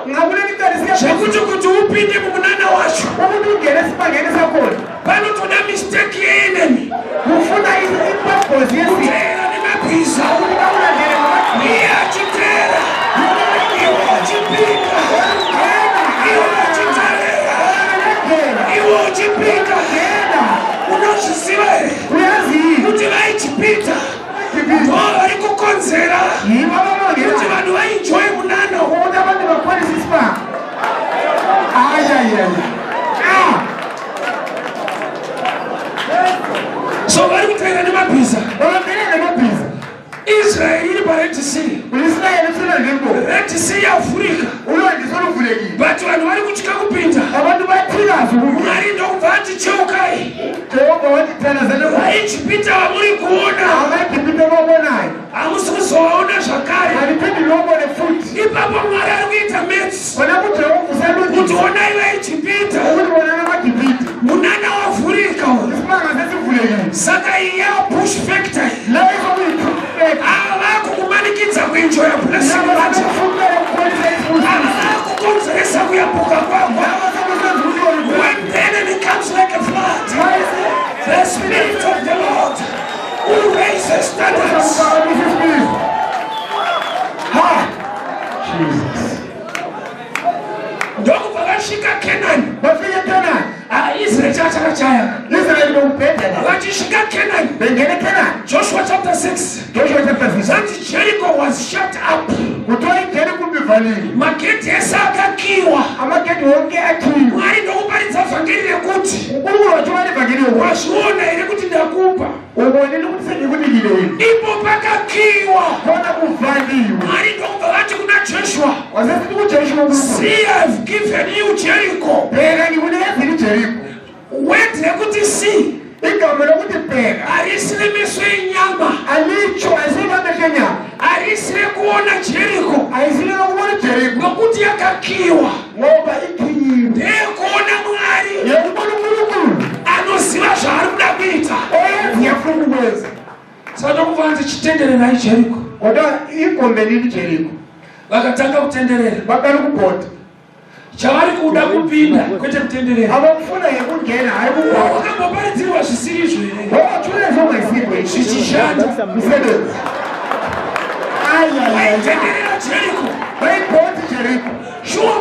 Speaker 2: Ngakuleli cala siyaphezulu.
Speaker 1: zvekuti kuti upinde mumunana wacho
Speaker 2: Ukuthi ungene esibangeni sakhona
Speaker 1: panotoda mistake yeenemy.
Speaker 2: kufuna impambozi yesitha.
Speaker 1: Kuteera nemabhiza,
Speaker 2: Ukuthi bakulandele ngamabhiza.
Speaker 1: iye achiteera, iwe uchipinda, iwe uchiteera, iwe uchipinda. Unozviziva here
Speaker 2: Uyazi yini?
Speaker 1: kuti vaIjipita ndo vari kukonzera
Speaker 2: Yibo ababangela
Speaker 1: kuti vanhu vaenjoye munana?
Speaker 2: Ukuthi abantu bakholise isibanga. Hayi, hayi, hayi. Ah!
Speaker 1: So vari kutaira nemabhiza.
Speaker 2: Vakapinda nemabhiza.
Speaker 1: Israeri iri paRed Sea.
Speaker 2: Israeri iselwandle.
Speaker 1: Red Sea yavhurika.
Speaker 2: Ulwandle soluvulekile.
Speaker 1: But vanhu vari kutya kupinda.
Speaker 2: Abantu bathikaza ukungena.
Speaker 1: Mwari ndokubva ati cheukai.
Speaker 2: Jehova wathi thandazani.
Speaker 1: VaIjipita vamuri kuona.
Speaker 2: AmaEgipite ababonayo.
Speaker 1: Hamusi kuzovaona zvakare.
Speaker 2: Aliphindi lobone futhi.
Speaker 1: Ipapo Mwari ari kuita maths.
Speaker 2: Khona kuJehova
Speaker 1: Kuti
Speaker 2: usalungisa.
Speaker 1: onai vaIjipita.
Speaker 2: Ukuthi bonana amaGibhite.
Speaker 1: Munana wavhurika uyu.
Speaker 2: Isimanga sesivulekile.
Speaker 1: Saka iyi yapush factor iyi.
Speaker 2: Leyo sokuyiphufeka.
Speaker 1: Ava vakukumanikidza kuenjoya blessing
Speaker 2: Labo
Speaker 1: vacho.
Speaker 2: sebefukela ukukholisa isibusiso.
Speaker 1: Ava vakukonzeresa kuyambuka kwako.
Speaker 2: Labo sebesenza ukuthi bona
Speaker 1: When the enemy comes like a flood, the Spirit of the Lord will raise the standards.
Speaker 2: Uzakuphakamisa isibizo. Ha! Jesus.
Speaker 1: Ndokubva vasvika Kenani.
Speaker 2: Bafika eKhenani.
Speaker 1: Ah, Israel chachakachaya.
Speaker 2: Israel bekubhedela.
Speaker 1: Vachisvika Kenani.
Speaker 2: Bengena eKhenani.
Speaker 1: Joshua chapter 6.
Speaker 2: Joshua chapter 6.
Speaker 1: Zvanzi Jericho was shut up.
Speaker 2: Kuthiwa iJeriko ibivaliwe.
Speaker 1: Magedhi ese akakiwa.
Speaker 2: Amagedi wonke akhiwe.
Speaker 1: Mwari ndokuparidza vhangeri rekuti
Speaker 2: uNkulunkulu wathumela ivangeli yokuthi
Speaker 1: wazviona here kuti ndakupa.
Speaker 2: Ubonile ukuthi sengikunikile yini.
Speaker 1: Ipo pakakiwa.
Speaker 2: Khona kuvaliwe.
Speaker 1: Mwari ndokubva vati kuna Joshua,
Speaker 2: Wasesithi kuJoshua uNkulunkulu.
Speaker 1: See, I have given you Jericho.
Speaker 2: Bheka ngikunikezile iJeriko.
Speaker 1: Word rekuti see
Speaker 2: Igama lokuthi bheka
Speaker 1: harisi remeso enyama,
Speaker 2: alitsho ayisilamehlo enyama.
Speaker 1: Harisi rekuona Jericho
Speaker 2: Ayisilo lokubona iJeriko
Speaker 1: nokuti yakakiwa.
Speaker 2: Ngoba ikhiyiwe.
Speaker 1: Ndeyekuona Mwari
Speaker 2: Yekubona uNkulunkulu
Speaker 1: anoziva zvaari kuda kuita.
Speaker 2: Oyenza afuna ukukwenza.
Speaker 1: Saka ndokubva vanzi chitendererai Jericho.
Speaker 2: Kodwa igombelile iJeriko.
Speaker 1: Vakatanga kutenderera.
Speaker 2: Baqala ukubhoda.
Speaker 1: Chavari kuda kupinda kwete kutenderera.
Speaker 2: Abakufuna yekungena hayi ukubhoda.
Speaker 1: Wakamboparidzirwa zvisiri izvo here?
Speaker 2: Wabathule zongayisikho
Speaker 1: Zvichishanda.
Speaker 2: Msebenzi. Ay ay ay.
Speaker 1: Vaitenderera Jericho.
Speaker 2: Bayibhoda iJeriko.
Speaker 1: Shuwa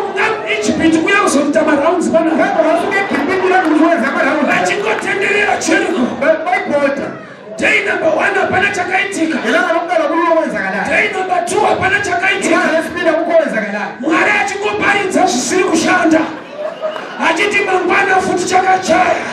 Speaker 1: muIjipiti kuya kuzoita marounds panapa.
Speaker 2: Ngakho basuke eGibhite lapho kuzowenza amarawundi.
Speaker 1: Vachingotenderera Jericho.
Speaker 2: Bayibhoda.
Speaker 1: Day number 1 hapana chakaitika.
Speaker 2: Ngelanga lokuqala kulo kwenzakalayo.
Speaker 1: Day number 2 hapana chakaitika.
Speaker 2: Ilanga lesibili akukho kwenzakalayo.
Speaker 1: Mwari achingoparidza zvisiri kushanda. Achiti mangwana futi chakachaya.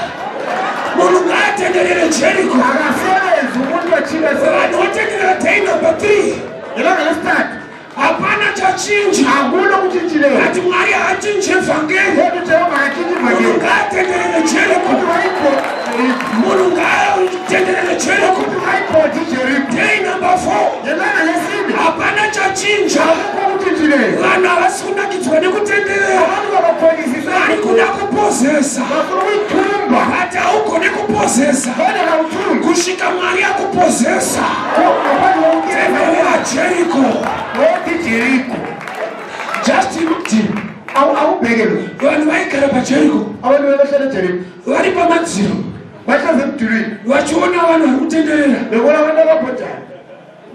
Speaker 1: Munhu ngaatenderere Jericho.
Speaker 2: Akasebenzi umuntu wajika.
Speaker 1: Vanhu votenderera day number 3.
Speaker 2: Ngelanga lesithathu
Speaker 1: Hapana chachinja.
Speaker 2: Akuna okutshintshileyo.
Speaker 1: Ati Mwari haachinje vhangeri.
Speaker 2: Kodwa uJehova akatshintshi
Speaker 1: Munhu
Speaker 2: ivangeli.
Speaker 1: ngaatenderere Jericho.
Speaker 2: Ukuthi bayibhoda iJeriko.
Speaker 1: Munhu ngaatenderere Jericho.
Speaker 2: Ukuthi bayibhoda iJeriko.
Speaker 1: Day number 4.
Speaker 2: Ngelanga lesine
Speaker 1: Hapana chachinja.
Speaker 2: Akukho okutshintshileyo.
Speaker 1: Vanhu havasi kunakidzwa nekutenderera.
Speaker 2: Abantu kabakholisiswa.
Speaker 1: Vari kuda kupozesa.
Speaker 2: Bafuna ukuyithumba.
Speaker 1: But haugone kupozesa
Speaker 2: Kodwa kawuthumbi.
Speaker 1: kusvika Mwari akupozesa.
Speaker 2: Ngaphandle kokungena.
Speaker 1: Tenderera Jericho.
Speaker 2: Bhoda iJeriko.
Speaker 1: Just imagine.
Speaker 2: Awubheke lo.
Speaker 1: Vanhu vaigara paJericho
Speaker 2: Abantu bebehlala eJeriko.
Speaker 1: Vari pamadziro.
Speaker 2: Bahlezi emdulini.
Speaker 1: Vachiona vanhu vari kutenderera.
Speaker 2: Bebona abantu ababhodayo.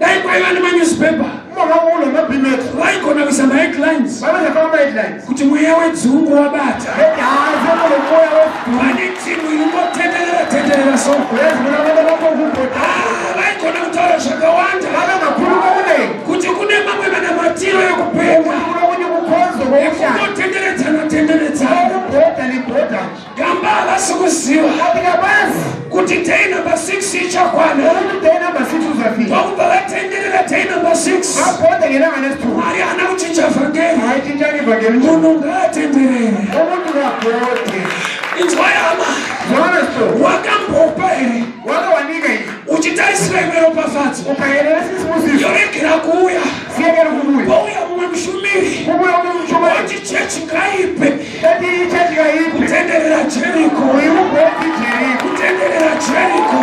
Speaker 1: Dai kwaiva nemanewspaper,
Speaker 2: Uma ngabe unama-BMX.
Speaker 1: Vaigona kuisa maheadlines
Speaker 2: Babezafaka ama-headlines.
Speaker 1: Kuti mweya wedzungu wabata.
Speaker 2: Bethi hayi sekunomoya wesidumo.
Speaker 1: Pane timu iringotenderera tenderera so.
Speaker 2: Uyazi bona abantu abakokubhoda.
Speaker 1: Ah, vaigona kutaura zvakawanda.
Speaker 2: Babengakhuluma okuningi.
Speaker 1: Kuti kune mamwe manamatiro ekupenga.
Speaker 2: Kunokunye kukhonzo kokuhlala.
Speaker 1: Ekunotenderedzana tenderedzana.
Speaker 2: Ukubhoda libhoda nje.
Speaker 1: Gamba havasi kuziva
Speaker 2: Kanti kabazi.
Speaker 1: Kuti day number 6 ichakwana.
Speaker 2: Ukuthi day number 6 uzafika.
Speaker 1: Ndokubva vatenderera day number 6.
Speaker 2: Babhoda ngelanga lesithupha.
Speaker 1: Mwari haana kuchinja vhangeri.
Speaker 2: Hayi tshintshanga ivangeli.
Speaker 1: Munhu ngaatenderere.
Speaker 2: Umuntu kabhode.
Speaker 1: Inzwa hama.
Speaker 2: Zwana sihlobo.
Speaker 1: Wakambopa here?
Speaker 2: Wake wanika yini?
Speaker 1: Uchitarisira imwe ropafadzo.
Speaker 2: Ubhekelele isibusiso.
Speaker 1: Yoregera kuuya.
Speaker 2: Siyekele ukubuya.
Speaker 1: Pouya mumwe mushumiri.
Speaker 2: Kubuya omunye umshumayeli.
Speaker 1: Oti chechi ngaipe.
Speaker 2: Ethi ichechi kayiphi.
Speaker 1: Kutenderera Jericho.
Speaker 2: Uyikubhoda iJeriko.
Speaker 1: Kutenderera Jericho.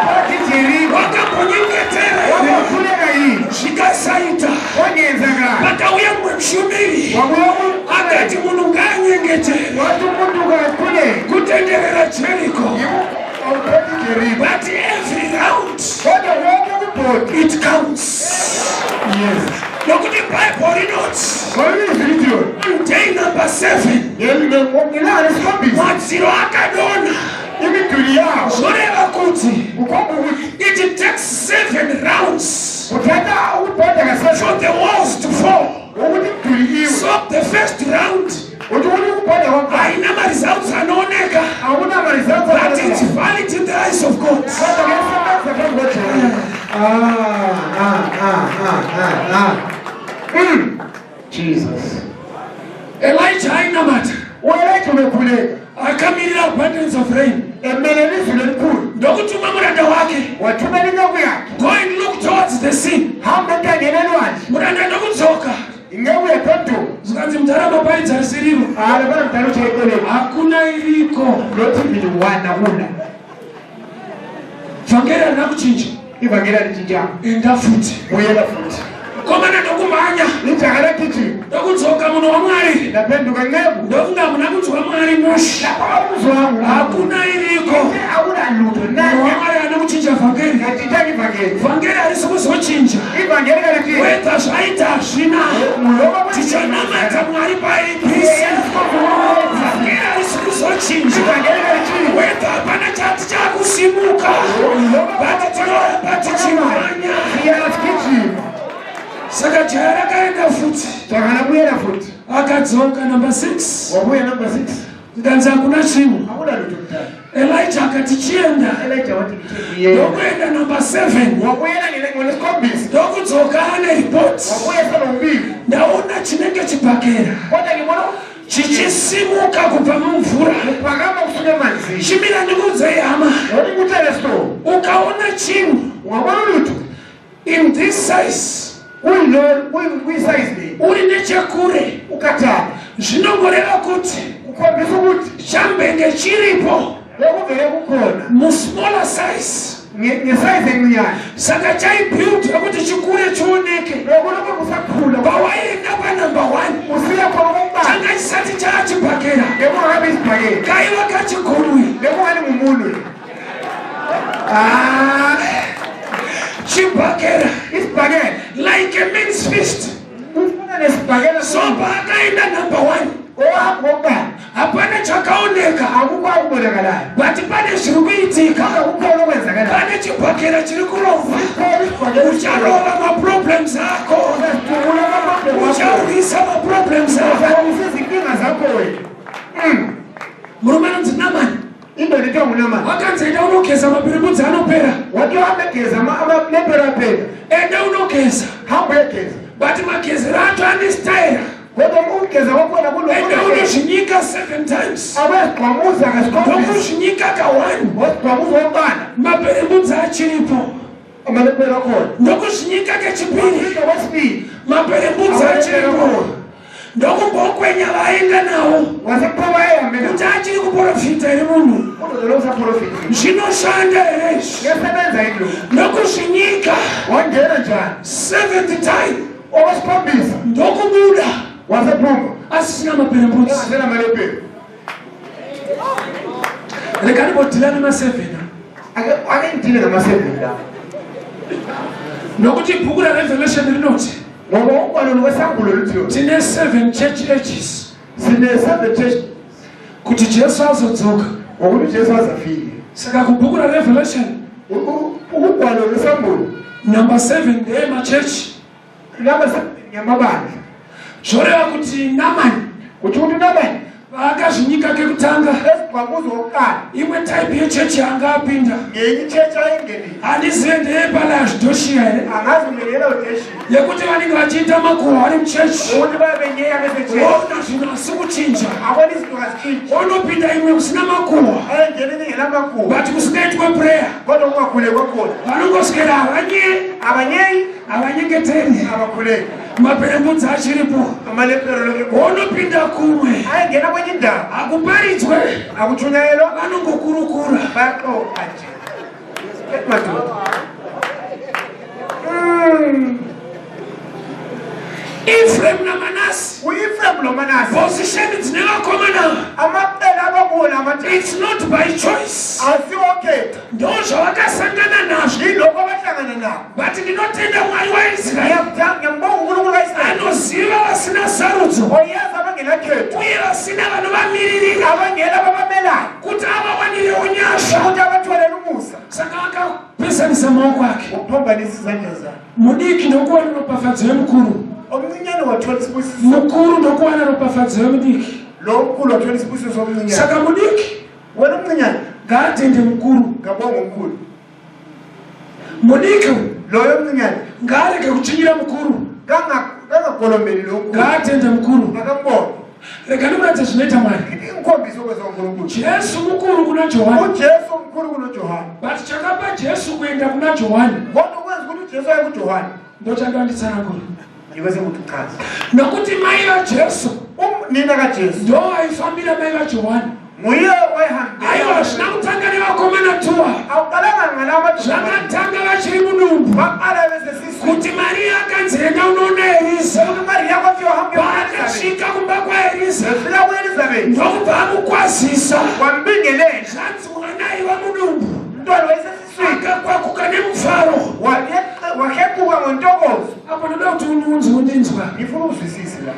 Speaker 2: Bhoda iJeriko.
Speaker 1: Wakambonyengetera here?
Speaker 2: Wabakhuleka yini?
Speaker 1: Zvikasaita.
Speaker 2: Kwangenzakala.
Speaker 1: Pakauya mumwe mushumiri.
Speaker 2: Wabuya umuntu.
Speaker 1: Akati munhu ngaanyengetere.
Speaker 2: Wathi umuntu kakhuleke.
Speaker 1: Kutenderera Jericho.
Speaker 2: Awubhoda iJeriko.
Speaker 1: But every round
Speaker 2: Kodwa wonke ukubhoda.
Speaker 1: it counts.
Speaker 2: Yes.
Speaker 1: Nokuti Bible rinoti
Speaker 2: Ngoba ilizwi lithi yona.
Speaker 1: on day number 7
Speaker 2: Ngelanga lesikhombisa.
Speaker 1: Madziro akadonha.
Speaker 2: Imiduli yawo.
Speaker 1: Zvoreva kuti
Speaker 2: Kukhomba ukuthi
Speaker 1: it takes 7 rounds
Speaker 2: kuthatha ukubhoda ka-7
Speaker 1: for the walls to fall.
Speaker 2: Ukuthi imiduli iwe.
Speaker 1: So the first round,
Speaker 2: Uthi ukubhoda kokuqala
Speaker 1: Haina maresults anooneka,
Speaker 2: akuna ma-results
Speaker 1: but it's valid in the eyes of God.
Speaker 2: Kodwa kuyasebenza phambi koJehova. Ah, ah, ah, ah, ah, ah. Jesus.
Speaker 1: Elijah ainamata.
Speaker 2: U-Elijah ubekhuleka.
Speaker 1: Akamirira abundance of rain.
Speaker 2: Emelele izulu elikhulu.
Speaker 1: Ndokutuma muranda wake.
Speaker 2: Wathumela inceku yakhe.
Speaker 1: Go and look towards the sea.
Speaker 2: Hamba ukhangele elwandle.
Speaker 1: Muranda ndokudzoka.
Speaker 2: Inceku yaphenduka.
Speaker 1: Zvikanzi mudhara maparidza risiriro.
Speaker 2: Ah, labana mdala uchayikoleni.
Speaker 1: Hakuna iriko.
Speaker 2: Not even one akuna.
Speaker 1: Vhangeri harina kuchinja.
Speaker 2: Ivhangeri halichinjanga.
Speaker 1: Enda futi.
Speaker 2: Buyela futhi.
Speaker 1: Komana ndokumhanya.
Speaker 2: Ijaha lagijima.
Speaker 1: Ndokudzoka munhu waMwari.
Speaker 2: Ndaphenduka nceku.
Speaker 1: Ndofunga hamuna kunzwa Mwari mushe.
Speaker 2: Awuzwanga.
Speaker 1: Hakuna iriko.
Speaker 2: Akuna lutho.
Speaker 1: Munhu
Speaker 2: Nani?
Speaker 1: waMwari haana kuchinja vhangeri.
Speaker 2: Ngachintshanga ivhangeri.
Speaker 1: Vhangeri harisi kuzochinja.
Speaker 2: Ivhangeri kalitshintshi.
Speaker 1: Whether zvaita hazvina. Tichanamata Mwari paABC. Vhangeri harisi kuzochinja.
Speaker 2: Ivhangeri kalitshintshi.
Speaker 1: Whether hapana chati chakusimuka. But tinoramba tichimhanya.
Speaker 2: Siyagijima.
Speaker 1: Saka jaya rakaenda futi.
Speaker 2: Jaha labuyela futhi.
Speaker 1: Akadzoka number 6.
Speaker 2: Wabuya number 6.
Speaker 1: Ndikanzi hakuna chinhu.
Speaker 2: Akuna lutho mdala.
Speaker 1: Elijah akati chienda.
Speaker 2: Elijah wathi ngithe ngiyena.
Speaker 1: Ndokuenda number 7.
Speaker 2: Wabuyela ngesikhombisa.
Speaker 1: Ndokudzoka ane report.
Speaker 2: Wabuya senombiko.
Speaker 1: Ndaona chinenge chibhakera
Speaker 2: Kodwa ngibona
Speaker 1: chichisimuka kubva mumvura.
Speaker 2: kuphakama kusuka emanzini.
Speaker 1: Chimira ndikuudzei hama.
Speaker 2: Wathi ngikutshele sihlobo.
Speaker 1: Ukaona chinhu
Speaker 2: Ungabona lutho.
Speaker 1: in this size
Speaker 2: Kuyilo kuyisayizi le.
Speaker 1: uri nechekure
Speaker 2: Ukhathala.
Speaker 1: zvinongoreva kuti
Speaker 2: Kukhombisa ukuthi
Speaker 1: chambenge chiripo
Speaker 2: bekuvele kukhona
Speaker 1: musmaller size.
Speaker 2: Ngesayizi encinyane.
Speaker 1: Saka chaibuildwa kuti chikure chioneke.
Speaker 2: Bekulokhu kusakhula.
Speaker 1: Pawaenda panumber 1
Speaker 2: Usiya khona kokuqala.
Speaker 1: changa chisati chaachibhakera.
Speaker 2: Bekungabe isibhakela.
Speaker 1: Kaiva kachigunwe.
Speaker 2: Bekungani ngumunwe. Ah,
Speaker 1: Chibhakera
Speaker 2: isibhakela.
Speaker 1: like a man's fist.
Speaker 2: Kufana nesibhakela.
Speaker 1: So paakaenda number 1
Speaker 2: Owahamba kokuqala.
Speaker 1: hapana chakaoneka,
Speaker 2: Akukho akubonakalayo.
Speaker 1: but pane zviri kuitika.
Speaker 2: Kukhona okwenzakalayo.
Speaker 1: Pane chibhakera chiri kurova.
Speaker 2: Kukhona isibhakela.
Speaker 1: Ucharova maproblems ako.
Speaker 2: Uzadubula ama-problem wakho.
Speaker 1: Uchaurwisa maproblems ako.
Speaker 2: Uzalungisa izinkinga zakho wena.
Speaker 1: Murume anonzi Namani
Speaker 2: Indoda ethiwa nguNamani.
Speaker 1: wakanzi enda unogeza maperembudzi anopera.
Speaker 2: Wathi uhambe egeza amalepero aphela.
Speaker 1: Enda unogeza,
Speaker 2: Hamba uyegeza.
Speaker 1: but magezero acho ane style.
Speaker 2: Kodwa ukugeza kwakhona
Speaker 1: Enda
Speaker 2: kulokhu.
Speaker 1: unozvinyika 7 times.
Speaker 2: Abayazigqwamuza ngesikhombisa.
Speaker 1: Ndokuzvinyika ka1.
Speaker 2: Wazigqwamuza wokuqala.
Speaker 1: Maperembudzi achiripo.
Speaker 2: Amalepero akhona.
Speaker 1: Ndokuzvinyika kechipiri.
Speaker 2: Into kwesibili.
Speaker 1: Maperembudzi achiripo. Ndokumbokwenya vaenda nawo.
Speaker 2: Waseqhuba ehambe
Speaker 1: Kuti achiri kuprofita here munhu?
Speaker 2: Kodwa lo usaprofita.
Speaker 1: Zvinoshanda here izvi?
Speaker 2: Kuyasebenza yini lokhu?
Speaker 1: Ndokuzvinyika
Speaker 2: Wangena njani?
Speaker 1: 7th time.
Speaker 2: Okwesikhombisa.
Speaker 1: Ndokubuda
Speaker 2: Wasephuma.
Speaker 1: asisina maperembudzi.
Speaker 2: Engasena malepero.
Speaker 1: Rega ndimbodhila nema7.
Speaker 2: Ake ake ngidile ngama-7 la.
Speaker 1: Nokuti bhuku raRevelation rinoti
Speaker 2: Ngoba ugwalo lwesambulo luthi
Speaker 1: tine 7 church ages
Speaker 2: sine-7 church
Speaker 1: kuti Jesu azodzoka.
Speaker 2: Ngokuthi uJesu azafike.
Speaker 1: Saka kubhuku raRevelation
Speaker 2: Ugwalo lwesambulo
Speaker 1: number 7 ndeyemachechi.
Speaker 2: laba ngamabandla.
Speaker 1: Zvoreva kuti Namani
Speaker 2: Kuthi ukuthi uNamani
Speaker 1: paakazvinyika kekutanga,
Speaker 2: esigqwamuzo wokuqala
Speaker 1: imwe type yechechi yanga apinda
Speaker 2: ngenye ichechi ayingenile.
Speaker 1: Handizive ndeyepalazvidhoshiya here
Speaker 2: Angazi ungenela udeshi
Speaker 1: yekuti vanenge vachiita makuhwa vari muchechi.
Speaker 2: Ukuthi bayabenyeka besechechi.
Speaker 1: Ona zvinhu asi kuchinja.
Speaker 2: Abona izinto kazitshintshi.
Speaker 1: Onopinda imwe kusina makuhwa,
Speaker 2: Ayengena ingenamakuhwa
Speaker 1: but kusingaitwe prayer.
Speaker 2: Kodwa kungakhulekwa khona.
Speaker 1: Vanongoswera havanye
Speaker 2: Abanyeyi.
Speaker 1: havanyengeteri.
Speaker 2: Abakhuleki.
Speaker 1: Maperembudzi achiripo.
Speaker 2: Amalepero lokho.
Speaker 1: Onopinda kumwe
Speaker 2: Ayengena kwenye indawo
Speaker 1: hakuparidzwe,
Speaker 2: akuthunyayelwa.
Speaker 1: Vanongokurukura.
Speaker 2: Bayaxoxa nje madoda.
Speaker 1: Efrem naManasi,
Speaker 2: U-Efrem noManase,
Speaker 1: position dzine vakomana,
Speaker 2: amaqela abakuwona amadoda,
Speaker 1: it's not by choice.
Speaker 2: Asiwokhetha.
Speaker 1: Ndo zvavakasangana nazvo.
Speaker 2: Yilokho abahlangana nabo.
Speaker 1: But ndinotenda Mwari waIsraeri
Speaker 2: Ngiyambonga uNkulunkulu kaIsrayeli
Speaker 1: anoziva vasina sarudzo
Speaker 2: oyazi abangenakhetho
Speaker 1: uye vasina vanovamiririra
Speaker 2: abangela ababamelayo
Speaker 1: kuti avawanirewo nyasha.
Speaker 2: Ukuthi abatholele umusa.
Speaker 1: Saka akapesanisa maoko ake.
Speaker 2: Ukuphambanisa izandla zakhe.
Speaker 1: Mudiki ndokuwana ropafadzo yemukuru,
Speaker 2: Omncinyane wathola isibusiso,
Speaker 1: mukuru ndokuwana ropafadzo yemudiki.
Speaker 2: Lo mkhulu wathwele isibusiso somncinyane.
Speaker 1: Saka mudiki
Speaker 2: Wena omncinyane
Speaker 1: ngaatende mukuru.
Speaker 2: Ngabonga omkhulu.
Speaker 1: Mudiki
Speaker 2: Loyo omncinyane
Speaker 1: ngaarege kutsvinyira mukuru.
Speaker 2: Kangagolombeli lo mkhulu.
Speaker 1: Ngaatende mukuru.
Speaker 2: Akambonge.
Speaker 1: Rega ndikuratidze zvinoita Mwari.
Speaker 2: Ingikhombise okwenziwa uNkulunkulu.
Speaker 1: Jesu mukuru kuna Johani.
Speaker 2: UJesu mkhulu kunoJohane.
Speaker 1: But chakapa Jesu kuenda kuna Johani.
Speaker 2: Kodwa ukwenza ukuthi uJesu aye kuJohane.
Speaker 1: Ndochandanditsanangura.
Speaker 2: Yiko sekuthi uchaze.
Speaker 1: Nokuti mai vaJesu
Speaker 2: Nina kaJesu.
Speaker 1: Ndo aifambira mai vaJohani.
Speaker 2: Nguye wayehambira.
Speaker 1: Aiwa hazvina kutanga nevakomana tuwa.
Speaker 2: Awuqalanga ngalaba
Speaker 1: Zvakatanga vachiri mudumbu.
Speaker 2: Baqala besesiswini.
Speaker 1: Kuti Maria akanzi enda unoona Eriza.
Speaker 2: Ukuthi Maria kwathiwa hambe
Speaker 1: Paakasvika kumba kwaEriza.
Speaker 2: Efika ku-Elizabeth.
Speaker 1: Ndokubva amukwazisa.
Speaker 2: Wambingelela.
Speaker 1: Zvanzi mwana aiva mudumbu.
Speaker 2: Umntwana wayesesiswini.
Speaker 1: Akakwakuka nemufaro.
Speaker 2: Wahequka ngontokozo.
Speaker 1: Apo ndoda kuti undiunze undinzwa.
Speaker 2: Ngifuna uzwisise la.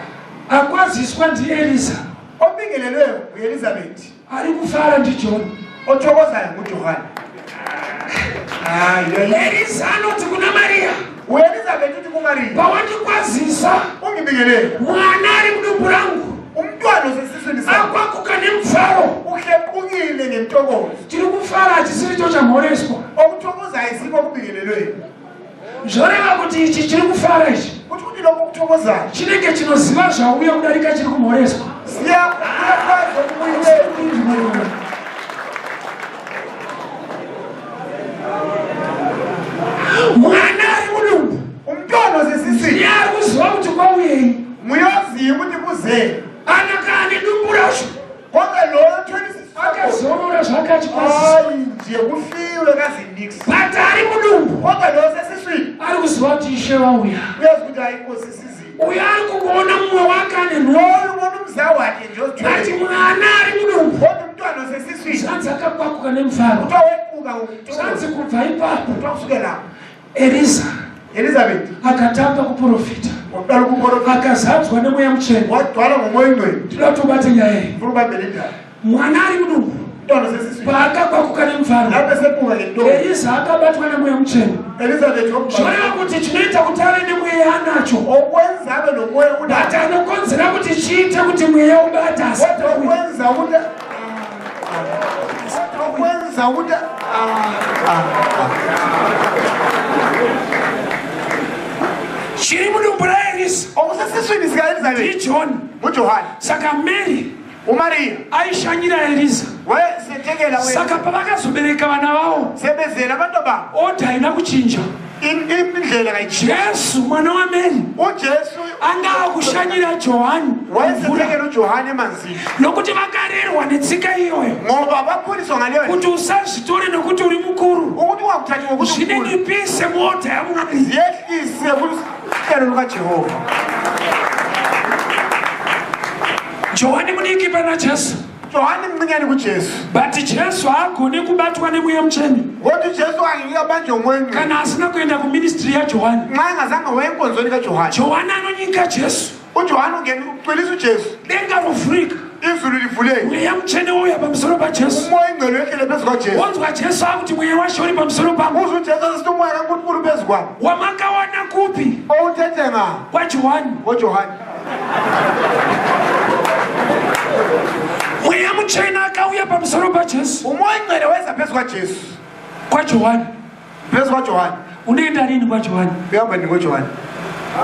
Speaker 1: Akwaziswa ndiEriza.
Speaker 2: Obingelelweyo nguElizabeth.
Speaker 1: Ari kufara ndiJohn.
Speaker 2: Othokozayo nguJohane. Hayi,
Speaker 1: Eliza anoti kuna Maria.
Speaker 2: uElizabeth uthi kuMaria.
Speaker 1: Pawandikwazisa.
Speaker 2: Ungibingelele.
Speaker 1: Mwana ari mudumbu rangu.
Speaker 2: Umntwana osesiswini sakho.
Speaker 1: Akwakuka nemufaro.
Speaker 2: Uhlequkile ngentokozo.
Speaker 1: Tiri kufara hachisiri cho chamhoreswa.
Speaker 2: Okuthokozayo sikho okubingelelweyo.
Speaker 1: Zvoreva kuti ichi chiri kufara ichi.
Speaker 2: Kuti kuti lokho okuthokozayo.
Speaker 1: Chinenge chinoziva zvauya kudarika chiri kumhoreswa.
Speaker 2: Siyakwazi okubuyileyo.
Speaker 1: Mwana ari mudumbu.
Speaker 2: Umntwana osesiswini.
Speaker 1: Ndiye ari kuziva kuti kwauyei.
Speaker 2: Muyoziva kuti kuzeni.
Speaker 1: Anaka ane dumbu racho.
Speaker 2: Kodwa loyo othwele isisu sakho.
Speaker 1: Akazorora zvake achikwazisa.
Speaker 2: Hayi nje kufiwe kazinix.
Speaker 1: But ari mudumbu.
Speaker 2: Kodwa loyo osesiswini.
Speaker 1: Ari kuziva kuti Ishe vauya.
Speaker 2: Uyazi ukuthi hayi inkosi isizile.
Speaker 1: Uyo ari kungoona mumwe wake ane nhoo.
Speaker 2: Loyo ubona umzaa wakhe nje
Speaker 1: But
Speaker 2: ozithwele.
Speaker 1: mwana ari mudumbu.
Speaker 2: Kodwa umntwana osesiswini.
Speaker 1: Zvanzi akakwakuka nemufaro.
Speaker 2: Kuthiwa wequka ngomntu.
Speaker 1: Zvanzi kubva ipapo.
Speaker 2: Kuthiwa kusuke lapho.
Speaker 1: Eriza
Speaker 2: Elizabeth
Speaker 1: akatanga kuprofita.
Speaker 2: waqala ukuprofita.
Speaker 1: Akazadzwa nemweya mutsvene.
Speaker 2: Wagcwala ngomoya oyingcwele.
Speaker 1: Ndinoda kuti ubate nyaya iyi.
Speaker 2: Ngifuna ubambe le ndaba.
Speaker 1: Mwana ari mudumbu.
Speaker 2: Umntwana osesiswini.
Speaker 1: Paakakwakuka nemufaro.
Speaker 2: Lapho esequka ngentombi.
Speaker 1: Eliza akabatwa nemweya mutsvene.
Speaker 2: Elizabeth wokubala.
Speaker 1: Zvoreva kuti chinoita kuti ave nemweya anacho.
Speaker 2: Okwenza abe nomoya unacho.
Speaker 1: But anokonzera kuti chiite kuti mweya ubate asi.
Speaker 2: Kodwa okwenza ukuthi okwenza ukuthi
Speaker 1: Chiri mudumbu raElisa.
Speaker 2: Okusesiswini sikaElizabeth.
Speaker 1: NdiJohn.
Speaker 2: NguJohane.
Speaker 1: Saka Mary
Speaker 2: uMaria
Speaker 1: aishanyira Eliza.
Speaker 2: Wesethekela wena.
Speaker 1: Saka pavakazobereka vana vavo.
Speaker 2: Sebezela abantu babo.
Speaker 1: Order haina kuchinja.
Speaker 2: Indlela kayichinji.
Speaker 1: Jesu mwana waMary.
Speaker 2: UJesu
Speaker 1: anga akushanyira Johani.
Speaker 2: Wayesethekela uJohane emanzini.
Speaker 1: Nokuti vakarerwa netsika iyoyo.
Speaker 2: Ngoba bakhuliswa ngaleyo.
Speaker 1: Kuti usazvitore nokuti uri mukuru.
Speaker 2: Ukuthi ungakuthathi ngokuthi umkhulu.
Speaker 1: Zvininipise muorder yaMwari.
Speaker 2: Ziyehlise kuhlelo lukaJehova.
Speaker 1: Johani mudiki pana Jesu.
Speaker 2: Johani mncinyane kuJesu.
Speaker 1: But Jesu haagoni kubatwa nemweya mutsvene.
Speaker 2: Kodwa uJesu angeke abanjwe umoya ongcwele.
Speaker 1: Kana asina kuenda kuministry yaJohani.
Speaker 2: Nxa engazange waya enkonzweni kaJohani.
Speaker 1: Johani anonyika Jesu.
Speaker 2: UJohani ungena ucwilisa uJesu.
Speaker 1: Denga rovhurika.
Speaker 2: Izulu livuleke.
Speaker 1: Mweya mutsvene wouya pamusoro paJesu.
Speaker 2: Umoya ongcwele wehlele phezu kwaJesu.
Speaker 1: Wonzwa Jesu akuti mweya waShe uri pamusoro pangu.
Speaker 2: Uzwe uJesu esithi umoya kaNkulunkulu phezu kwami.
Speaker 1: Wamakawana kupi?
Speaker 2: Owuthethe nga?
Speaker 1: KwaJohani.
Speaker 2: KoJohani.
Speaker 1: Mweya mutsvene akauya pamusoro paJesu.
Speaker 2: Umoya ongcwele weza phezu kwaJesu.
Speaker 1: KwaJohani.
Speaker 2: Phezu kwaJohani.
Speaker 1: Unoenda rini kwaJohani?
Speaker 2: Uyahamba nini koJohani?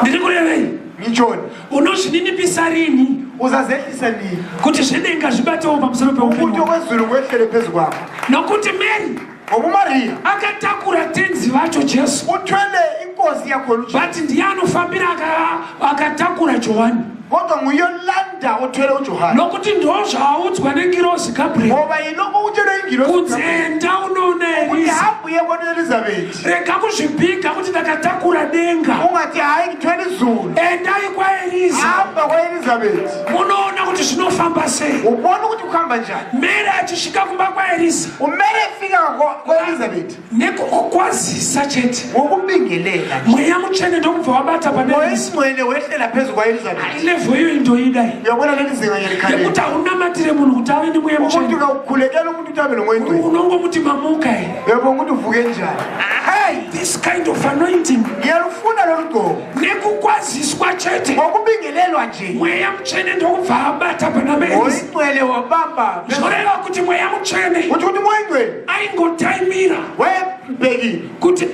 Speaker 1: Ndiri kurevei?
Speaker 2: Ngitshoni?
Speaker 1: Unozvininipisa rini?
Speaker 2: Uzazehlisa nini?
Speaker 1: Kuti zvedenga zvibatewo pamusoro peupenyu.
Speaker 2: Ukuthi okwezulu kwehlele phezu kwakho.
Speaker 1: Nokuti Mary
Speaker 2: Ngoba uMaria
Speaker 1: akatakura tenzi vacho Jesu.
Speaker 2: Uthwele inkosi yakhona uJesu.
Speaker 1: But ndiye anofambira akatakura Johani.
Speaker 2: Kodwa nguye olanda othwele uJohane.
Speaker 1: Nokuti ndozvaaudzwa nengirozi Gabriel.
Speaker 2: Ngoba yilokho okutshelwe ingilosi
Speaker 1: Kunzi enda unoona
Speaker 2: Ukuthi
Speaker 1: Eliza.
Speaker 2: hamba uye kona uElizabeth.
Speaker 1: Rega kuzvibhiga kuti ndakatakura denga.
Speaker 2: Ungathi hayi ngithwele izulu.
Speaker 1: Endai kwaEliza.
Speaker 2: Hamba kwaElizabeth.
Speaker 1: Munoona kuti zvinofamba sei.
Speaker 2: Ubona ukuthi kuhamba njani.
Speaker 1: Mary achisvika kumba kwaEliza.
Speaker 2: UMary efika kwaElizabeth.
Speaker 1: Nekukukwazisa chete.
Speaker 2: Ngokubingelela.
Speaker 1: Mweya mutsvene ndokubva wabata pane
Speaker 2: Moya
Speaker 1: Elisa.
Speaker 2: oyingcwele wehlela phezu kwaElizabeth.
Speaker 1: Hai level iyoyi ndoida iyi.
Speaker 2: Uyabona leli zinga ngiyalikhalela.
Speaker 1: Nekuti haunamatire munhu kuti ave nemweya
Speaker 2: Ukuthi
Speaker 1: mutsvene.
Speaker 2: kawukhulekela umuntu ukuthi abe nomoya oyingcwele.
Speaker 1: Unongomuti mamuka here.
Speaker 2: Uyabonga ukuthi uvuke njani.
Speaker 1: Hey, this kind of anointing.
Speaker 2: Ngiyalufuna lolu gcobo.
Speaker 1: Nekukwaziswa chete.
Speaker 2: Ngokubingelelwa nje.
Speaker 1: Mweya Mutsvene ndokubva abata pana Mary.
Speaker 2: Oyingcwele wabamba.
Speaker 1: Zvoreva kuti Mweya Mutsvene
Speaker 2: Kuthi ukuthi uMoya Oyingcwele
Speaker 1: aingotaimira
Speaker 2: wayembhekile
Speaker 1: kuti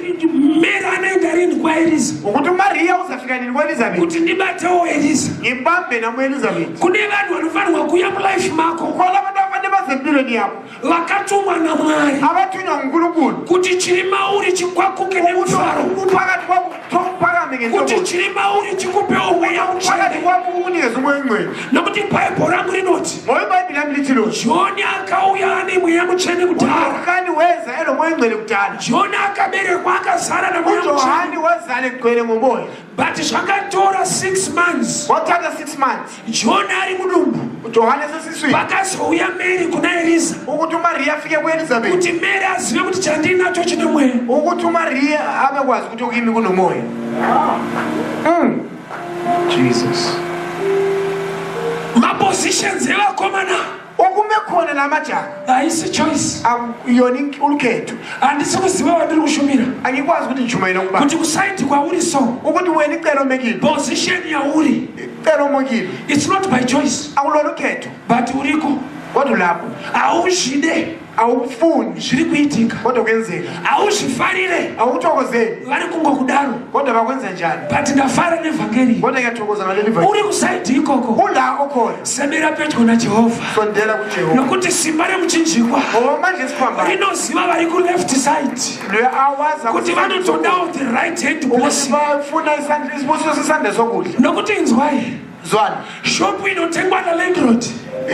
Speaker 1: Mary anoenda rini kwaEriza,
Speaker 2: ukuthi uMariya uzafika nini kuElizabeth,
Speaker 1: kuti ndibatewo Eriza.
Speaker 2: Ngibambe nami uElizabeth.
Speaker 1: Kune vanhu vanofanirwa kuuya mulife mako
Speaker 2: Kukhona abantu abafanele baze empilweni yakho
Speaker 1: vakatumwa naMwari
Speaker 2: abathunywa nguNkulunkulu
Speaker 1: kuti chiri mauri chikwakuke nemufaro,
Speaker 2: uphakathi kwakho uphakame
Speaker 1: kuti
Speaker 2: ngentokozo,
Speaker 1: chiri mauri chikupewo Mweya
Speaker 2: phakathi
Speaker 1: Mutsvene.
Speaker 2: kwakho kukunikeza uMoya Oyingcwele.
Speaker 1: Nokuti Bhaibheri rangu rinoti
Speaker 2: Ngoba iBhayibheli lami lithi lo
Speaker 1: Joni akauya ane Mweya Mutsvene kudhara.
Speaker 2: uJohani weza eloMoya Oyingcwele kudala.
Speaker 1: Joni akaberekwa akazara naMweya Mutsvene,
Speaker 2: uJohani wazala egcwele ngoMoya.
Speaker 1: But zvakatora 6 months
Speaker 2: Kwathatha 6 months
Speaker 1: Joni ari mudumbu.
Speaker 2: uJohani esesiswini
Speaker 1: Pakazouya Mary kuna Eriza,
Speaker 2: ukuthi uMariya afike kuElizabeth,
Speaker 1: kuti Mary azive kuti chandinacho chine mweya.
Speaker 2: Ukuthi uMariya abekwazi ukuthi okimi kunomoya. Jesus.
Speaker 1: Mapositions evakomana
Speaker 2: Okume khona lamajaha
Speaker 1: haisi choice.
Speaker 2: Akuyona ulukhetho.
Speaker 1: Handisi kuziva vandiri kushumira
Speaker 2: Angikwazi ukuthi ngishumayele kuba
Speaker 1: kuti kuside kwauri so,
Speaker 2: ukuthi wena icelo omekile,
Speaker 1: position yauri,
Speaker 2: icelo omekile,
Speaker 1: it's not by choice,
Speaker 2: akulona ukhetho,
Speaker 1: but uriko.
Speaker 2: Kodwa ulapho.
Speaker 1: Hauzvide,
Speaker 2: Awufuni,
Speaker 1: zviri kuitika.
Speaker 2: Kodwa kuyenzeka.
Speaker 1: Hauzvifarire,
Speaker 2: Awuthokozeli,
Speaker 1: vari kungokudaro.
Speaker 2: Kodwa bakwenza njani.
Speaker 1: But ndafara nevhangeri.
Speaker 2: Kodwa ngiyathokoza ngaleli vangeli.
Speaker 1: Uri kuside ikoko,
Speaker 2: Ula okhona,
Speaker 1: semera pedyo naJehovha,
Speaker 2: sondela kuJehova,
Speaker 1: nokuti simba remuchinjikwa
Speaker 2: ngoba manje siphambana
Speaker 1: rinoziva vari kuleft side
Speaker 2: awaza
Speaker 1: kuti vanotodawo the right hand
Speaker 2: ukuthi
Speaker 1: blessing.
Speaker 2: Bafuna isandla, isibusiso sesandla sokudla.
Speaker 1: Nokuti inzwai,
Speaker 2: Zwana,
Speaker 1: shopu inotengwa nalandlord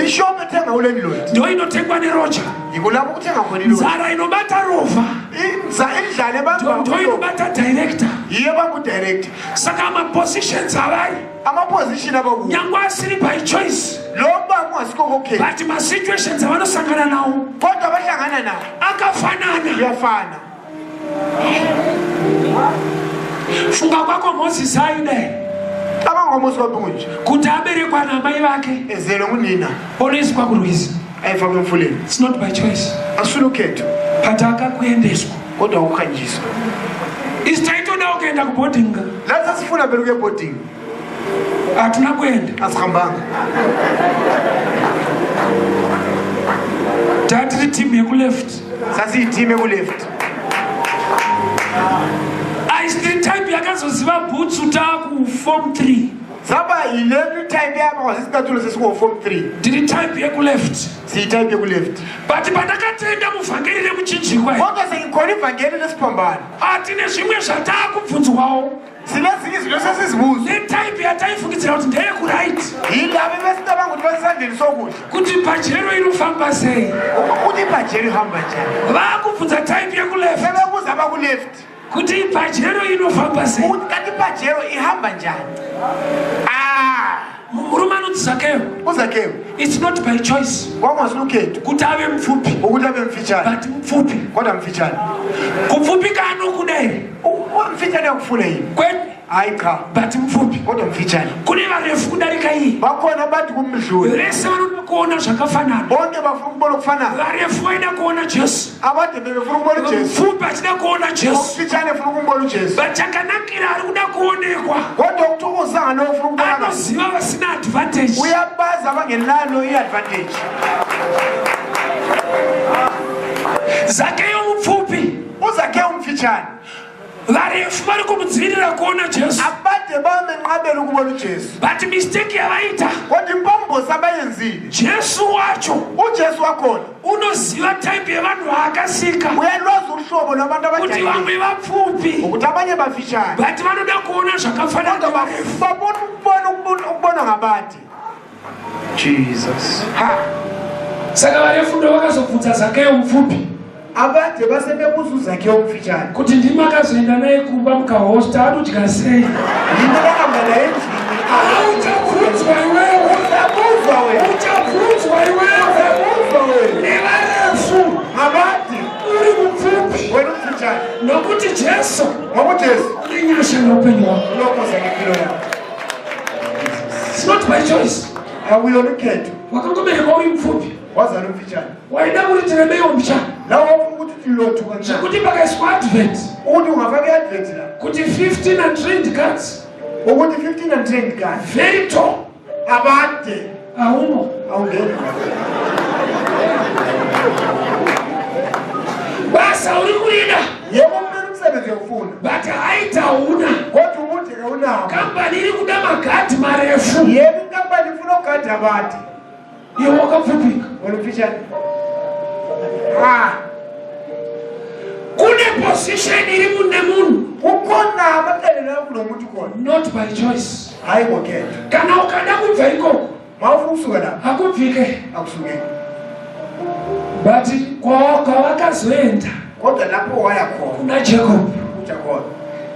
Speaker 2: ishop ethenga ulandlord
Speaker 1: ndo inotengwa neroja.
Speaker 2: Yikulapho kuthenga khona ilori.
Speaker 1: Nzara inobata rovha
Speaker 2: Indlala ebamba
Speaker 1: ndo inobata director.
Speaker 2: Yiyo ebamba udirector.
Speaker 1: Saka mapositions avari,
Speaker 2: Amaposition abakuwo,
Speaker 1: nyangwe asiri by choice,
Speaker 2: lo baba ungasikho kokhetha,
Speaker 1: but masituations avanosangana nawo
Speaker 2: kodwa abahlangana nawo
Speaker 1: akafanana.
Speaker 2: Kuyafana.
Speaker 1: Funga kwako, Mozisi aidai
Speaker 2: Cabanga ngoMose kwabunje
Speaker 1: kuti aberekwa namai vake,
Speaker 2: ezelwe ngunina,
Speaker 1: onoiswa kurwizi.
Speaker 2: Ayefakwe emfuleni.
Speaker 1: It's not by choice,
Speaker 2: Asula ukhetho,
Speaker 1: but akakuendeswa.
Speaker 2: Kodwa ukuhanjiswa.
Speaker 1: Isi taitodawo kuenda kuboarding.
Speaker 2: Lathi sasifuna phela ukuya eboarding.
Speaker 1: Hatina kuenda.
Speaker 2: Asihambanga.
Speaker 1: Tatiri timu yekuleft.
Speaker 2: Sasiyiteam ekuleft.
Speaker 1: Aisi type yakazoziva bhutsu taakuform 3.
Speaker 2: Saba yile type yaba sisicathulo sesingo-form 3.
Speaker 1: Ndiri type yekuleft,
Speaker 2: Siyitype yekuleft,
Speaker 1: but pandakatenda muvhangeri remuchinjikwa,
Speaker 2: kodwa sengikhona ivangeli lesiphambano,
Speaker 1: hatine zvimwe zvataakubvunzwawo
Speaker 2: sinezinye izinto sesizibuza
Speaker 1: netype yataifungidzira kuti ndeyekuright,
Speaker 2: yilabo ebesicabanga ukuthi basesandleni sokudla,
Speaker 1: kuti Pajero inofamba sei.
Speaker 2: Ukuthi iPajero ihamba njani.
Speaker 1: Vaakubvunza type yekuleft
Speaker 2: Sebebuza abakuleft
Speaker 1: kuti iPajero inofamba sei.
Speaker 2: Ukuthi kanti iPajero ihamba njani. Ah.
Speaker 1: Murume anonzi Zakeyo,
Speaker 2: uZakewu,
Speaker 1: it's not by choice
Speaker 2: kwakungasilukhetho
Speaker 1: kuti ave mupfupi,
Speaker 2: ukuthi abe mfitshane,
Speaker 1: but mupfupi.
Speaker 2: Kodwa mfitshane.
Speaker 1: Kupfupika anokuda here?
Speaker 2: Mfitshane yakufuna yini?
Speaker 1: Kwete.
Speaker 2: Hayi cha.
Speaker 1: But mupfupi.
Speaker 2: Kodwa mfitshane.
Speaker 1: Kune varefu kudarika iyi.
Speaker 2: Bakhona abantu kumdlula.
Speaker 1: Vese vanoda kuona zvakafanana.
Speaker 2: Bonke bafuna ukubona okufanayo.
Speaker 1: Varefu vaida kuona Jesu,
Speaker 2: Abade bebefuna ukubona uJesu,
Speaker 1: mupfupi achida kuona Jesu,
Speaker 2: omfitshane efuna ukumbona uJesu,
Speaker 1: but chakanakira ari kuda kuonekwa
Speaker 2: kodwa ukuthokoza ngalowo ofuna ukubonakala
Speaker 1: anoziva vasina advantage.
Speaker 2: Uyabazi abangenalo i-advantage.
Speaker 1: Zakeyo mupfupi,
Speaker 2: uZakhe umfitshane,
Speaker 1: varefu vari kumudzivirira kuona Jesu,
Speaker 2: abade bamenqabela ukubona uJesu,
Speaker 1: but mistake yavaita,
Speaker 2: kodwa impambosi abayenzile,
Speaker 1: Jesu wacho
Speaker 2: uJesu wakhona
Speaker 1: unoziva type yevanhu vaakasika,
Speaker 2: uyalwazi uhlobo lwabantu
Speaker 1: kuti
Speaker 2: abajayile
Speaker 1: vamwe vapfupi,
Speaker 2: ukuthi abanye bafitshane,
Speaker 1: but vanoda kuona zvakafanana
Speaker 2: kodwa
Speaker 1: nevarefu.
Speaker 2: Babona ukubona ukubona ngabade. Jesus ha.
Speaker 1: Saka varefu ndo vakazobvunza Zakeyo mupfupi
Speaker 2: Abade basebebuza uZakhe omfitshane
Speaker 1: kuti ndimi akazoenda naye kumba mukahosta, anodya sei?
Speaker 2: Yini kahamba naye endlini.
Speaker 1: Uchabvunzwa iwewe.
Speaker 2: Uzabuzwa wena.
Speaker 1: Uchabvunzwa iwewe
Speaker 2: Uzabuzwa wena
Speaker 1: nevarefu
Speaker 2: ngabade
Speaker 1: uri mupfupi,
Speaker 2: wena umfitshane,
Speaker 1: nokuti Jesu
Speaker 2: ngoba uJesu
Speaker 1: une nyasha neupenyu hwako.
Speaker 2: ulokoza ngempilo yakho.
Speaker 1: It's not by choice.
Speaker 2: Akuyona ukhetho.
Speaker 1: Wakangoberekwa uri mupfupi,
Speaker 2: Wazala umfitshane,
Speaker 1: waida kuti tirebewo mucha,
Speaker 2: lawo wafuna ukuthi lothuka ncane,
Speaker 1: zvekuti pakaiswa advert
Speaker 2: ukuthi ungafaka i-advert la
Speaker 1: kuti 15 untrained guards,
Speaker 2: ukuthi 15 untrained guards,
Speaker 1: very tall,
Speaker 2: Abade.
Speaker 1: Haumo.
Speaker 2: Awungeni.
Speaker 1: Basa uri kurida.
Speaker 2: Yebo kumele umsebenzi uyawufuna.
Speaker 1: But haita hauna.
Speaker 2: Kodwa umude kawunawo.
Speaker 1: Kambani iri kuda magadhi marefu.
Speaker 2: Yebo inkampani ifuna ogadi abade.
Speaker 1: Iwe wakapfupika.
Speaker 2: Wena umfishane. Ah.
Speaker 1: Kune position iri mune munhu.
Speaker 2: Kukhona amaqele la kunomuntu khona.
Speaker 1: Not by choice.
Speaker 2: Hayi ngokhetho.
Speaker 1: Kana ukada kubva ikoko.
Speaker 2: Mawufuna ukusuka lapho.
Speaker 1: Hakubvike.
Speaker 2: Akusukeki.
Speaker 1: But kwawakazoenda.
Speaker 2: Kodwa lapho waya khona.
Speaker 1: Kuna Jacob.
Speaker 2: UJacob.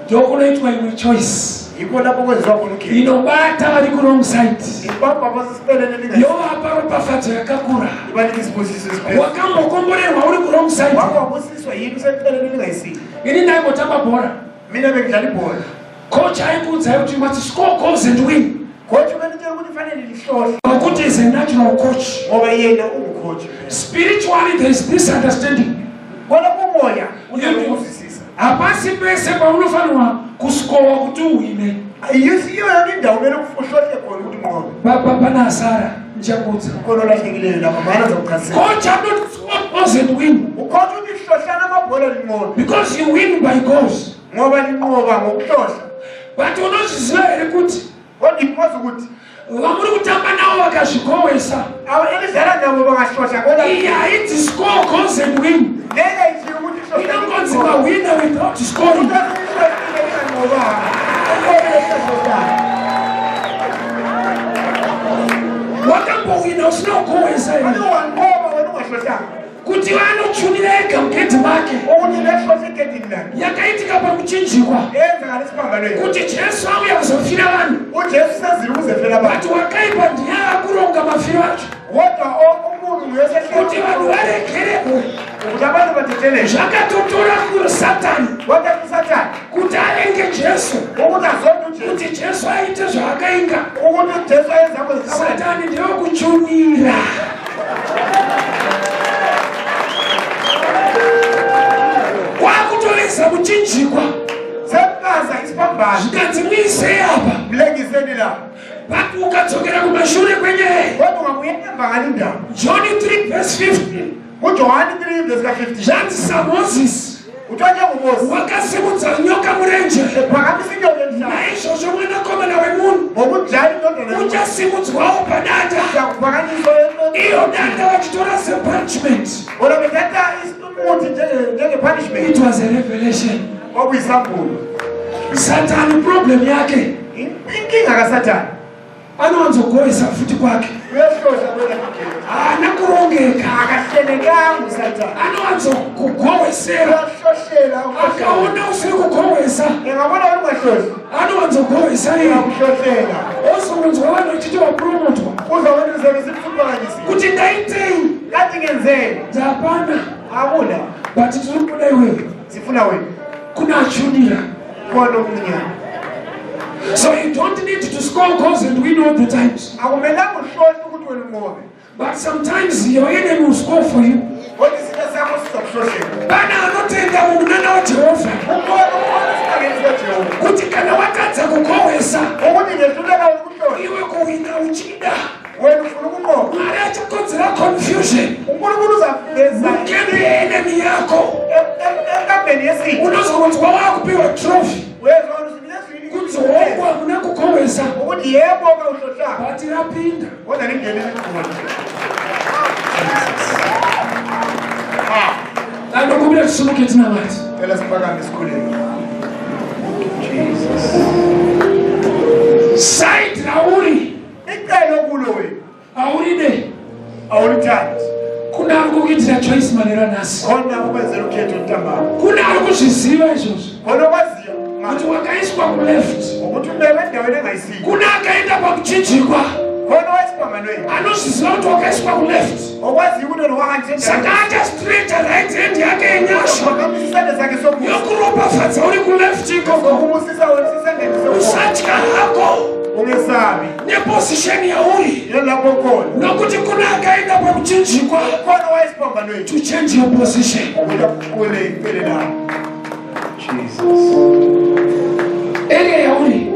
Speaker 1: Ndokunoitwa imwe choice.
Speaker 2: Yikho lapho kwenziwa khona ukhetho.
Speaker 1: Inobata vari kuwrong side.
Speaker 2: Ibamba abasesipeleni elingayisi.
Speaker 1: Yovapa ropafadzo yakakura.
Speaker 2: Ibanika isibusiso esiphezulu.
Speaker 1: Wakambokomborerwa uri kuwrong side.
Speaker 2: Wake wabusiswa yini useceleni elingayisile.
Speaker 1: Ini ndaimbotamba bhora.
Speaker 2: Mina bengidlala ibhola.
Speaker 1: Coach aikuudzai kuti you must score goals and win.
Speaker 2: Coach ubenitshela ukuthi fanele lihlohle.
Speaker 1: Nokuti is a natural coach.
Speaker 2: Ngoba yena ungucoach.
Speaker 1: Spiritually there is this understanding.
Speaker 2: Kodwa kumoya unokuzwisisa.
Speaker 1: Hapasi pese paunofanirwa kuskowa kuti uhwine.
Speaker 2: Ayisiyo yonke indawo kumele uhlohle khona ukuthi unqobe.
Speaker 1: Baba pana Sara ndichakuudza.
Speaker 2: Khona olahlekileyo lapha mana zakuchasisa.
Speaker 1: Coach anoti score goals and win.
Speaker 2: Ucoach uthi hlohlana amabhola linqobe.
Speaker 1: Because you win by goals.
Speaker 2: Ngoba linqoba ngokuhlohla.
Speaker 1: But unozviziva here kuti
Speaker 2: Kodwa ikwazi ukuthi
Speaker 1: vamuri kutamba navo vakazvigowesa.
Speaker 2: Abo elidlala nabo bangahlohla kodwa
Speaker 1: Iyi hainzi score goals and win.
Speaker 2: Ngeke nje ukuthi hlohla.
Speaker 1: Inongonzi mawina without scoring. Wakambowina usina kugowesa here.
Speaker 2: Wanqoba wena ungahlohlanga.
Speaker 1: Kuti vanochunira ega mugedhi make.
Speaker 2: Ukuthi lehlohle egedini lakhe.
Speaker 1: Yakaitika pakuchinjikwa.
Speaker 2: Yenzakala esiphambanweni.
Speaker 1: Kuti Jesu auya kuzofira vanhu.
Speaker 2: UJesu sezile ukuzefela abantu.
Speaker 1: But wakaipa ndiye akuronga mafiro acho.
Speaker 2: Kodwa umuntu nguye
Speaker 1: Kuti vanhu varegererwe.
Speaker 2: Ukuthi abantu bathethelelwe.
Speaker 1: Zvakatotora kuSatani.
Speaker 2: Kodwa kuSatani.
Speaker 1: Kuti avenge Jesu.
Speaker 2: Ukuthi azonde uJesu.
Speaker 1: Kuti Jesu aite zvaakainga.
Speaker 2: Ukuthi uJesu ayenza
Speaker 1: Satani ndewekuchunira. Kwakutoveza muchinjikwa.
Speaker 2: Sekukaza isiphambano.
Speaker 1: Zvikanzi muisei apa.
Speaker 2: Mlengiseni la.
Speaker 1: But ukadzokera kumashure kwenyaya.
Speaker 2: Kodwa ungabuya emva ngale ndaba.
Speaker 1: John 3 verse 15.
Speaker 2: KuJohani 3 verse 15.
Speaker 1: Zvanzi saMoses.
Speaker 2: Kuthiwa njengoMose.
Speaker 1: Wakasimudza nyoka murenje.
Speaker 2: Ephakamisa inyoka emhlabeni.
Speaker 1: Naizvozvo mwanakomana wemunhu.
Speaker 2: Ngokunjalo indodana yomuntu.
Speaker 1: Uchasimudzwawo padanda.
Speaker 2: Uyakuphakanyiswa
Speaker 1: Iyo danda vachitora sepunishment.
Speaker 2: Bona bethatha umuthi njenge-punishment.
Speaker 1: It was a revelation.
Speaker 2: Kwakuyisambulo.
Speaker 1: Satani problem yake.
Speaker 2: Inkinga kaSathane.
Speaker 1: Anowanzogoesa futi kwake.
Speaker 2: Uyahlohla wena.
Speaker 1: Haana kurongeka.
Speaker 2: Akahlelekanga uSathane.
Speaker 1: Anowanzokugowesera.
Speaker 2: Uyahlohlela.
Speaker 1: Akaona usiri kugowesa.
Speaker 2: Engabona wena ungahlohli.
Speaker 1: Anowanzogowesa iye.
Speaker 2: Uyakuhlohlela.
Speaker 1: Ozonzwa vanhu vachiti wapromotwa.
Speaker 2: Uzwa wena uzobe sekuphakanyisiwe.
Speaker 1: Kuti ndaitei?
Speaker 2: Kathi ngenzeni?
Speaker 1: Ndapana.
Speaker 2: Akuna.
Speaker 1: But tiri kuda iwewe.
Speaker 2: Sifuna wena.
Speaker 1: Kuna achunira.
Speaker 2: Khona omncinyane.
Speaker 1: So you don't need to score goals and win all the times.
Speaker 2: Akumelanga uhlohle ukuthi wena unqobe.
Speaker 1: But sometimes your enemy will score for you.
Speaker 2: Kodwa isitha sakho sizokuhlohlela.
Speaker 1: Pana anotenda mumunana waJehovha.
Speaker 2: Ukhona ukhona esigangeni sikaJehova.
Speaker 1: Kuti kana watadza kugowesa.
Speaker 2: Ukuthi ngehluleka ukuhlohla.
Speaker 1: Iwe kuwina uchida.
Speaker 2: Wena ufuna ukunqoba.
Speaker 1: Mwari achakonzera confusion.
Speaker 2: uNkulunkulu uzaveza
Speaker 1: Mukembe enemy yako.
Speaker 2: enkambeni yesitha.
Speaker 1: Unozonzwa wakupiwa trophy.
Speaker 2: Uyezwa ukuthi
Speaker 1: Kunzi hongu hamuna kugowesa.
Speaker 2: Ukuthi yebo kawuhlohlanga.
Speaker 1: But rapinda.
Speaker 2: Kodwa lingene ligoli.
Speaker 1: Anokubuda tisimuke tinamate.
Speaker 2: Cela siphakame sikhuleke. Jesus.
Speaker 1: Side rauri.
Speaker 2: Icele kulo wena.
Speaker 1: Hauride.
Speaker 2: Awulithandi.
Speaker 1: Kuna ari kukuitira choice manera nhasi.
Speaker 2: Khona ukwenzela ukhetho ntambama.
Speaker 1: Kuna ari kuzviziva izvozvo.
Speaker 2: Khona okwaziyo.
Speaker 1: Kuti wakaiswa kuleft.
Speaker 2: Ukuthi ubekwe endaweni engayisiyo.
Speaker 1: Kuna akaenda pakuchinjikwa.
Speaker 2: Khona owesiphambanweni.
Speaker 1: Anozviziva kuti wakaiswa kuleft.
Speaker 2: Okwaziyo ukuthi wena wakanje.
Speaker 1: Saka achastrecha right hand yake yenyasha.
Speaker 2: Phakamisa isandla sakhe somusa.
Speaker 1: Yokuropafadza uri kuleft ikoko.
Speaker 2: Sokubusisa wena isandla somusa.
Speaker 1: Usatya hako.
Speaker 2: Ungesabi.
Speaker 1: Neposition yauri.
Speaker 2: Yelapho khona.
Speaker 1: Nokuti kuna akaenda pakuchinjikwa.
Speaker 2: Khona owesiphambanweni.
Speaker 1: To change your position.
Speaker 2: Ukuthi akuqule icele lakho. Jesus.
Speaker 1: Area yauri.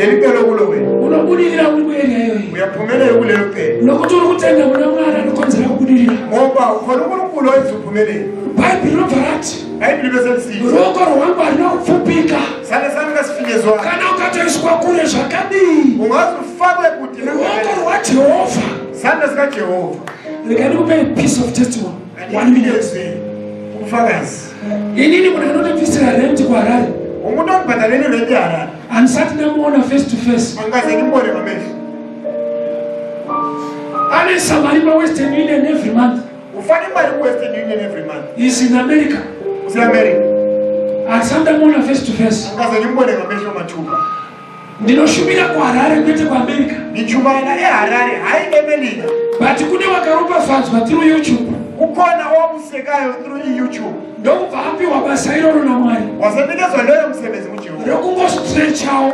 Speaker 2: Leli cele kulo wena.
Speaker 1: Unobudirira uri kuarea iyoyi.
Speaker 2: Uyaphumelela kulelo cele.
Speaker 1: Nokuti uri kutenda muna Mwari anokonzera kubudirira.
Speaker 2: Ngoba ukhona uNkulunkulu oyenza uphumelele.
Speaker 1: Bhaibheri rinobva rati
Speaker 2: Bhaibheri bese lisithi
Speaker 1: ruoko rwangu harina kupfupika.
Speaker 2: Sandla sami kasifinyezwanga.
Speaker 1: Kana ukatoiswa kure zvakadii?
Speaker 2: Ungaze ufakwe kude.
Speaker 1: Ruoko rwaJehovha.
Speaker 2: Sandla sikaJehova.
Speaker 1: Rega ndikupei piece of testimony. One minute.
Speaker 2: Andinikeze ubufakazi.
Speaker 1: Inini munhu anondibvisira rent kuHarare.
Speaker 2: Umuntu ongibhadalele irenti eHarare.
Speaker 1: Handisati ndamuona face to face.
Speaker 2: Angikaze ngimbone ngamehlo.
Speaker 1: Anoisa mari paWestern Union every month.
Speaker 2: Ufaka imali ku-Western Union every month.
Speaker 1: He's in America.
Speaker 2: Use-America.
Speaker 1: Handisati ndamuona face to face.
Speaker 2: Angikaze ngimbone ngamehlo mathupha.
Speaker 1: Ndinoshumira kuHarare kwete kuAmerica.
Speaker 2: Ngichumayela eHarare hhayi eMelika.
Speaker 1: But kune wakaropafadzwa through YouTube.
Speaker 2: Kukhona owabusekayo through i-YouTube.
Speaker 1: Ndokubva apiwa basa iroro naMwari.
Speaker 2: Wasenikezwa loyo msebenzi nguJehova.
Speaker 1: Rekungostretchawo.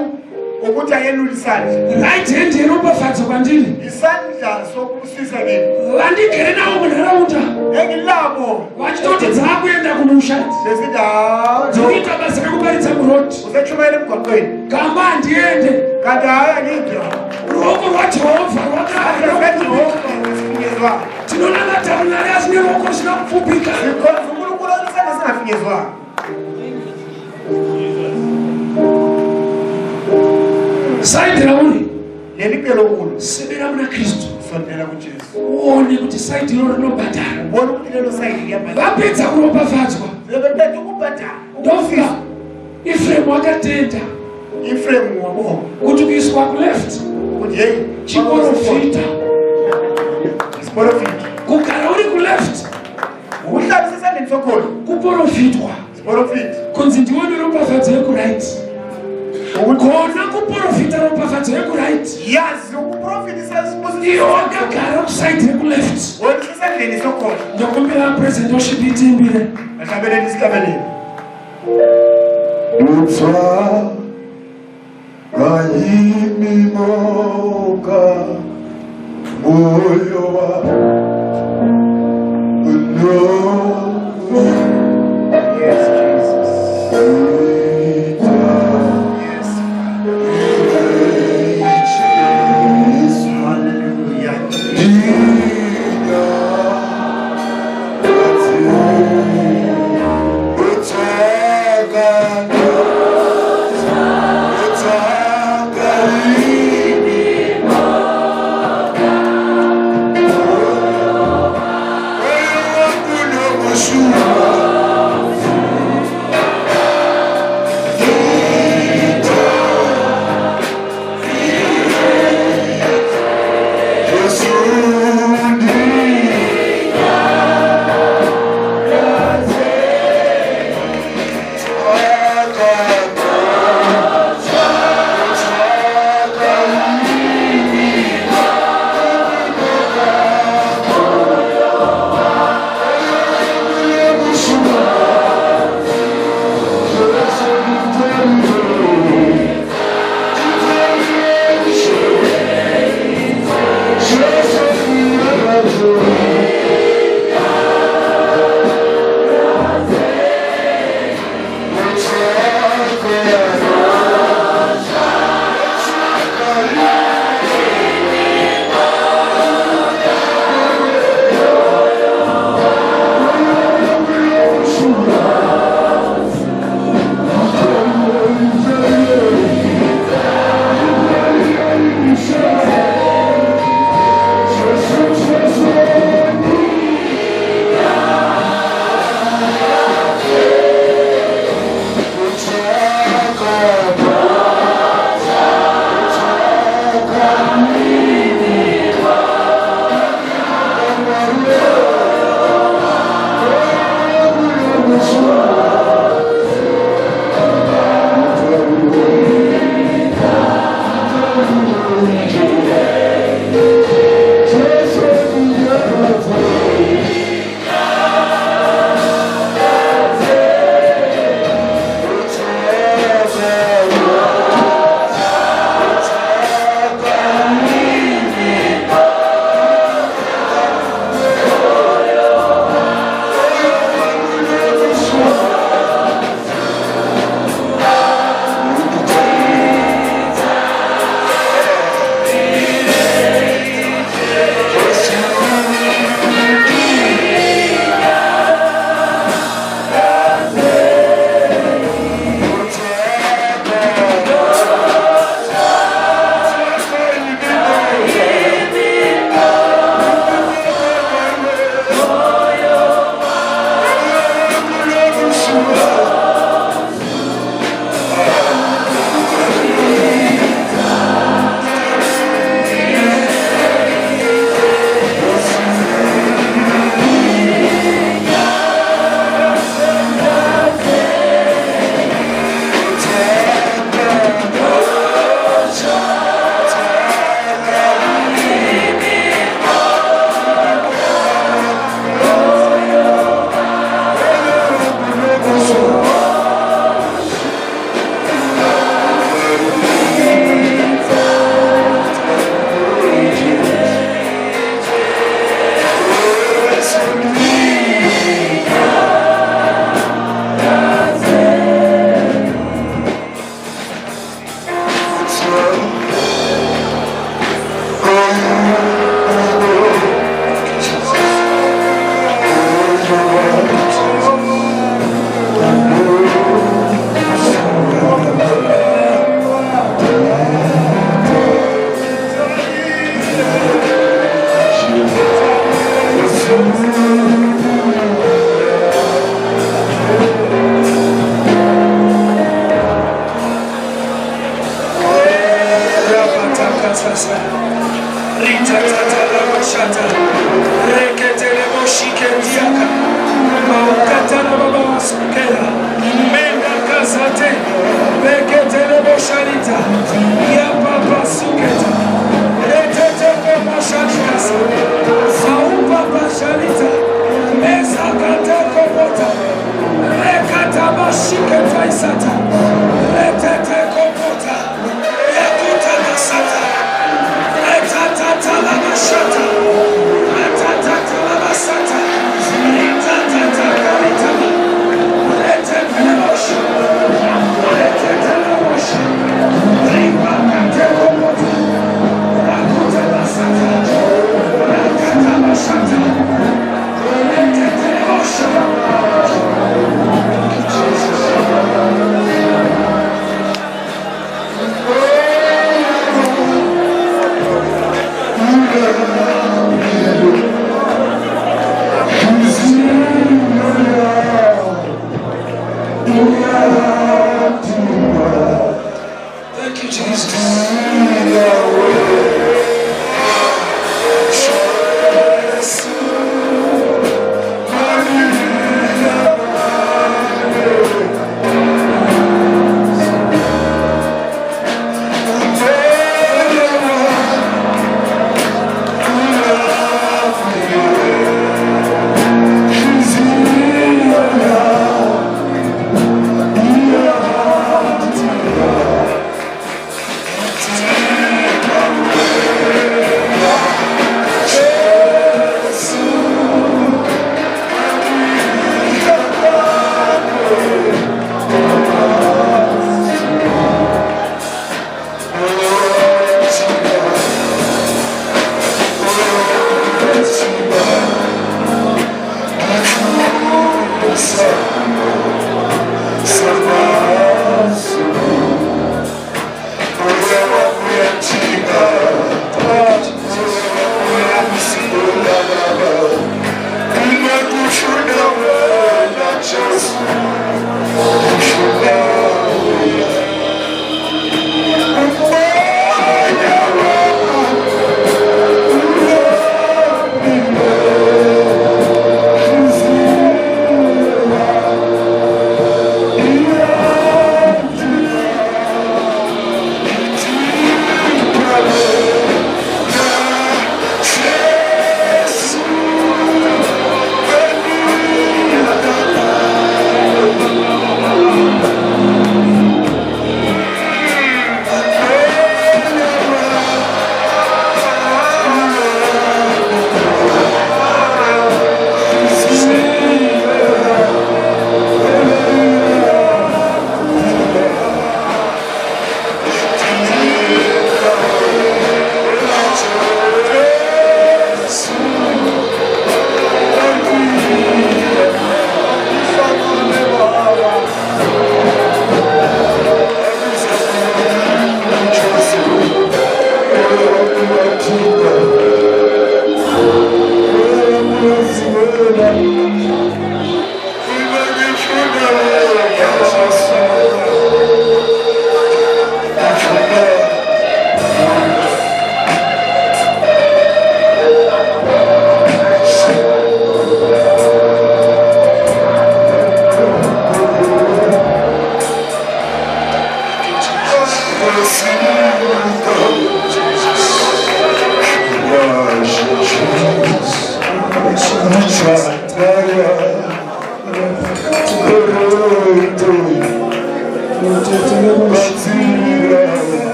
Speaker 2: Ukuthi ayelule isandla.
Speaker 1: Right hand yeropafadzo kwandiri.
Speaker 2: Isandla sokubusisa kimi.
Speaker 1: Vandigere navo munharaunda.
Speaker 2: Engilabo.
Speaker 1: Vachitoti dzakuenda kumusha.
Speaker 2: Besithi hayi.
Speaker 1: Dzikuita basa rekuparidza muroad.
Speaker 2: Usechumayela emgwaqweni.
Speaker 1: Gamba handiende.
Speaker 2: Kanti hayi angidyo.
Speaker 1: Ruoko rwaJehovha
Speaker 2: rwakaJehova sifinyezwa.
Speaker 1: Tinonamata Mwari asi neruoko rusina kupfupika.
Speaker 2: Sikhonza uNkulunkulu onesandla singafinyezwanga.
Speaker 1: Saidi rauri.
Speaker 2: Leli cele kulo.
Speaker 1: Sebera muna Kristu.
Speaker 2: Sondela kuJesu.
Speaker 1: Uone kuti saidi iro rinobhadhara.
Speaker 2: Ubone ukuthi lelo sayidi liyabhadala.
Speaker 1: Vapedza kuropafadzwa.
Speaker 2: Sebeqeda ukubhadala.
Speaker 1: Ndofunga Efremu akatenda.
Speaker 2: Efremu wabonga.
Speaker 1: Kuti kuiswa kuleft.
Speaker 2: Kuti hey,
Speaker 1: chiporofita.
Speaker 2: Isiporofita.
Speaker 1: Kugara uri kuleft.
Speaker 2: Ukuhlala usesandleni sokhohlo.
Speaker 1: Kuporofitwa.
Speaker 2: Isiporofita.
Speaker 1: Kunzi ndiwe neropafadzo yekuright. Kona kuporofita ropafadzo yekuright.
Speaker 2: Yazi ukuprofita isibusiso.
Speaker 1: Iwe wakagara kusaidi rekuleft.
Speaker 2: Wena usesandleni sokhohlo.
Speaker 1: Ndokumbira president worship itiimbire.
Speaker 2: Ahlabelele isihlabelelo.
Speaker 3: Dutswa kaimimoka moyo wa no
Speaker 2: Yes, Jesus. Yes, Hallelujah.
Speaker 1: Ritatatalaboshata. Reketeleboshiketiaka. Maukatalababasukela. Mendakazate. Beketeleboshalita. Yapapasuketa. Retetekoboshalikasa. Zaupapashalita. Mezakatekobota. Rekatabashiketaisata. Retetekobota. Yakutanasata. Retatatalabashata. Retatatalabasata. Ritatatakalita. Retetelebosha. Retetelebosha. Ripakatekobota. Rakutabasata. Rakatabashata. Retetelebosha. Thank you, Jesus.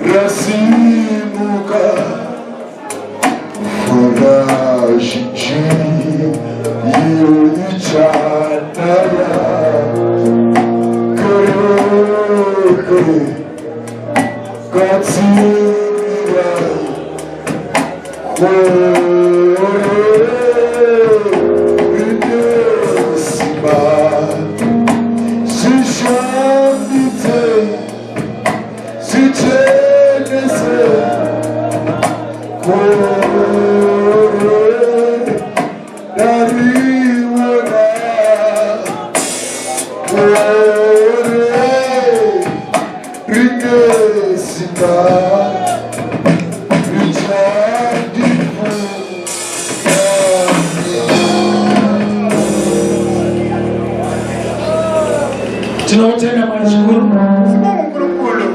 Speaker 2: Rasimuka.
Speaker 3: Mvura zhinji iyo ichanaya kereke gatsirai gore rine simba zvishambidze zvichenese gore ndariona gore rine simba richandipfuura.
Speaker 1: Tinotenda Mwari zvikuru.
Speaker 2: Sibonga uNkulunkulu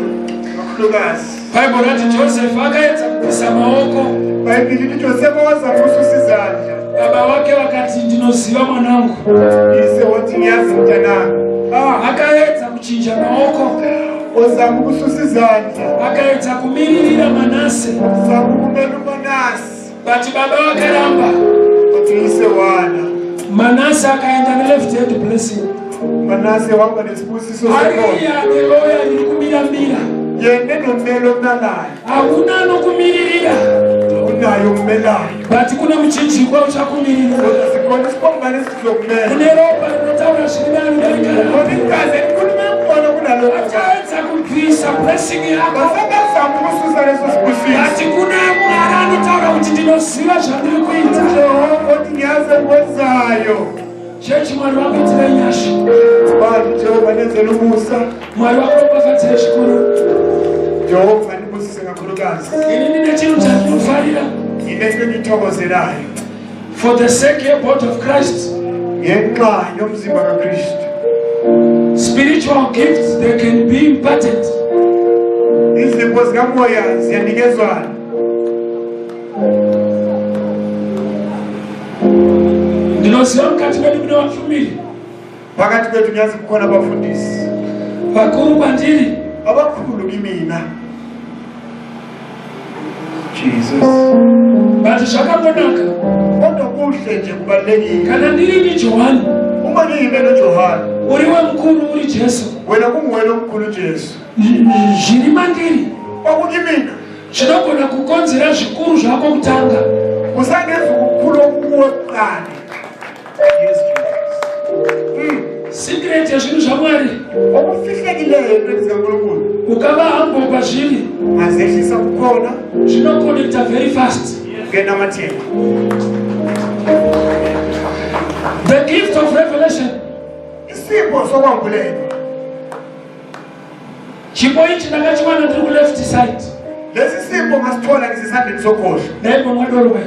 Speaker 2: kakhulukazi.
Speaker 1: Bhaibheri rati Joseph akaedza kubvisa maoko.
Speaker 2: Bhayibhili lithi Josefa wazama ukususa izandla.
Speaker 1: Baba wake vakati, "Ndinoziva, mwanangu."
Speaker 2: Uyise wathi, "Ngiyazi, mntanami."
Speaker 1: Ah, akaedza kuchinja maoko.
Speaker 2: Wazama ukususa izandla.
Speaker 1: Akaedza kumiririra Manase.
Speaker 2: Zama ukumela uManase.
Speaker 1: But baba vakaramba.
Speaker 2: But uyise wala.
Speaker 1: Manase akaenda neleft hand blessing.
Speaker 2: Manase wahamba nesibusiso sekhono.
Speaker 1: Ariya neloya riri kumiramira.
Speaker 2: Yena enomelo omnalayo.
Speaker 1: Hakuna anokumiririra.
Speaker 2: Unayo ummelayo.
Speaker 1: But kune muchinjikwa uchakumirira.
Speaker 2: Kodwa sikhona isiphambano esizokumela.
Speaker 1: Kune ropa rinotaura zviri nani kudarika rako.
Speaker 2: Khona igazi elikhuluma engcono kunalokho.
Speaker 1: Achaedza kubvisa blessing yako.
Speaker 2: Basakazama ukususa leso sibusiso.
Speaker 1: But kuna Mwari anotaura kuti, "Ndinoziva zvandiri kuita."
Speaker 2: Jehova othi, "Ngiyazi engikwenzayo."
Speaker 1: Chechi, Mwari vakuitire nyasha.
Speaker 2: Bantu, Jehova nenzela umusa.
Speaker 1: Mwari vakuropafadzire zvikuru.
Speaker 2: Jehova nibusise kakhulukazi.
Speaker 1: Ini ndine chinhu chandinofarira.
Speaker 2: Yinento engiyithokozelayo.
Speaker 1: For the sake yebody of Christ,
Speaker 2: ngenxa yomzimba kaKristu,
Speaker 1: spiritual gifts, they can be imparted.
Speaker 2: Izipho zikamoya ziyanikezwana.
Speaker 1: Ndinoziva mukati medu mune vafumiri.
Speaker 2: Phakathi kwethu ngiyazi kukhona abafundisi.
Speaker 1: Vakuru kwandiri.
Speaker 2: Abakhulu kimina, Jesus.
Speaker 1: But zvakambonaka.
Speaker 2: Kodwa kuhle nje, kubalulekile.
Speaker 1: Kana ndirini Johani,
Speaker 2: uma ngiyime noJohane,
Speaker 1: uriwe mukuru uri Jesu.
Speaker 2: Wena kunguwena omkhulu Jesu.
Speaker 1: Zviri mandiri
Speaker 2: okukimina
Speaker 1: zvinogona kukonzera zvikuru zvako kutanga.
Speaker 2: Kusangeza ukukhulu okukuwe kuqala. Yes, Jesus.
Speaker 1: Secret yezvinhu zvaMwari,
Speaker 2: Okufihlekileyo entweni zikaNkulunkulu,
Speaker 1: ukava humble pazviri,
Speaker 2: ungazehlisa kukhona,
Speaker 1: zvinoconnecta very fast.
Speaker 2: Ngenamathela.
Speaker 1: The gift of revelation.
Speaker 2: Isipho sokwambulelwa.
Speaker 1: Chipo ichi ndakachiwana ndiri kuleft side.
Speaker 2: Lesi sipho ngasithola ngisesandleni sokhohlo.
Speaker 1: Ndaibva mwadorwe.